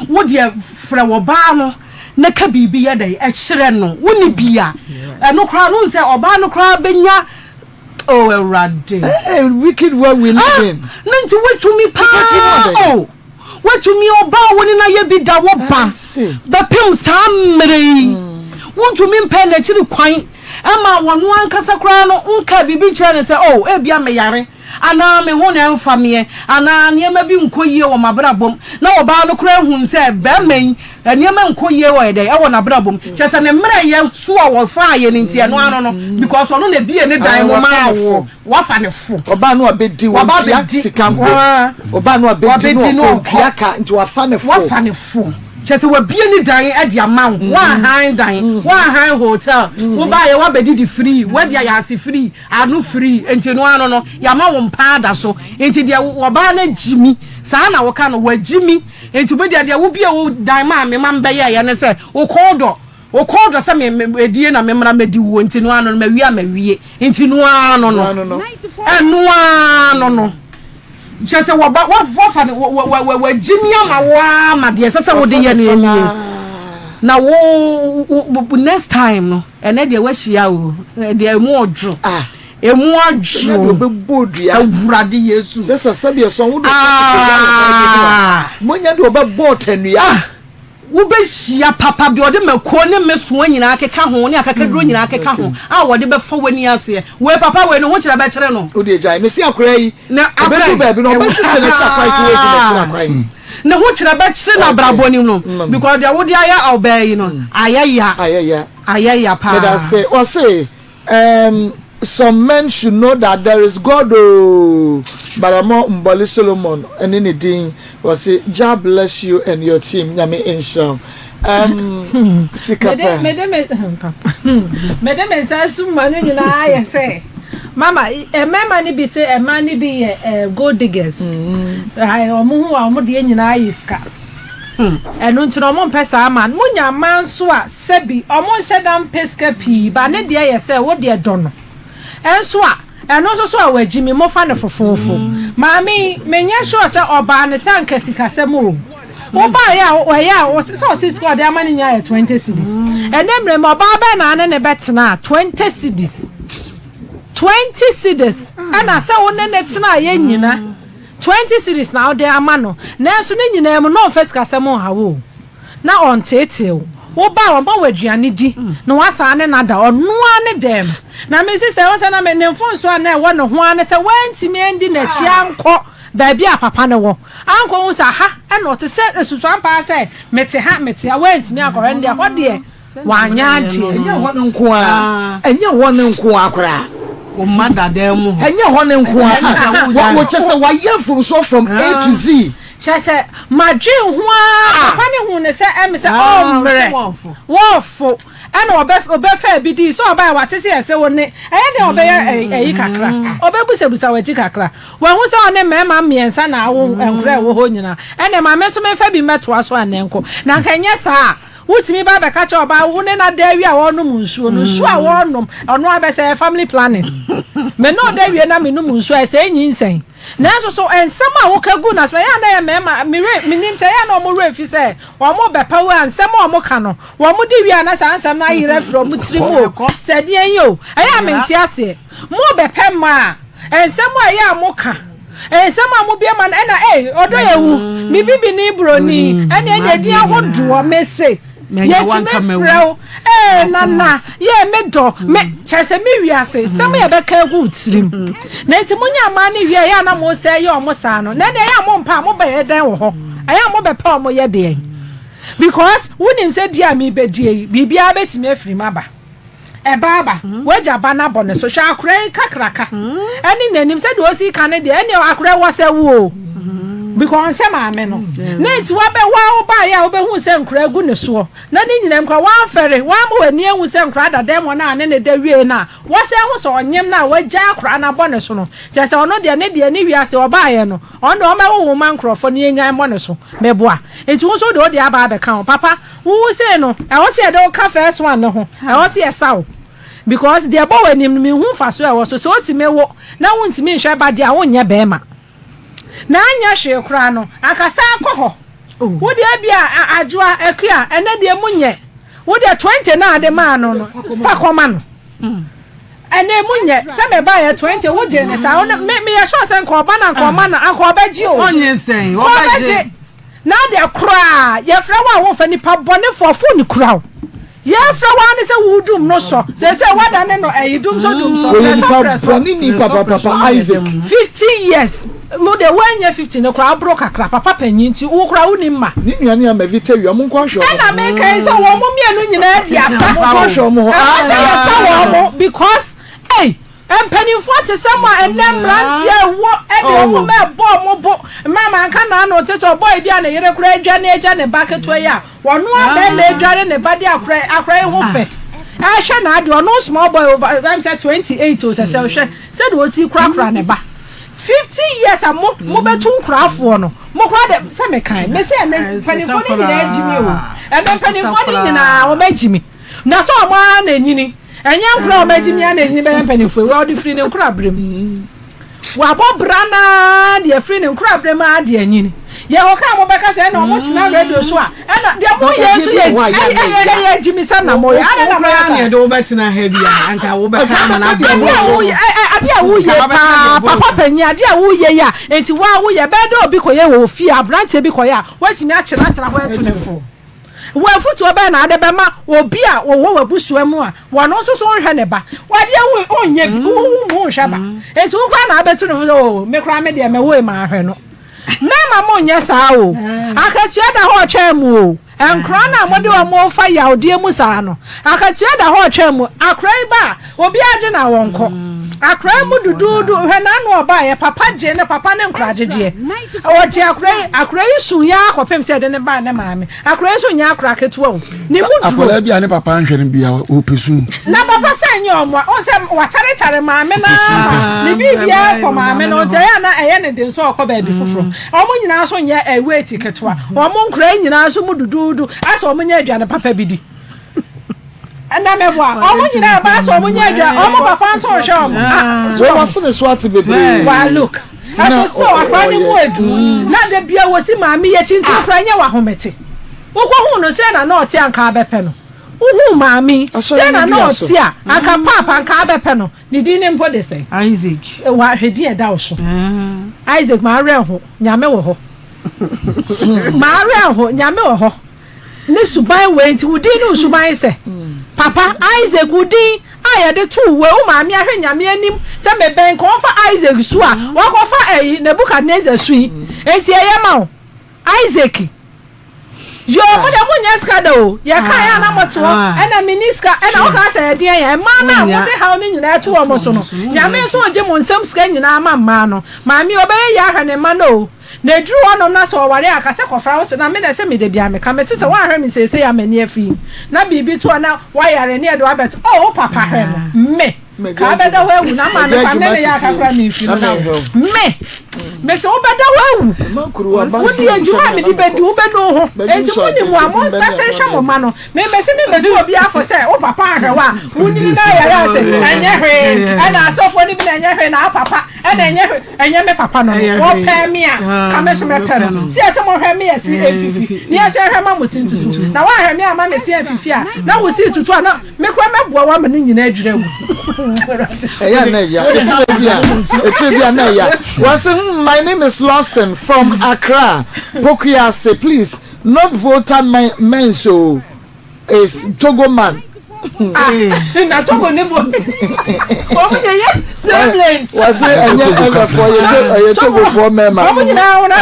C: wo deɛ frɛ wɔ baa no na ka biribi yɛ dɛ ɛkyerɛ no wonni bi a ɛno koraa no sɛ ɔbaa no koraa bɛnya oh awurade
B: wicked world we live in
C: ne nti woatumi paa o Woatumi ɔba a wo ne no ayɛ bi da wo ba bɛpem saa mmerɛ yi. Wontumi mpɛɛ n'akyiri kwan ma ɔno ankasa koraa no nkaa biribi nkyerɛ no sɛ, oh, ebia meyare, anaa me ho na ɛmfa meɛ, anaa nneɛma bi nkɔ yie wɔ m'abrabɔ mu. Na ɔbaa no koraa ahunu sɛ barima yi, nneɛma nkɔ yie wɔ dɛn, wɔ n'abrabɔ mu. Kyerɛ sɛ ne mmerɛyɛ so a wɔfaeɛ no nti, ɛno ano no, because ɔno na ebiee ne dan mu maa wo. Wafa ne fo.
B: Ɔbaa no abɛdi wɔntua sika mpo. Ɔbaa no abɛdi no ɔntua ka nti wafa ne fo.
C: Wafa ne fo. Kyerɛ sɛ wabie ne dan de ama wo. Woanhan dan, woanhan hotel. Wobaeɛ woabɛdidi free, woadi ayase free, ano free. Nti no ano no, yɛama wo mpa ada so. Nti deɛ ɔbaa no agyimi, saa na woka no, wagyimi. Nti me deɛ deɛ wobie wo dan maa me ma mebɛyɛeɛ ne sɛ, wo kɔn dɔ. Wo kɔn dɔ sɛ me me edie na me mmra mɛdi wuo nti no ano no mawie a mawie nti no ara no no ɛno ara no no kyerɛ sɛ wɔba wɔfa no wɔ wɔagye mi ama wo ara ma deɛ ɛsɛ sɛ wode yɛ no nie na wo wo next time no ɛnɛ deɛ wahyia o deɛ emu ɔdwo ah. emu adwo awurade yesu
B: sɛ sɛ sɛdeɛ sɔn wo de ah. monya deɛ ɔbɛbɔ ɔtɛnua ah.
C: Wobɛhyia papa bi a ɔde mako ne mmesoa nyinaa keka ho ne akakaduro nyinaa keka ho a wɔde bɛfa w'ani aseɛ. Wei papa wei ne ho kyerɛ bɛkyere no.
B: Wo deɛ gyae. Mese akwadaa yi,
C: Na akwadaa
B: ɔbɛduru
C: yi,
B: baabi no ɔbɛhwehwɛ n'akyi akwan sɛ wɔahu n'akyiri akwan.
C: Ne ho kyerɛ bɛkyere no abrabɔ no mu no because deɛ wode ayɛ ɔbaa yi no ayɛ ya.
B: Ayɛ ya.
C: Ayɛ ya paa.
B: Medase. Ɔse Um some men should know that there is God oo Baramo Mbɔli Solomon ne ne din wɔse Jah bless you and your team Nyame nhyira wo um sika pɛ.
J: Mede me mede me nsa asum ma no nyinaa ayɛ sɛ mama mmarima no bi se mmaa no bi yɛ gold diggers wɔn ho a wɔn deɛ nyinaa yɛ sika ɛno nti na wɔn mpɛ saa ma mo nya mmaa nso a Sɛbi, ɔmo nhyɛ da mpɛ sika pii but ne deɛ yɛ sɛ wo deɛ dɔ no nso a, ɛno nso so a wagyi me, mofa no fofoofo. Maame yi, menyɛ sure sɛ ɔbaa no sɛ anka sikasɛm o. Wobaeɛ a, ɛyɛ a, ɔse sɛ ɔse sika a ɔde ama no nyinaa yɛ 20 cedis. Ɛnɛ mmerɛ mu, ɔbaa bɛn na ane no bɛtena a 20 cedis? 20 cedis ɛna sɛ wo ne no tenaeɛ nyina 20 cedis na wode ama no, nanso ne nyinaa mu na ɔmfa sikasɛm nha wo o. na ɔnteetee wo. Wo ba a, ɔma wo aduane di, na woasan ne no ada, ɔno ara ne dan mu. Na me sista, ɛwɔ sɛ na me, ne mfomsoɔ a na ɛwɔ ne ho ara ne sɛ wantumi andi n'akyi ankɔ baabi a papa no wɔ, ankɔhu sɛ aha na ɔte, sɛ susuampa ara sɛ mete ha, mete ha, wantumi ankɔhwɛ no deɛ, ɛhɔ deɛ wanyɛ adeɛ.
B: Ɛnyɛ hɔ no nko ara, ɛnyɛ hɔ no nko ara koraa.
C: Wo mma da dan mu hɔ.
B: Ɛnyɛ hɔ no nko ara. Wɔkyɛ sɛ wayɛ mfomsoɔ from A to Z.
J: Kyerɛ sɛ, madwen ho ara, papa no huu no sɛ ɛme sɛ ɔmmerɛ, wɔɔfo, ɛna ɔbɛ ɔbɛfaa bi dii, sɛ ɔbaeɛ wate sɛ yɛse wo ne, ɛyɛ dɛn ɔbɛyɛ ɛyi kakra, ɔbɛbusabusa w'akyi kakra, wahu sɛ ɔne mmarima mmiɛnsa na awo nkora ɛwɔ hɔ nyinaa, ɛnneɛ ma me nso memfa bi mmɛtoa so anɛ nkɔ, na anka ɛnyɛ saa a, wotumi ba bɛka kyerɛ ɔbaa wo ne no ada awie a ɔrenom nsuo no, nsuo a wɔrenom, ɔno abɛsɛ ɛyɛ family planning, me ne ɔda wie na menom nsuo a ɛsɛe nyinsɛn. Nanso so nsɛm a woka gu n'asom, ɛyɛ a na ɛyɛ mmarima, me werɛ, minnim sɛ ɛyɛ a na wɔn werɛ fi sɛ wɔrebɛpa wo a, nsɛm a wɔka no, wɔde wie a na saa nsɛm no ayera afiri wɔn tirim o, sɛ ɛdeɛn yi o, ɛyɛ a mente aseɛ. Morebɛpɛ mmaa a, nsɛm a ɛyɛ a moka, nsɛm a mobue ma no, ɛna ei, ɔdɔ yɛ wu, me bibini buroni, ɛne ɛne ɛdin ahodoɔ, mese. Yɛtumi frɛ wo, ee nana, yee me dɔ, me, kyerɛ sɛ me wiase, sɛm yɛ bɛka agu wo tirim. Na nti mo nya mmaa no wie a, ɛyɛ a na mo sɛ yɛ ɔmo saa no, na ɛnna ɛyɛ a mo mpa a mo bɛyɛ dɛn wɔ hɔ, ɛyɛ a mo bɛpɛ ɔmo yɛ deɛn. Because wonim sɛ di a merebɛdie yi, biribiara bɛtumi afiri mu aba. Ɛba aba, w'agya ba no abɔ ne so. Hwɛ akora yi kakraka ɛne n'anim sɛdeɛ ɔsi ka no deɛ, ɛnneɛ akora yi wɔ sɛ wo o. Because ɔnsɛ maame no. Ne nti wabɛ wa wobaeɛ a wobɛhu sɛ nkora gu ne soɔ. Na ne nyinaa mu koraa wamfɛre, wamma w'ani anhu sɛ nkora da dɛm hɔ no a ne ne da wie no a, wasan ahu sɛ ɔnyem no a wagya akora no abɔ ne so no. Kyerɛ sɛ ɔno deɛ ne deɛ ne wiase ɔbaeɛ no, ɔno deɛ ɔmmɛwo wo mma nkorɔfoɔ na yɛnnyae mmɔ ne so. Meboa. Nti wo nso wode wo deɛ aba abɛka ho. Papa, wo wo sei no, ɛwɔ sɛ yɛde wo ka first one no ho. Ɛwɔ sɛ yɛsa wo. Because deɛ ɛbɔ w'anim no, menhu mfasoɔ a ɛwɔ so. Sɛ wotumi wo na wontumi nhwɛ ba deɛ a, wonyɛ barima. Na anyɛ hwee koraa no, anka san kɔ hɔ. Wo deɛ ebia Adwoa, Akua, ɛnɛ deɛ mu nyɛ. Wo deɛ 20 no a wode maa no no, fa kɔma no. Ɛnɛ mu nyɛ. Sɛ mebaeɛ 20, wogyee no saa. Me, meyɛ sure sɛ nka ɔba no anka ɔma no, anka ɔbɛgye o.
C: Ɔnyɛ nsɛn,
J: ɔbɛgye. Na deɛ koraa, yɛfrɛ wo a womfa nipa bɔnefoɔ phone kura wo. Yɛfrɛ wo ara ne sɛ wodum no sɔ. Seesei woadane no ɛyi dum sɔ dum sɔ,
B: Wɔyɛ
J: prɛsɔ
B: nipa
J: prɛsɔ.
B: bɔne ni papapapa Isaac.
J: 50 years mo deɛ woanyɛ 50 no koraa woboro kakra papa panyin nti wo koraa wonim ma.
B: Ne nua ne ama Vita wia ɔmo nkɔ nhwɛ ɔmo.
J: Ɛna meka yi sɛ wɔn mmienu nyinaa di asa.
B: Ɔmo nkɔ nhwɛ ɔmo hɔ.
J: Ɛwɔ sɛ yɛsa wɔn because ei mpanimfoɔ te sɛ mo a ɛnɛ mmeranteɛ ɛwɔ ɛde wɔn mma ɛbɔ wɔn bo mma manka n'ano tete ɔbɔɔ bi a ne yere koraa adwane agya ne ba ketewa yi a Ɔno ara bɛɛma adware ne ba de akora akora yi ho fɛ ɛhwɛ n'adeɛ ɔno small boy over ɛm sɛ 28 o sɛ sɛ hwɛ sɛdeɛ ɔsi korakora ne ba 50 years a mo mo bɛtu nkorafoɔ no mo kora de sɛ mekan me sɛ ɛnɛ mpanimfoɔ no nyinaa agyi mi o ɛnɛ mpanimfoɔ no nyinaa wɔn agyi mi na sɛ wɔn ara na enyini ɛnyɛ nkora wɔn agyi mi ara na enyini bɛyɛ mpanimfoɔ yi wɔde firi ne nkora berɛ mu. Wabɔ bra no ara de afiri ne nkoraberɛ mu ara de anyini. Yɛwɔ ka a mobɛka sɛ ɛna ɔmo tena radio so a ɛna deɛ moyɛ nso yɛ ɛyɛ ɛyɛ agyimisɛm na moyɛ. Adɛn na moyɛ saa?
C: Yɛde wobɛtena ha bi a anka wobɛka ama no abɔ
J: Adeɛ a woyɛ ɛ ɛ adeɛ a woyɛ paa papa panyin adeɛ a woyɛ yi a enti wo a woyɛ ɛbɛyɛ dɛ obi kɔyɛ wɔ ofie aberanteɛ bi kɔyɛ a woatumi akyere atena hɔ atu ne fo. Wo afotuo bɛn na wode bɛma obi a ɔwɔ w'abusua mu a ɔno nso so nhwɛ ne ba? Wadeɛ wo onyɛ bi, wo wo mu nhwɛ ba. Enti wo koraa na abɛtu no fo sɛ oh me koraa me deɛ mɛwoe manhwɛ no. Mɛma mo nyɛ saa o. Akatua da hɔ ɔtwɛn mo o. Nkora no a mode wɔn fa yawdeɛ mu saa no, akatua da hɔ ɔtwɛn mo. Akora yi ba a, Obiara gye na wɔnkɔ. Akora mu duduudu hwɛ n'ano ɔbaeɛ papa gye ne papa ne nkora gyegyeɛ. Ɔgye akora yi akora yi su yɛ akɔpem sɛ ɛde ne baa ne maame. Akora yi nso nyɛ akora ketewa o. Ne mu duro.
E: Akwadaa bi a ne papa nhwɛ no bia ɔpɛ su.
J: Na papa sɛ nyɛ ɔmo a ɔn sɛ wakyarekyare maame no ama ne biribiara kɔ maame no nti ɛyɛ a na ɛyɛ ne den sɛ ɔkɔ baabi foforɔ. Ɔmo nyinaa nso nyɛ weight ketewa. Ɔmo nkora yi nyinaa nso mu duduudu asɛ ɔmo nyɛ aduane papa bi di. Ɛnna mɛboa ɔmo nyinaa ɛbaa sɛ ɔmo nyɛ adwuma ɔmo papa nso nhwɛ ɔmo. Ah, so
B: Wei wase ne so ate bebree.
J: Wa look. Ɛso sɛ akora ne mu edu. Na da bia wɔsi maame yɛ akyi nti okura nyɛ wahomete. Wokɔ hu no sɛ na na ɔte anka abɛpɛ no. Wohu maame sɛ na na ɔte a anka paapa anka abɛpɛ no. Ne din ne mpo de sɛn?
C: Isaac.
J: Wa hwɛ din ɛda wo so. Isaac maa werɛ ho Nyame wɔ hɔ. Maa werɛ ho Nyame wɔ hɔ. Ne suban wei nti wo din ne wo suban sɛ papa Isaac wo din a yɛde too wo wo maame ahwɛ nyame anim sɛ mebɛn ka ɔmfa Isaac su a wakɔfa ɛyi Nebuchadnezzar su yi enti ɛyɛ ma wo Isaac yoo mo deɛ mo nyɛ sika da o yɛ ka yɛ ana mo te hɔ ɛna mini sika ɛna wo ka sɛ ɛdeɛn yɛ mmaa no a mo de haw no nyinaa ɛto wɔn so no nyame nso ɔgye mo nsam sika nyinaa ma mmaa no maame ɔbɛyɛ yɛ ahwɛ ne mma no o. Na eduru hɔnom na sɛ ɔware a, ka sɛ kɔfra wo se na me na ɛsɛ meda bi a meka. Mese sɛ woanhwɛ me seesei a m'ani afi na biribi to a na woayare ne yɛde wo abɛto oh wo papa hwɛ no me ka wobɛda hɔ awu na maame kwa me ne yɛ aka koraa memfi no na wo me mese wobɛda hɔ awu wode adwuma a mede bɛdi wobɛnu wo ho enti monim a monstate nhwɛ mo ma no me mese me mɛtu obi afo sɛ wo papa ahwɛ wo a wonyini na ayare ase ɛnyɛ hwee ɛna asɔfoɔ no bi na ɛnyɛ hwee na apapa Ɛna ɛnyɛ hwɛ ɛnyɛ me papa no no wɔpɛ me a ka me so mɛpɛ no si ɛsɛ mo hwɛ me ɛsi ɛnfifi ne ɛsɛ hwɛ ma mo si ntutu na wɔahwɛ me ama me si ɛnfifi a na wo si tutu a na me kora mɛboa wo ama ne nyinaa adwira agu.
B: Ɛyɛ na ɛya etire bi a etire bi a na ɛya wɔsi hmm my name is Lawson from Accra Pokuase please not Volta mens o is Togo man.
C: Ah, na Togo ne bɔ. Wɔn yɛ yɛ same lane.
B: Wɔsi ɛnyɛ ɛbɛfoɔ yɛ to ɛyɛ Togofoɔ mɛɛma.
C: Wɔn nyinaa wɔn.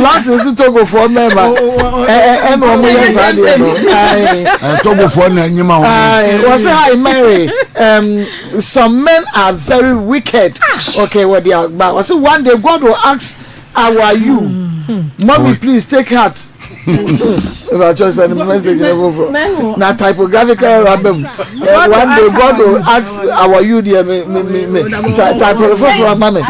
B: Lɔsi nso Togofoɔ mɛɛma ɛ ɛna wɔn yɛ saa deɛ no.
E: Ɛ Togofoɔ na ɛnyima wɔn.
B: Wɔsi hi Mary um, some men are very wicked. Okay, wɔ de agba wɔsi one day God will ask how are you mm. mommy please take heart. Ìbàkyọ̀ send message ní foforọ. Na typographical error abẹ́ mu. One day God will ask our you deɛ me me me me type ní foforọ ama mi.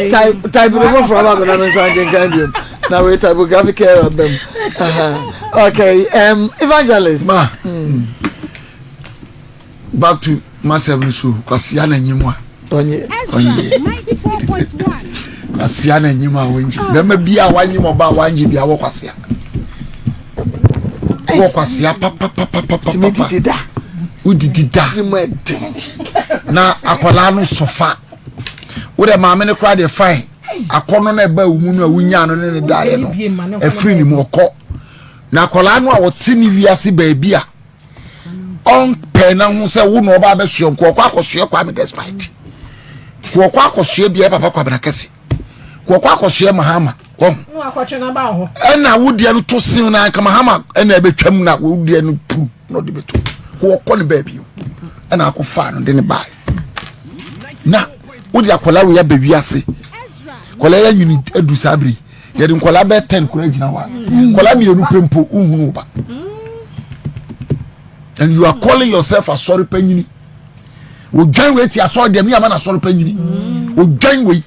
B: Type type ní foforọ ama mi na mi nsa nkankan bi mu. Na wei typographical error abẹ́ mu. Okay, um, evangelist.
E: Ma. Mm. Back to masɛm no so kwasia na nyim a
B: ɔnye
E: ɔnye kwasia na nyim a ɔnye bɛrima bi a wanyim ɔba a wanye bi a wɔ kwasia wɔ kwasia papapapapapa
B: tumi didi da
E: wodidi da na akwadaa no sɔfa wodɛ maame no koraa deɛ fine akɔnɔ no ɛba wo mu no a wonyaa no ne ne daeɛ no ɛfiri ne mu ɔkɔ na akwadaa no a ɔte ne wiase baabi a ɔmpɛ na ho sɛ wo na ɔba abɛsoɛ nko ɔkɔ akɔsoɛ Kwame Despite ko ɔkɔ akɔsoɛ bia papa Kwabena kɛse ko ɔkɔ akɔsoɛ Mahama wɔn ɛna wo deɛ no to sin na nka Mahama ɛna ɛbɛtwam na wo deɛ no puru na ɔde bɛto ko ɔkɔ ne baabi ɛna akɔ fa no de ne baa na wode akwadaa wei abɛ wiase akwadaa yɛ nwini adu saa bere yɛde nkwadaa bɛɛ tɛn kura gyina hɔ a nkwadaa mmienu pɛ mpo nhunu ba and you are calling yourself asɔre panyini odwan wei ti asɔre deɛ mi ama na asɔre panyini odwan wei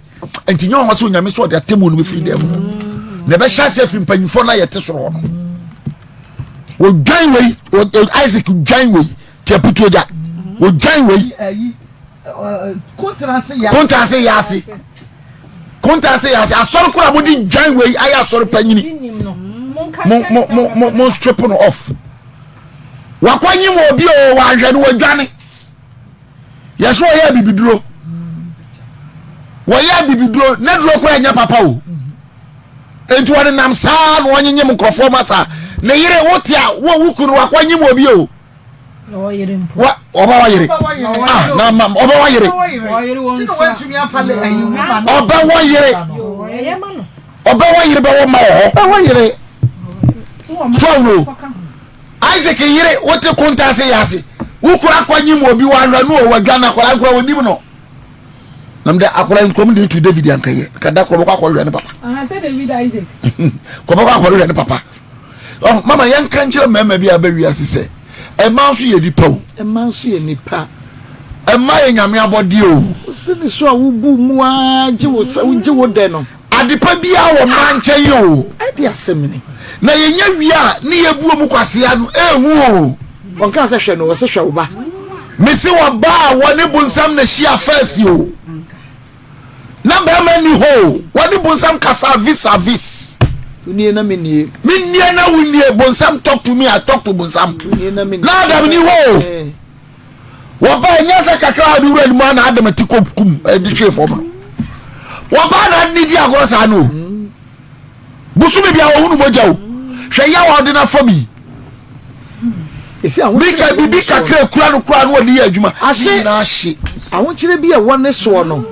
E: nti nyɛ wɔn sɛ onyame sɛ ɔde atemu no bɛfiri dɛm na ɛbɛhyɛ ase afiri mpanyinfoɔ no a yɛte soro hɔ no odwan wei Isaac dwan wei ti aputuo gya odwan wei. Kontanse yɛ ase kontanse yɛ ase asɔre koro a mo de dwan wei ayɛ asɔre panyini mo mo mo mo mo strip no off wakɔ nyim obi o wahwɛ no wadwane yɛsɛ wɔyɛ abibiduro wɔyɛ abibiduro ne duro kora nyɛ papa o nti wɔde nam saa na wɔnyenyem nkurɔfoɔ ma saa ne yere wote a wo wo kunu wakɔ nyim obi o. wa ɔba wa yere ah na ma ɔba wa yere ɔba wa yere ɔba wa yere bɛ wɔ ma wɔ hɔ
B: ɔba wa yere
E: so awuro Isaac yere wote konta ase yɛ ase wokura akɔ nyim obi wa ahwɛ no wɔ wadwa na akwadaa nkura wɔ nim no nam dɛ akwadaa nkura mu de tu David ankɛyɛ kada kɔ bɛkɔ akɔhwɛ ne papa kɔ bɛkɔ akɔhwɛ ne papa. Oh, mama yɛnka nkyerɛ mmarima bi a bɛ wiase sɛ ɛma nso yɛ nipa o.
B: Ɛma nso yɛ nipa.
E: Ɛma yɛ nyame abɔdeɛ o.
B: Wosi ne so a wobu mu ara gye wo sɛ wogye wo dɛ no.
E: Adepa biara wɔ mmaa nkyɛn o.
B: Ɛde asɛm ni.
E: Na yɛnya wie a ne yɛbu ɔmu kwasea no ehu o.
B: Wɔnka sɛ hwɛ no, wɔsɛ hwɛ wo ba.
E: Mese wɔ ba a wɔne bonsam na hyia fɛs o. Na bɛrima nni hɔ o, wɔne bonsam kasa vis a vis.
B: Wonie na menie.
E: Menie na wonie, bonsam talk to me, I talk to bonsam.
B: Wonie na menie.
E: Na Adam ni hɔ o. Wɔba ɛnyɛ sɛ kakra a ɔde wura ne mu a na Adam ti kɔ kum ɛde hwee fam no. Wɔba na ade ne di agorɔ saa no o. Bosome bi a wɔhunu mogya o. Hwɛ yaw a ɔde no afa mi. Mika biribi kakra ekura no koraa no ɔde yɛ adwuma.
B: Ahye.
E: Ne nyinaa hye.
B: Ahokyere bi a ɛwɔ ne soɔ no.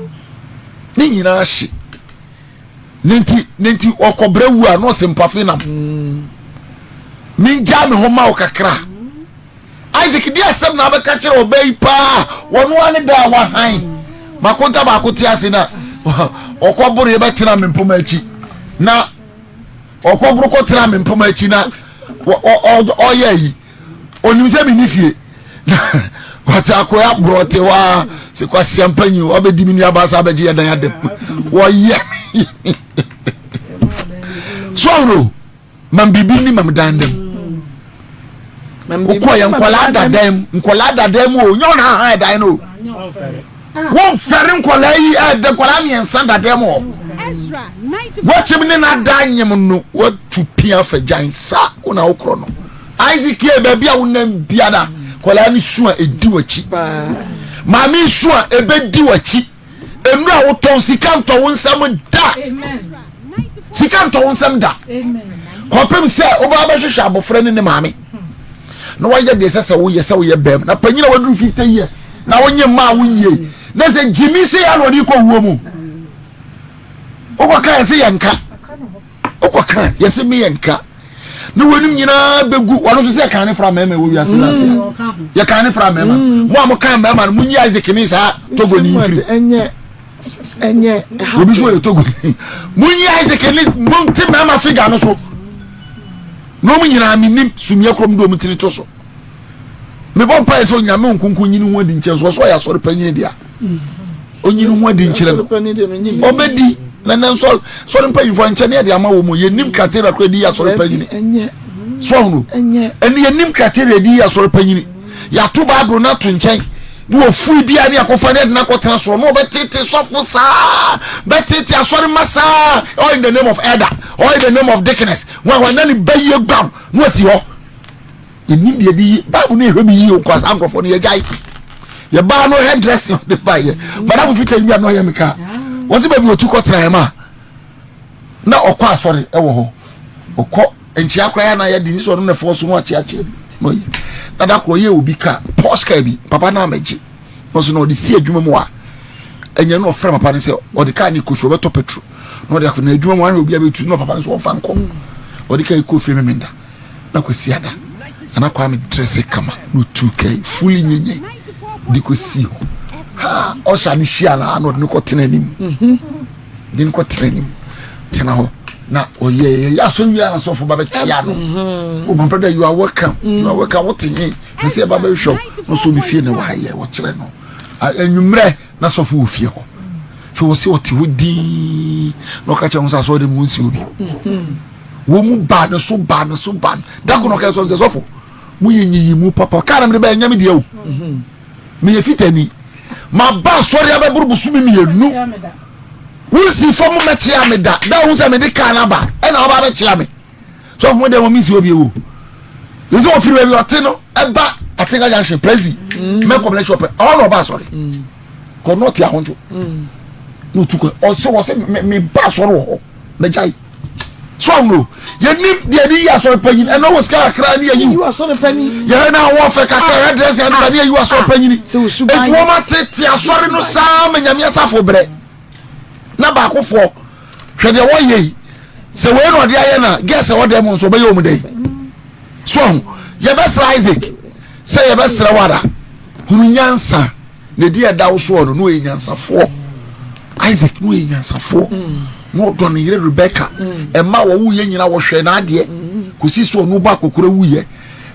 E: Ne nyinaa hye. Ne nti ne nti ɔkɔbrɛ wu a na ɔsɛ mpafe nam. Mengyaa me ho ma wo kakra. Isaac di asɛm na abɛka kyerɛ ɔbaa yi paa wɔn ara ne da a wahan makonta baako te ase na ɔkɔboro yɛ bɛtena me mpoma akyi na ɔkɔboro kɔtena me mpoma akyi na ɔyɛ yi onim sɛ menni fie wate akoya borɔ te hɔ a sɛ kwasia mpanyin ɔbɛdi me nuabaa sɛ abɛgye yɛ dan adam wɔyɛ so ahoro mam biribi ni mam dan dam wokɔ yɛ nkɔlaa dadan mu nkɔlaa dadan mu o nyɛ ɔna ahan dan no o wɔnfɛre nkɔlaa yi ɛdɛ nkɔlaa mmiɛnsa dadan mu hɔ wɔkyɛm ne n'ada nyem no wɔtu pia fɛ gyan sa wo na wokorɔ no Isaac yɛ baabi a wonam biara nkɔlaa no su a ɛdi w'akyi maame su a ɛbɛdi w'akyi nnuro a wotɔn sika ntɔ wo nsam da sika ntɔ wo nsam da kɔpem sɛ wobaa bɛhwehwɛ abɔfra ne ne maame. na wayɛ deɛ ɛsɛ sɛ woyɛ sɛ woyɛ bɛrima na panyin a waduru 50 years na wonye mmaa wonyie na sɛ gyimi sɛ yɛ na ɔde kɔ wuo mu wokɔka yɛ sɛ yɛnka wokɔka yɛ sɛ me yɛnka ne wɔnim nyinaa bɛgu wɔno nso sɛ yɛka ne fra mmarima ɛwɔ wiase no ase a yɛka ne fra mmarima mm. mo a moka mmarima no monyi Isaac ne saa Togo ne mfiri obi so ɔyɛ Togo ni monyi Isaac ne monte mmarima figa no so na ɔmo nyinaa menim sumiɛ kurom de ɔmo tiri to so mebɔ mpaeɛ sɛ onyame nkonko nyini ho adi nkyɛn so ɔsɛ ɔyɛ asɔre panyini deɛ onyini ho adi nkyerɛ no ɔbɛdi na nɛ nsɔre sɔre mpanyinfoɔ nkyɛn ne yɛde ama wɔ mu yɛnim criteria kora di yɛ asɔre panyini so ɔhono ɛne yɛnim criteria di yɛ asɔre panyini yɛato baabolo no ato nkyɛn ne wɔfui biara ne akɔfa ne yɛde no akɔtena soro na ɔbɛtete sɔfo saa bɛtete asɔre ma saa all in the name of elder all in the name of deaconess wɔn a wɔn na ne bɛyie guam na wɔsi hɔ Yɛnim deɛ de yi Bible no yɛhwɛ mu yie nko saa nkurɔfoɔ no yɛgyae yɛbaa no hair dressing ɔde baeɛ madam fita bi a na ɔyɛ me kaa wɔn sɛ baabi ɔtu kɔtena yɛ ma na ɔkɔ asɔre ɛwɔ hɔ ɔkɔ nkyia koraa na yɛde ne sɛ ɔno na ɛfɔ so no akyeakyea bi na ɔyɛ na da koro ɔyɛ obi kaa pɔs kaa bi papa na amɛgye na ɔso na ɔde si adwuma mu a ɛnyɛ na ɔfrɛ papa no sɛ ɔde kaa ne kɔ fie ɔbɛtɔ petro na ɔde akɔ na adwuma mu ahwɛ obi abɛtu na papa no sɛ ɔmfa nkɔ ɔde kaa kɔ fie memenda na Kwasiada Nana Kwame dresse kama na otu kai fully nyenye de kɔsi hɔ ha ɔhyɛ ne hyia na na ɔde no kɔtena anim mhm. de no kɔtena anim tena hɔ na ɔyɛ yɛyɛ asɔre wie a asɔfo ba bɛkyia no mm-hmm. oh my brother you are welcome you are welcome wote he ne sɛ ɛba bɛhwɛ wo no so ne fie na wayɛ wɔkyerɛ no anwummerɛ na sɔfo wɔ fie hɔ fɛ wɔ sɛ ɔte hɔ dii na ɔka kyerɛ ho sɛ asɔre de mu nsi obi mm-hmm. Wɔn mu baa ne so baa ne so baa da ko na ɔka sɛ sɔfo mo yɛ nyiyi mu papa kaa na mede bɛyɛ nyɛ me deɛ o meyɛ fitani ma ba asɔre abɛboro bosome mmienu wonsi fam mɛkyea me da da ho sɛ mede kaa no aba ɛna ɔba abɛkyea me sɔfo mo deɛ mo mensi obi o yɛ sɛ ɔfiri baabi ɔte no ɛba Atenga junction presby mɛkɔm na shop ɔhɔ na ɔba asɔre kɔ na ɔte ahontwo na ɔtu kɔ ɔsɛ wɔ sɛ meba asɔre wɔ hɔ mɛgyae so ahono yɛnim deɛ de yi asɔre panyin ɛna wɔ sika kakra ne yɛyi yɛhɛ na awɔ fɛ kakra yɛ dress yɛ ne yɛyi asɔre ah. panyin eti wɔn atete asɔre no saa ma nyame asafo brɛ na baakofoɔ hwɛ deɛ wɔyɛ yi sɛ wei na ɔde ayɛ na gɛs ɛwɔ dɛm nso ɔbɛyɛ wɔn dɛ so aho yɛbɛsrɛ Isaac sɛ yɛbɛsrɛ wara hunu nyansa. Ne din a ɛda wo soɔ no, na ɔyɛ nyansafoɔ. Isaac na ɔyɛ nyansafoɔ. Na ɔdɔ ne yere Rebecca. Ɛma wɔwuiɛ nyina wɔhwɛɛ n'adeɛ kɔsi sɛ ɔno ba akɔkora wuiɛ.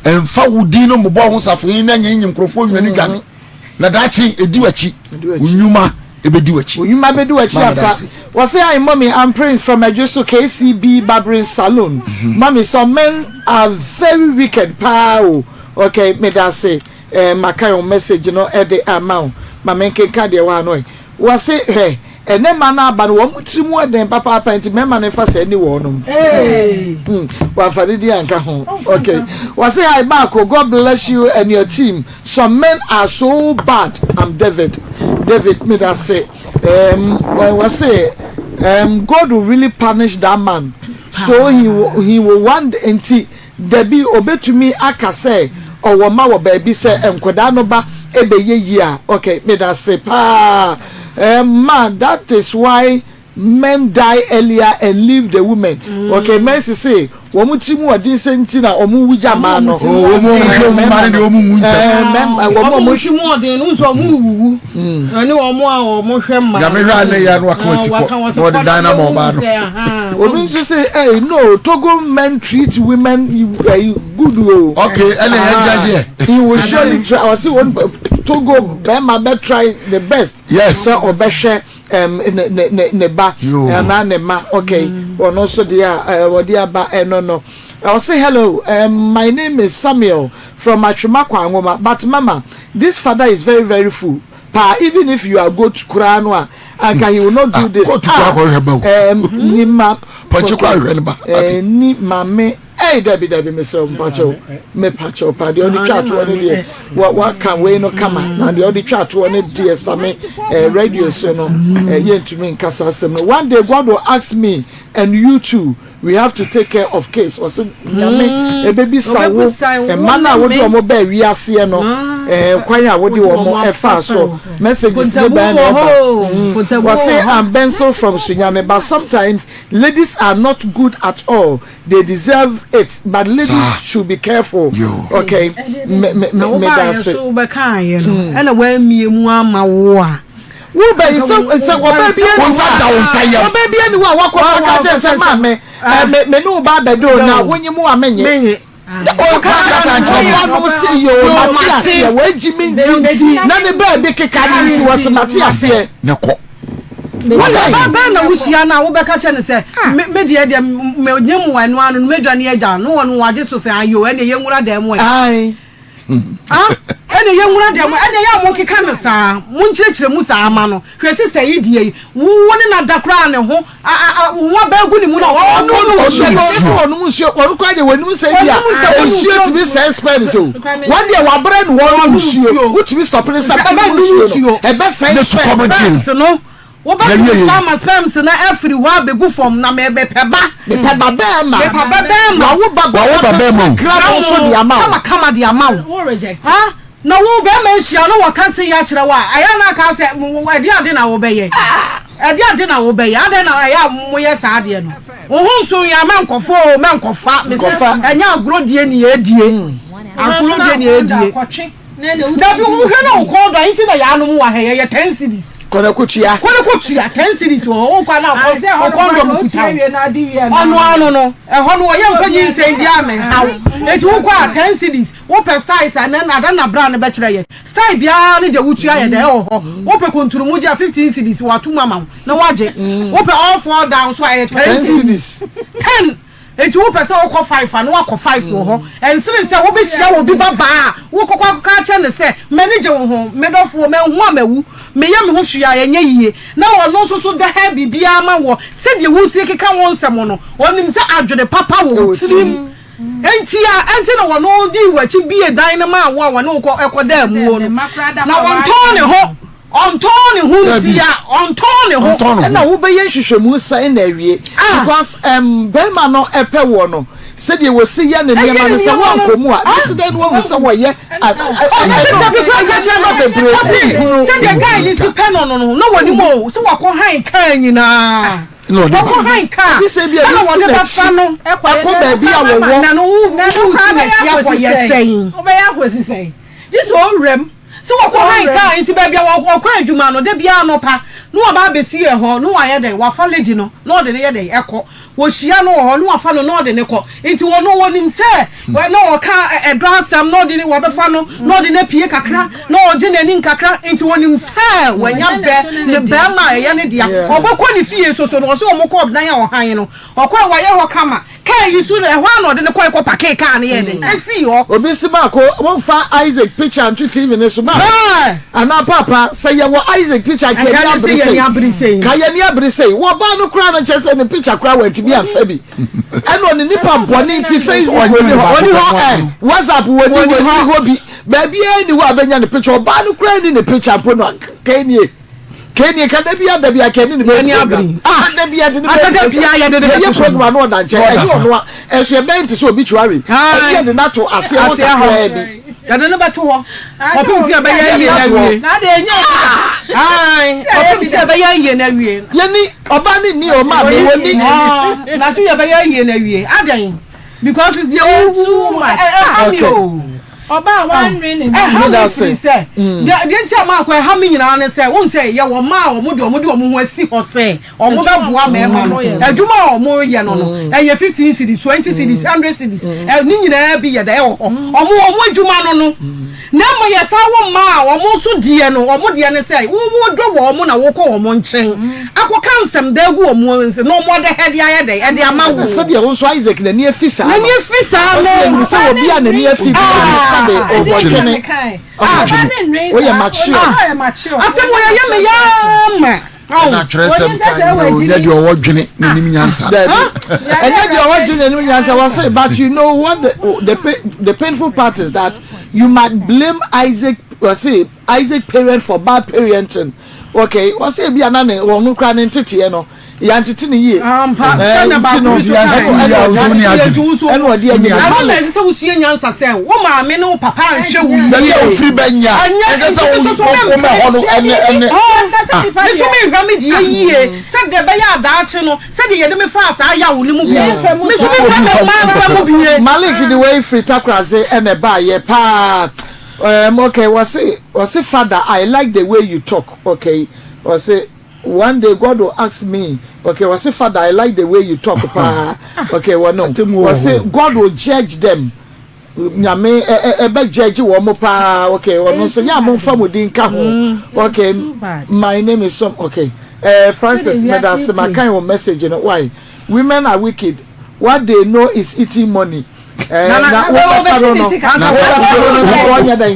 E: Ɛmfa wo din no mmobɔ ho safohene na nyɛ nkurɔfoɔ nnwane dwane. Na daakye ɛdi w'akyi. Wo nnwuma ɛbɛdi w'akyi.
B: Wo nnwuma bɛdi w'akyi ampa. Wɔse hi mommy I'm Prince from Adwoso KCB Barbering Saloon. Mommy some men are very wicked paa o. Okay medase. Eh, makan wo message no de ama wo. Ma menkenka deɛ ɛwɔ ha no ɛ. Wɔse, hwɛ, ɛnɛ mma no aba no, wɔn tiri mu ɛden papaapa nti mmarima no mfa saa ni wɔnom. Hmm, wɔamfa ne din anka ho. Okay. Wɔse, hi Marco, God bless you and your team. Some men are so bad. I'm David. David, medase. Um, wɔse, um, God will really punish that man. So he will, he will want, nti, Dabi, obetumi aka sɛ ɔwɔ mma wɔ baabi sɛ nkwadaa no ba bɛyɛ yie a, ok, medase paa eh, ma that is why men die earlier and leave the women, ok, men sese wɔn tiri mu ɔden sɛ nti na wɔn wu gya mmaa no,
E: Oh, wɔn a wɔn hwɛ wɔn mma no deɛ wɔn nwu ntɛm.
B: eh, mɛma wɔn a
C: wɔn
B: wɔn
C: tiri mu ɔden no nso wɔn wuwu ɛne wɔn a wɔn hwɛ mmaa
E: Nyame hwɛ a ne yɛ no waka wɔn ti kɔ na ɔde dan no ama ɔbaa no.
B: Obi nso se hey no Togo men treat women eh, good o.
E: Okay, ɛna yɛn gyagyeɛ.
B: He will surely try. Ɔsi wɔn Togo bɛrima bɛ try the best.
E: Yes.
B: Sɛ ɔbɛhwɛ um, ne ne ne ne ba anaa ne ma. Okay, ɔno nso deɛ a wɔde aba ɛno no. Ɔsi hello, um, my name is Samuel from Atwima Kwangoma but mama this father is very very full. Paa even if you are goat koraa no a anka he will not do this
E: ah, goat koraa kɔhwɛ ba o
B: um, ni ma
E: pɔnkye koraa hwɛ ne ba
B: eh, ni maame ei. Ɛy dabi dabi mesrɛ wo mpakyɛw mepakyɛw paa deɛ ɔde twa atoɔ no deɛ wa waka wei no kama na deɛ ɔde twa atoɔ no deɛ same eh, radio so no eh, yɛntumi nkasa asɛm no one day God will ask me and you too we have to take care of kids ɔsɛ nyame mm. ebebisa wo mma no a wode wɔn baa wiaseɛ no mm. eh, kwan a wode wɔn ɛfa so messages ne bɛn na ɛba wɔse I'm Benson from Sunyani but sometimes Ladies are not good at all they deserve it but ladies should be careful okay me me
C: na
B: me
C: wobaeɛ
B: dase.
C: so wobɛkaeɛ no mm. ɛna woamie mu ama wo a
B: wobɛyi sɛ sɛ ɔbaa bi
E: Wo nsa da wo nsa yam.
B: ɔbaa bi ani hɔ a wakɔ aka kyerɛ sɛ maame me me ne wo ba abɛda o na wonye mu a menye. Ɔba no se yoo mate aseɛ wagyi me nti na ne baabi keka no nti wɔse mate aseɛ.
E: Ne kɔ.
C: Ɔbaa bɛn na wohyia no a wobɛka kyerɛ no sɛ me deɛ deɛ menye mo ɛno ano no mɛdwane agya no ɔno wagye so sɛ ayo ɛneɛ yɛnwura dan mu ɛ. Ah ɛneɛ yɛnwura dan mu ɛneɛ yɛ a mokeka no saa monkyerɛkyerɛ mu saa ma no hwɛ sista yi deɛ yi wo ne no ada koraa ne ho wo ho aba agu ne mu na ɔnom
B: nsuo no ɔno ɔnom nsuo ɔno koraa deɛ wɔnim sɛ bi a nsuo tumi sɛe sperms o wɔn deɛ wabrɛ no wɔnom nsuo wotumi stop ne sɛ bɛnom nsuo no ɛbɛsɛe
C: sperms no wobɛnom nsuo ama sperms no afiri hɔ abɛgu fam na mepɛ ba
B: mepɛ ba bɛɛma
C: mepɛ ba bɛɛma
B: wawo ba bɛɛma kra no nso de ama wo
C: kama kama de ama wo ha Na wo barima nhyia no wɔka sei akyerɛ wo a, ɛyɛ a na aka sɛ, Ɛdeɛn ade na wobɛyɛ? Ɛdeɛn ade na wobɛyɛ? Adɛn na ɛyɛ a moyɛ saa adeɛ no? Wo ho nso yɛ a mɛnkɔfa o, mɛnkɔfa. Mese ɛnyɛ agorɔ die ne yɛdie. Agorɔ die ne yɛdie. Dabi wohwɛ na wo kɔn dɔ a, nti na yɛanom wɔ ha yɛyɛ ten cedis.
B: Kɔ na kɔtua.
C: Kɔ na kɔtua ten cedis wɔ hɔ. Wokɔ a na wo kɔndɔm kuta wo. Ɔno ano no, ɛhɔ no wɔyɛ mfa nyinsɛn biara mmɛha wo. Enti wokɔ a ten cedis. Wopɛ styles a na ada na bra no bɛkyerɛ yɛ. Style biara ne deɛ wotua yɛ dɛ ɛwɔ hɔ. Wopɛ konturumugye a 15 cedis wɔato mu ama wo na woagye. Wopɛ all fall down nso a ɛyɛ 10 cedis. 10! Enti wopɛ sɛ wokɔ five a na woakɔ five wɔ hɔ. Ɛnsene sɛ wobɛhyia obi babaa a wokɔkɔ akɔka akyerɛ no sɛ m'ani gye wo ho, me dɔfoɔ, manhu a mawu, meyɛ me ho hwee a ɛnyɛ yie. Na ɔno nso so dɛhɛ biribiara ma woɔ. Sɛdeɛ wosie keka wo nsɛm no, ɔnim sɛ adwene papa wɔ wo tirim. Enti a enti na wɔn dii w'akyi bue dan no maa wo a wɔne wo kɔ kɔdaa muo no. Na ɔntɔn ne ho, ɔntɔn ne ho nti a, ɔntɔn ne ho.
B: Ɛna wobɛyɛ nhwehwɛmu sɛn na awie because ɛm bɛrima no ɛpɛ woɔ no sɛdeɛ wɔsi yɛ ne nneɛma no sɛ woankɔ mu a bɛsi dɛn na woahu sɛ wɔyɛ ɛno nneɛma bebree
C: wohunu. Sɛdeɛ guy no si pɛ no no na wɔnim o sɛ wakɔ han kaa nyinaa. Wɔkɔ han kaa ɛna wɔde bɛfa no
B: akɔ baabi a wɔwɔ.
C: Na no wo wo si n'akyi akɔyɛ sɛn?
J: Wobɛyɛ akɔsi sɛn? Gye sɛ owura mu.
C: Sɛ wɔkɔ han kaa nti baabi a wɔkɔ adwuma no da biara anɔpa na wɔba abɛsi ɛhɔ na wɔayɛ dɛn wafa lady no na ɔde no yɛ dɛn ɛkɔ. Wɔhyia no wɔ hɔ na wafa no na ɔde no kɔ. Nti ɔno ɔnim sɛ na ɔka ɛdɔ asɛm na ɔde wɔbɛfa no na ɔde no apue kakra na ɔgye n'ani nkakra. Nti ɔnim sɛ wanya bɛ ne bɛrima a ɛyɛ ne dea. Ɔbɛkɔ ne fie nso so no ɔsɛ wɔn kɔ dan a ɔhan no. Ɔkɔe wayɛ hɔ kama. Kaa yi so no ɛhɔ ara na ɔde no kɔe kɔ pakee kaa no yɛɛ dɛn esii hɔ.
B: Obi se maako momfa Isaac picture nto TV no so maame anaa paapa sɛ yɛwɔ Isaac picture nka yɛni abere sei ka yɛni abere sei wɔ baa no koraa no nkyɛ sɛ ne picture koraa wantumi amfa bi ɛna ɔne nipa bɔne nti Facebook wɔni hɔ ɔni hɔ ɛ WhatsApp wɔni wɔni hɔ bi baabiara ni hɔ a bɛnya ne picture ɔbaa no koraa ni ne picture mpo no kɛnie Kɛni ka da bia da bia kɛni ne bɛ program. Ah da bia de ne bɛ program. Yɛ program ano ɔda nkyɛn ɛyɛ ɔno a ɛso yɛ bɛn te sɛ obituary. Ɛbi yɛ de no ato aseɛ hɔ kakraa bi.
C: Yɛde no bɛto hɔ kɔpem sɛ yɛbɛyɛ ayie no awie. Kɔpem sɛ yɛbɛyɛ ayie no awie.
B: Yɛni ɔbaa ne ni o maame wɔni.
C: Na sɛ yɛbɛyɛ ayie no awie adɛn because deɛ wo ɛha mi o.
J: Ɔbaa a wannwen ne ho.
C: Ɛha me firi sɛ, deɛ nti a maakɔ ɛha me nyinaa ne sɛ, wohu sɛ yɛwɔ mmaa a wɔn deɛ wɔde wɔn ho asi hɔ sɛ wɔbɛboa mmarima no. Adwuma a wɔyɛ no no, ɛyɛ 15 cedis, 20 cedis, 100 cedis, ne nyinaa bi yɛ dɛ ɛwɔ hɔ. Wɔn wɔn adwuma no no. Na mmom yɛsan wɔ mmaa a wɔn nso deɛ no, wɔn deɛ ne sɛ, wo wodɔ wɔn na wokɔ wɔn nkyɛn akɔka nsɛm da agu wɔn nsam na wɔn adɛhɛ de ayɛ dɛn ɛde ama wo.
B: Ɛna sɛdeɛ wo nso Isaac n'ani afi saa no.
C: N'ani afi saa no.
B: Ɔsɛ yɛnim sɛ obi a n'ani afi bi no sɛbe ɔwɔ dwene. Woyɛ mature.
C: Asɛm wɔ yɛyɛ me yaa ma.
E: Ɛna atwerɛsɛm ka nyɛ o, nyɛ deɛ ɔwɔ dwene n'anim nyansa.
B: Dabi, ɛnyɛ deɛ ɔwɔ dwene n'anim nyansa. Wɔse, but you know what the painful part is that you might blame Isaac, wɔse Isaac parent for bad parenting. Okay, wɔse ebi a na ne wɔn koraa ne nteteɛ no. Yɛantete no yie.
C: Ampa, sɛnea
B: Ɛɛ, nti
C: baako
B: no,
C: bi so kae.
B: ɛna
D: Ɛna
B: ɔde
D: ɔde
B: anyini.
C: Nti wo nso,
B: Ɛna ɔde anyini.
C: ɛno na ɛsɛ sɛ wosua nyansa sɛ wo maame ne wo papa anhwɛ wo yie.
E: Baabi a wofiri bɛ nya.
C: Ɛnyɛ
E: Ɛsɛ sɛ
C: nti
E: wo
C: nso so
E: wo mɛ hɔ no ɛne ɛne.
C: Me nso menhwɛ me deɛ yie sɛdeɛ ɛbɛyɛ a daakye no sɛdeɛ yɛde me faa saa yaw no mu bi no, me nso memfa me mma mfa mu bie.
B: Malik de wei firi Takorase ɛna ɛbaayɛ paa. Um, okay, wɔse, wɔse father, I like the way you talk, okay, wɔse. One day God will ask me okay wɔse father I like the way you talk paa okay wɔ no wɔse God will judge them nyame ɛbɛ judge wɔn mo paa okay wɔn nso yɛ a mo nfa mo din ka ho okay my name is some okay eh, Francis medase ma kan wɔ message no why women are wicked what they know is eating money eh, na wɔbɛfa no no na wɔbɛfa no no na wɔnyɛ dɛn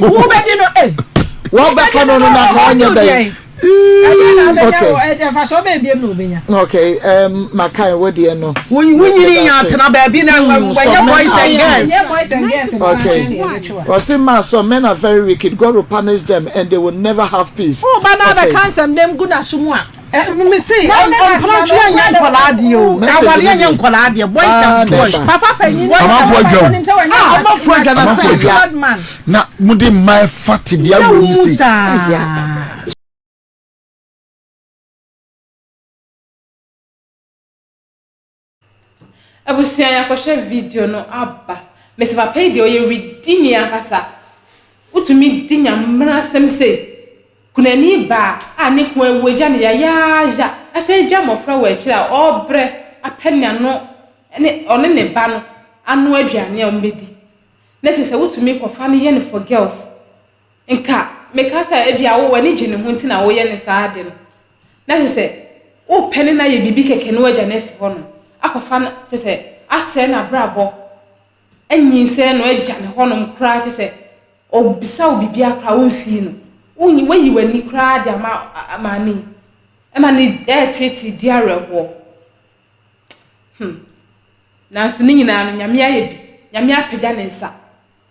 B: wɔbɛfa no no na wɔnyɛ dɛn. Okay. Okay, um, Makai, what do you know?
C: Wonyini nya atena baabi na wɔnyɛ boys and girls.
B: Okay. Wɔsi ma so men are very wicked. God will punish them and they will never have peace.
J: Oh, ba na bɛ kan sɛm dem gu na so mu a.
C: Mese ɔmprantwe nyɛ nkɔlaa deɛ o. Awareɛ nyɛ nkɔlaa deɛ. Boys and boys.
J: Papa panyin.
E: Amanfoɔ adwa o.
B: Amanfoɔ adwa na sɛ ya.
E: Na mo de mmaa fa tebea wɔ mu si.
A: Abusua yɛakɔhwɛ video no aba. Mese papa yi deɛ ɔyɛ widini ankasa. Wotumi di nyamena asɛm sei. Kunani baa a ne kun awu agya no yayaaya asan agya mmɔfra wɔ akyire a ɔrebrɛ apɛ n'ano ne ɔne ne ba no ano aduane a wɔbɛdi. Na kyerɛ sɛ wotumi kɔfa no yɛ no for girls. Nka meka sɛ ebia wo w'ani gye ne ho nti na woyɛ no saa ade no. Na kyerɛ sɛ wopɛ ne no ayɛ biribi kɛkɛ na woagya no asi hɔ nom akɔfa no kyerɛ sɛ asɛe n'abrabɔ, anyinsɛn no agya no hɔnom koraa kyerɛ sɛ ɔbisa wo biribiara koraa womfii no. Woayi w'ani koraa de ama maame yi ma no ɛreteetee di awerɛhoɔ. Hmm. Nanso ne nyinaa no Nyame ayɛ bi. Nyame apagya ne nsa.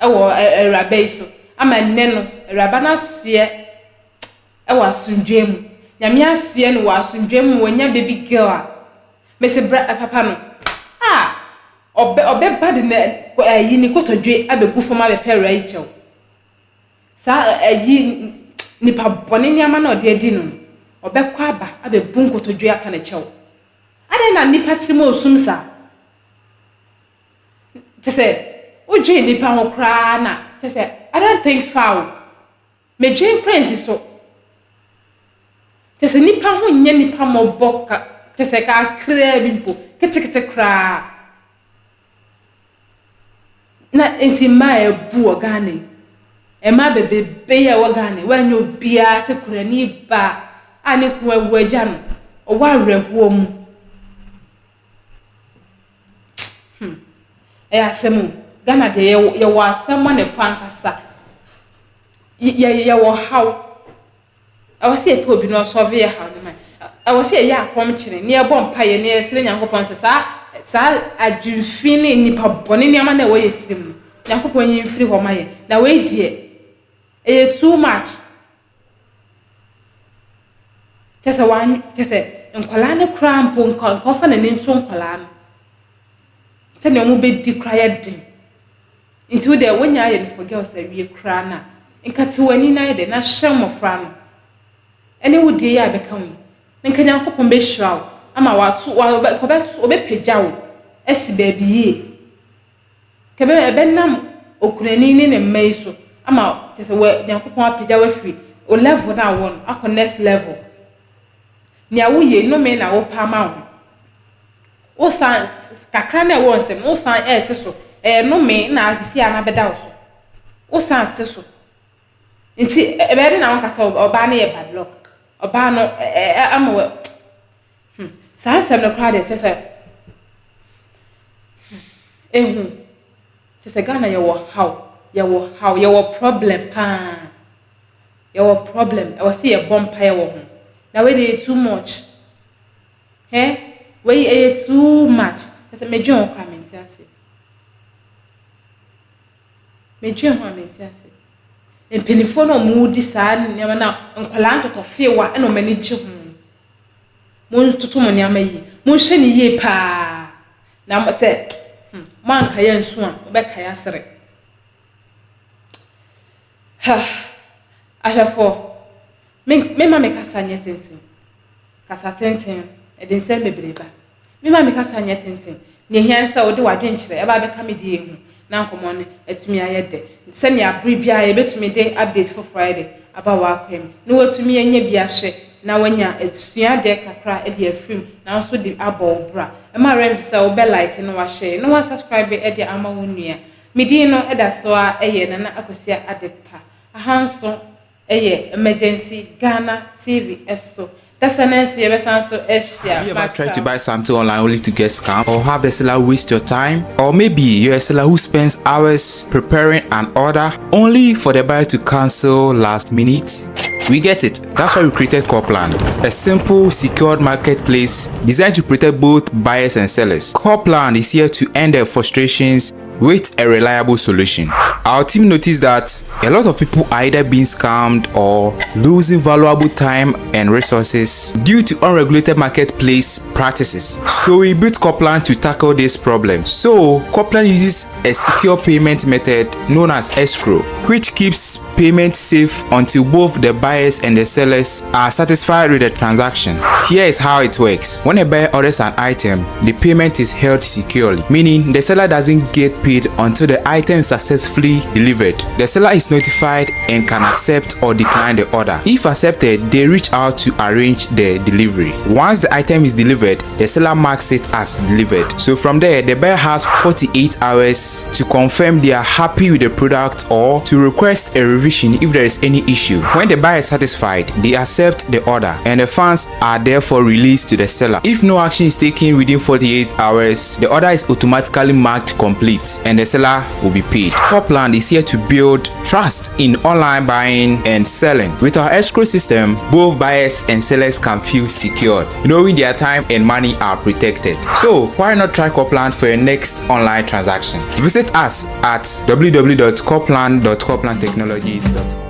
A: wɔ awuraba yi so ama nnɛ no awuraba no asoɛ wɔ asomdwoeɛ mu. Nyame asoɛ no wɔ asomdwoeɛ mu ma wanya baby girl a mese bra papa no a ɔbɛ ɔbɛba de na ayi ne kotodwe abɛgu fam abɛpɛ awura yi kyɛw. Saa ayi nipa bɔne nneɛma na ɔde adi no no ɔbɛkɔ aba abɛbu nkotodwe apa ne kyɛw. Adɛn na nipa tirim ɔsum saa? Kyerɛ sɛ wodwen nnipa ho koraa na kyerɛ sɛ I don't think far o. Medwen koraa nsi so. Kyerɛ sɛ nnipa ho nyɛ nnipa mmɔbɔ ka kyerɛ sɛ kakraa bi mpo, ketekete koraa. Na nti mmaa a abu wɔ Ghana yi, mmaa bebrebe yi a ɛwɔ Ghana yi, woanyɛ obiara sɛ kurani baa a ne kunu awu agya no, ɔwɔ awerɛhoɔ mu. Hmm. Ɛyɛ asɛm o. Ghana deɛ yɛwɔ yɛwɔ asɛm ma ne pa ankasa. Yɛ yɛwɔ haw. Ɛwɔ sɛ yɛpɛ obi na ɔsɔve yɛ haw no ma. Ɛwɔ sɛ yɛyɛ akɔmkyene na yɛbɔ mpaeɛ na yɛsrɛ Nyankopɔn sɛ saa saa adwemfi ne nnipa bɔne nneɛma no a ɛwɔ yɛ tirim no, Nyankopɔn nyi mfiri hɔ ma yɛn. Na wei deɛ, ɛyɛ too much. Kyerɛ sɛ wan kyerɛ sɛ nkwadaa no koraa mpo nka nka ɔmfa n'ani nto nkwadaa no. Sɛnea wɔbɛdi koraa yɛ den. Nti wo deɛ wonya ayɛ no for girls awie koraa no a, nka te w'ani na ayɛ dɛ na hwɛ mmɔfra no. Ɛne wo deɛ yi a ɛbɛka ho yi. Na nka Nyankopɔn bɛhyira wo ama wato wa ɔbɛ ɔbɛto ɔbɛpagya wo asi baabi yie. Kɛbɛ ɛbɛnam okunani ne ne mma yi so ama kyerɛ sɛ wɔ Nyankopɔn apagya wo afiri wo level no a wowɔ no akɔ next level. Nea woyɛ yi nnome na wopɛ ama wo ho. Wosan kakra no a ɛwɔ wo nsam no wosan ɛrete so, ɛyɛ nnome na asisi a na abɛda wo so. Wosan te so. Nti ɛbɛyɛ den na wonka sɛ ɔbaa no yɛ bad luck. Ɔbaa no ɛ ama wɔ hmm saa nsɛm no koraa deɛ kyerɛ sɛ hmm ehu kyerɛ sɛ Ghana yɛwɔ haw yɛwɔ haw yɛwɔ problem paa yɛwɔ problem ɛwɔ sɛ yɛbɔ mpaeɛ wɔ ho. Na wei deɛ ɛyɛ too much. Hɛ? Wei ɛyɛ too much. Kyerɛ sɛ medwen ho koraa mente aseɛ. Medwen ho a mente aseɛ. Mpanimfoɔ no a wɔredi saa nneɛma no a nkwadaa ntɔtɔfeewa na wɔn ani gye ho no, montoto mo nneɛma yie. Monhwɛ no yie paa. Na sɛ hmm, moankae ansu a, mobɛkae asere. Ha, ahwɛfoɔ, me, memma me kasa nyɛ tenten. Kasa tenten, ɛde nsɛm bebree ba. Memma me kasa nyɛ tenten. Nea ehia ne sɛ wode w'adwenkyerɛ ɛba abɛka me deɛ ho na nkɔmmɔ no atumi ayɛ dɛ. Sɛnea bere biara yɛbɛtumi de update foforɔ ayɛ dɛ aba w'akwan mu na woatumi anya bi ahwɛ na woanya asuadeɛ kakra de afiri mu na wo nso de abɔ wo bra. Mma werɛ mfi sɛ wobɛ like na wahyɛ na woasubscribe de ama wo nua. Me din no da so ara yɛ Nana Akosua Adepa. Aha nso yɛ Emergency Ghana TV so. Dasa no nso yɛbɛsan so ahyia.
L: Have you ever tried to buy something online only to get scammed or have the seller waste your time? Or maybe you're a seller who spends hours preparing an order only for the buyer to cancel last minute? We get it. That's why we created Corplan, a simple, secured marketplace designed to protect both buyers and sellers. Corplan is here to end the frustrations with a reliable solution. Our team noticed that a lot of people are either being scammed or losing valuable time and resources due to unregulated marketplace practices. So we built Corplan to tackle this problem. So Corplan uses a secure payment method known as escrow, which keeps payment safe until both the buyers and the sellers are satisfied with the transaction. Here is how it works. When a buyer orders an item, the payment is held securely, meaning the seller doesn't get paid until the item is successfully delivered. The seller is notified and can accept or decline the order. If accepted, they reach out to arrange the delivery. Once the item is delivered, the seller marks it as delivered. So from there, the buyer has 48 hours to confirm they are happy with the product or to request a revision if there is any issue. When the buyer is satisfied, they accept the order and the funds are therefore released to the seller. If no action is taken within 48 hours, the order is automatically marked complete and the seller will be paid. Corplan is here to build trust in online buying and selling. With our escrow system, both buyers and sellers can feel secure, knowing their time and money are protected. So why not try Corplan for your next online transaction? Visit us at www.corplan.corplantechnologies.com.